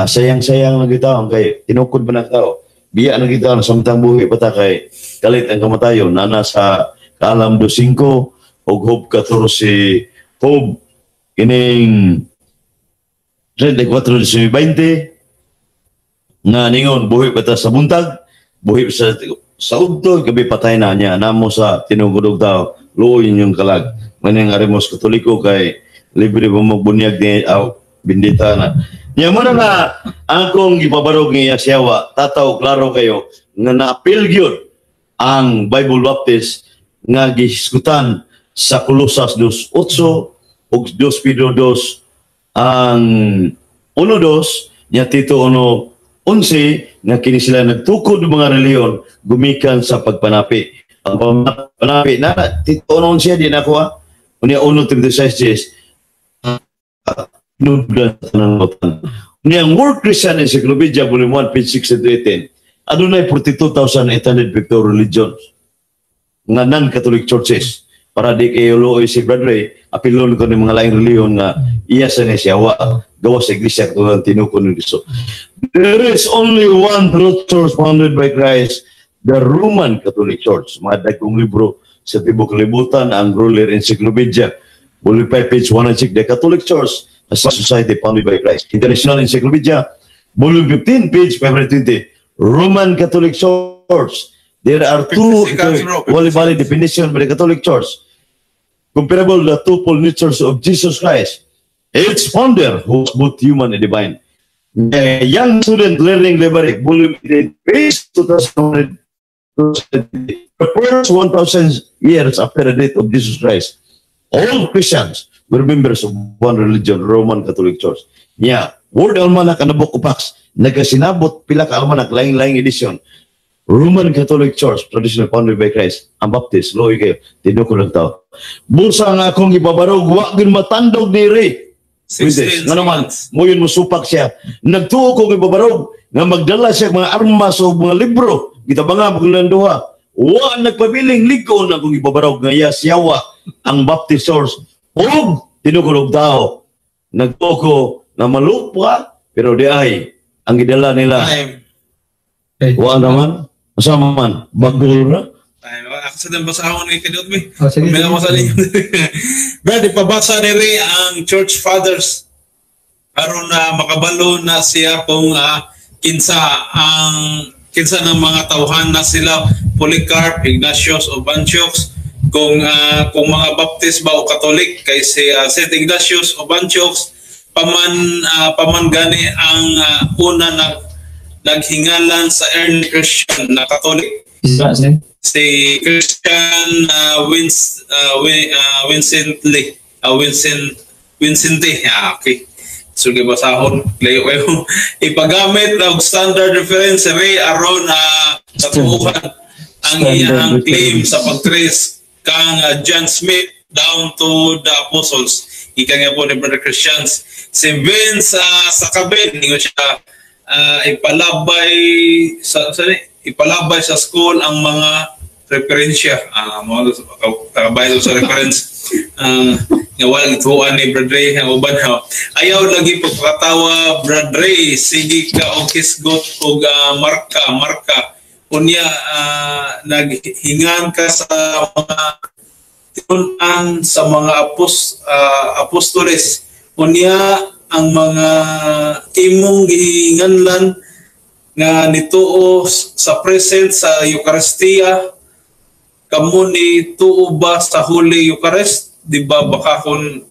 sayang-sayang lang kita kay tinukod ba ng tao. Biya na kita samtang buhi pa ta kay kalit ang kamatayon nana sa Kaalam 2:5 ug Job 14, Job kining 34:20 nga ningon buhi pa ta sa buntag, buhi sa udto, gabi patay na niya namo sa tinukod og tao. Luoy inyong kalag maning aremos Katoliko kay libre mo magbunyag ni aw bindita na niya. Mo na nga ang akong gipabarog niya siyawa, tataw klaro kayo nga naapil gyud ang Bible Baptist nga gihisgutan sa Kolosas 2:8 ug 2 Pedro 2 ang 1-2 nya Tito 1:11 nga kini sila nagtukod ng mga relihiyon gumikan sa pagpanapi. Ang panapi na Tito 1:11 di na kuha. Unya 1 Timothy 6:10 nubdan sa tanang. Unya ang World Christian Encyclopedia, Volume 1, page 6 to 18, adunay 42,850 religions nga non-Catholic churches. Para di kayo luoy si Brad Ray, apilon ko ng mga laing relihiyon nga iya sa ni siya wa gawas sa Iglesia Katolika tinukod ni Kristo. There is only one true church founded by Christ, the Roman Catholic Church. Mga dagkong libro sa tibok kalibutan, ang Gruler Encyclopedia, Volume 5, page 106, The Catholic Church as a Society Founded by Christ. International Encyclopedia, Volume 15, page 520, Roman Catholic Church. There are two 50 seconds, bro. Wali valid definition by the Catholic Church, comparable to the twofold natures of Jesus Christ, its founder, who was both human and divine. The Young Student Learning Library, Volume 18, page 2000. The first 1,000 years after the death of Jesus Christ, all Christians were members of one religion, Roman Catholic Church. Yeah, World Almanac and the Book of Acts, nagasinabot pila ka almanac, laing-laing edition. Roman Catholic Church, traditional founded by Christ, ang Baptist, luoy kayo, tinukod ng tao. Busa nga akong ibabarog, wa gyud matandog ni Ray. 16 Nga naman, seconds. Muyon mo supak siya. Nagtuo ko ibabarog, nga magdala siya mga armas o mga libro. Kita ba nga, magulang duha. Wa nagpabiling lig-on akong ibabarog nga iya siyawa ang Baptist Church. Og tinukod og tao. Nagtuo ko na malupa, pero di ay, ang gidala nila. Time. Okay. Wa naman, masama man, bagol ra. Time. Ako sa dang basahon ni Kadiyot, mi. Oh, sige, May sige. mo sa ninyo. Brad, ipabasa ni Ray ang Church Fathers. Aron na makabalo na siya kung kinsa ang kinsa ng mga tawhan na sila Polycarp, Ignatius o Antioch, kung mga Baptist ba o Catholic, kay si Saint Ignatius of Antioch paman gani ang una na naghingalan sa early Christian na Catholic. Isa si Si Christian Vincent Lee, Vincent Vincente. Ah, okay. So basahon layo kayo. Ipagamit og standard reference Ray aron na katuohan ang Standard iyang claim reference. Sa pag-trace kang John Smith down to the apostles. Ika nga po ni Brother Christians. Si Vince sa Kabin, ingon siya, ipalabay sa school ang mga referensya. Ah, mo tagabay sa reference. Nga wala gituan ni Brad Ray ang uban ha. Ayaw lagi pagpakatawa, Brad Ray, sige ka og hisgot og marka marka. Unya naghingan ka sa mga tinunan sa mga apostoles. Unya ang mga imong gihinganlan nga nituo sa present sa Eucharistia, kamo ni tuo ba sa Holy Eucharist, di ba? Baka kung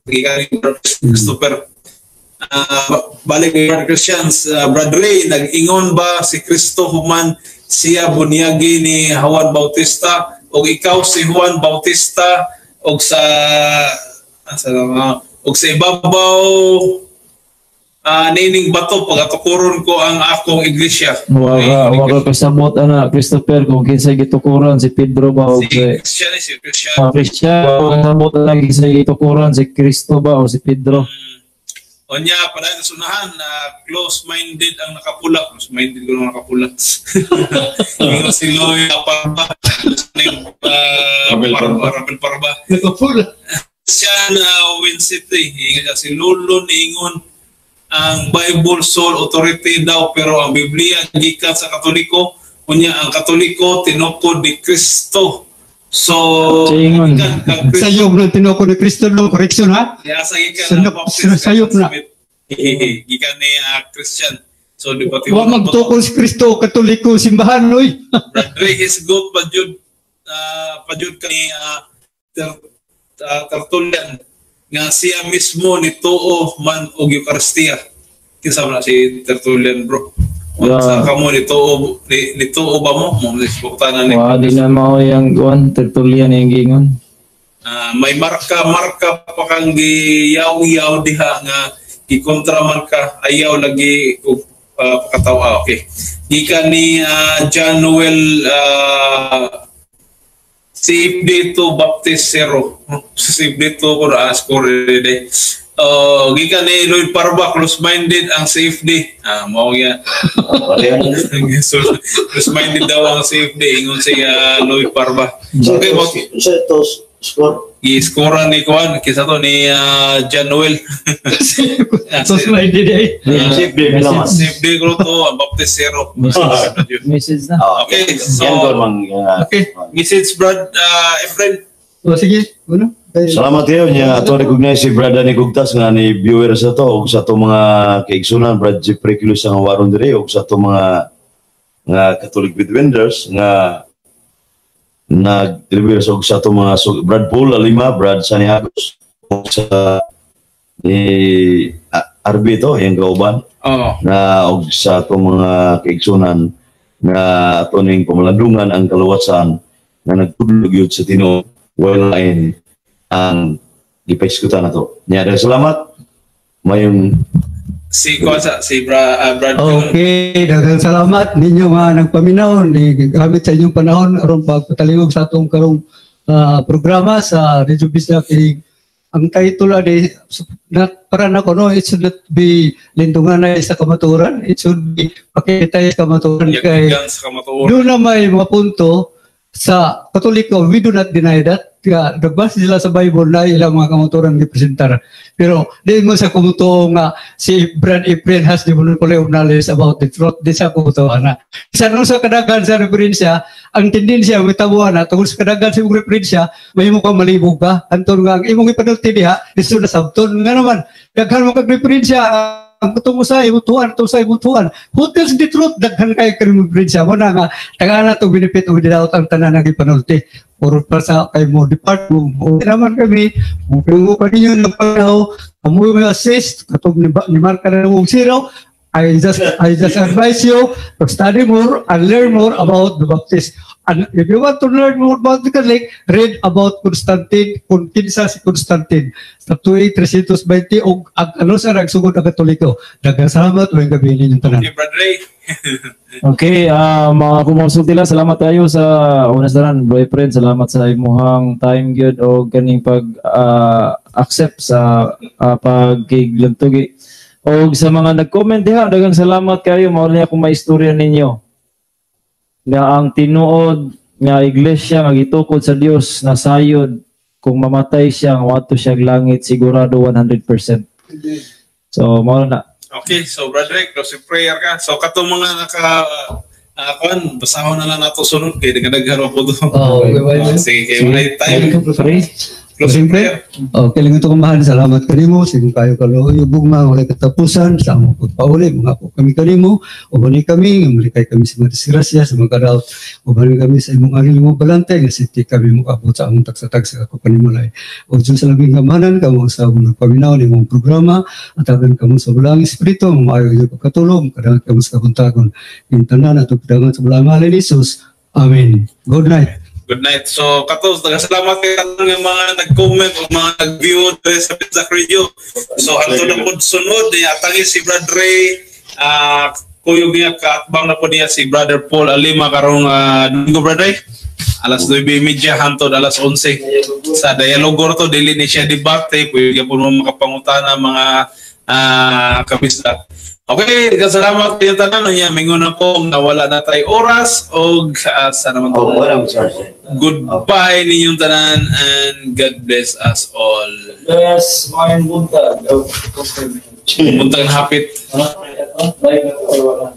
gikan ni Brother Christopher, balik kay Brother Christians, Brad Ray, nag-ingon ba si Kristo human siya bunyagi ni Juan Bautista, og ikaw si Juan Bautista, og sa ibabaw nining bato pagatukuron ko ang akong iglesia? Wa ka kasabot ana, Christopher, kung kinsay gitukuran, si Pedro ba o Si si Christian, si Christian. Ah, Christian, wa ka kasabot ana kinsay gitukuran, si Kristo ba o si Pedro. Onya, para sa sunahan, na close-minded ang nakapula. Close-minded ko lang nakapula. Ingon si Loy Parba. Rabel Parba. Rabel Parba. Nakapula. Siya na Win City. Ingon siya, si Lolo niingon ang Bible sole authority daw, pero ang Biblia gikan sa Katoliko. Unya ang Katoliko tinukod ni Kristo. So, Ingon. gikan kang Kristo. Sayop na tinukod ni Kristo, no? Correction ha? Kaya sa gikan ang Baptist Sayop na. Gikan ni Christian. So di ba? Wa magtukod si Kristo Katoliko simbahan, oy. Brad Ray is good pa jud kani Tertullian nga siya mismo nituo man og Eucharistia. Kinsa man na si Tertullian, bro? Unsa kamo nituo ba mo? Mo ni Wa di na mao yang kuan Tertullian yung giingon. Ah, may marka marka pa kang giyaw-yaw diha nga gikontra man ka, ayaw lagi og pakatawa. Ah, okay. Gikan ni John Noel, CFD to Baptist zero. CFD to ko na score de. Gikan ni Lloyd Parba, close-minded ang CFD. Ah, mao nga. So, close-minded daw ang CFD ingon si Lloyd Parba. Okay, mo Sa ito score. gi-score ni kuan kinsa to ni John Noel. So minded eh. CFD pila man? CFD ko to, ang Baptist zero. Message, message na. Ah, Okay, so- yan ko mang Okay. Message, Brad Efren. O sige, ano? Okay. Salamat kayo niya ato recognize si Brad Danny Gugtas nga ni viewer sa to ug sa ato mga kaigsunan Brad Jeffrey Kilos nga waron diri ug sa ato mga nga Catholic Midwenders nga nag-deliver sa ug sa ato mga Brad Paul Alima, Brad Sunny Agos ug sa ni RB to yung kauban na og sa ato mga kaigsunan nga ato ning pamalandungan ang kaluwasan nga nagtudlo gyud sa tinuod, wala lain ang gipaiskutan nato. Nya daghang salamat. Mayong Si kuan sa si Brad John. Okay, daghang salamat ninyo nga nagpaminaw ni gamit sa inyong panahon aron pagpatalingog sa atong karong programa sa Radyo Bisdak. Kini ang title ani na para nako, no, it should not be "Lindunganay sa Kamatuoran," it should be "Pakitay sa Kamatuoran," kay Yagigan sa kamatuoran. doon na may mga punto. Sa Katoliko, we do not deny that. Nga, nagbase sila sa Bible na ilang mga kamaturan gipresentar. Pero di mo sa kumutuo nga si Brad Efren has the monopoly of knowledge about the truth. Di sa kumutuo na. Sa nung sa kadaghan sa referensya, ang tendensya mitabo na tungod sa kadaghan sa imong referensya, mahimo ka malibog ka. Anton nga ang imong ipanulti diha, lisod na sabton. Nga naman, daghan mo kag referensya, ang kutong sa imong tuan, to sa imong tuan. Who tells the truth? Daghan kay kang referensya mo na nga tagaan na to benefit of the doubt ang tanan nga ipanulti. Puro pa sa kay mo depart mo. Okay naman kami, mo pa ninyo ng pagkaw, amo may assist, katong ni Marka na mong zero. I just advise you to study more and learn more about the Baptist. And if you want to learn more about the Catholic, read about Constantine, kung kinsa si Constantine. Sa tuig 320 og ang ano sa nagsugod ang Katoliko. Daghang salamat, maayong gabi ninyong tanan. Okay, Brad Ray. Okay, mga kumonsulti lang, salamat tayo sa una sa tanan, boyfriend, salamat sa imuhang time gyud o kaning pag accept sa pagkiglantugi. O sa mga nag-comment diha, daghang salamat kayo, mao ni akong maistorya ninyo. Nga ang tinuod nga iglesia nga gitukod sa Dios na sayod kung mamatay siya nga wato siya langit sigurado 100%. So mao na. Okay, so Brad Ray, closing prayer ka. So katong mga naka kuan, basahon na lang nato sunod kay daghan po do. Oh, okay, Ah, sige, kay wala time. Pray. Closing prayer. Okay lang ito kumahal. Salamat kanimo. Sige kayo kaluoy bugma walay katapusan sa among pagpauli. Mga po kami kanimo. Ubani kami, nga malikay kami sa mga disgrasya, sa mga kadaot. Ubani kami sa imong angel mo balante, nga siti kami mukabot sa among tagsa-tagsa ako panimulay. O Diyos sa labing gamanan, kamo sa among nagpaminaw ni imong programa, atagan kamo sa bulang espiritu, maayo iyo pagkatulong, kadangat kamo sa kabuntagon. Yung tanan atong kadangat sa bulang ngalan ni Jesus. Amen. Good night. Good night. So, katos, salamat kay tanan nga mga nag-comment o mga nag-view diri sa Pizza Radio. So, hanto na po sunod, niya atangi si Brad Ray, kuyog niya, kaatbang na po niya si Brother Paul Alima karong Domingo, Brad Ray. Alas 9:30 hantod alas 11. Sa dialogo to, dili ni siya debate, pwede po mo makapangutana mga kabisdak. Okay, salamat kayo tanan niya. Mingon na ko nga wala na tayo oras og sa naman to. Oh, wala mo charge. Goodbye ninyong tanan and God bless us all. Yes, maayong buntag. Oh, Buntag na hapit. Wala. Live na to or wala?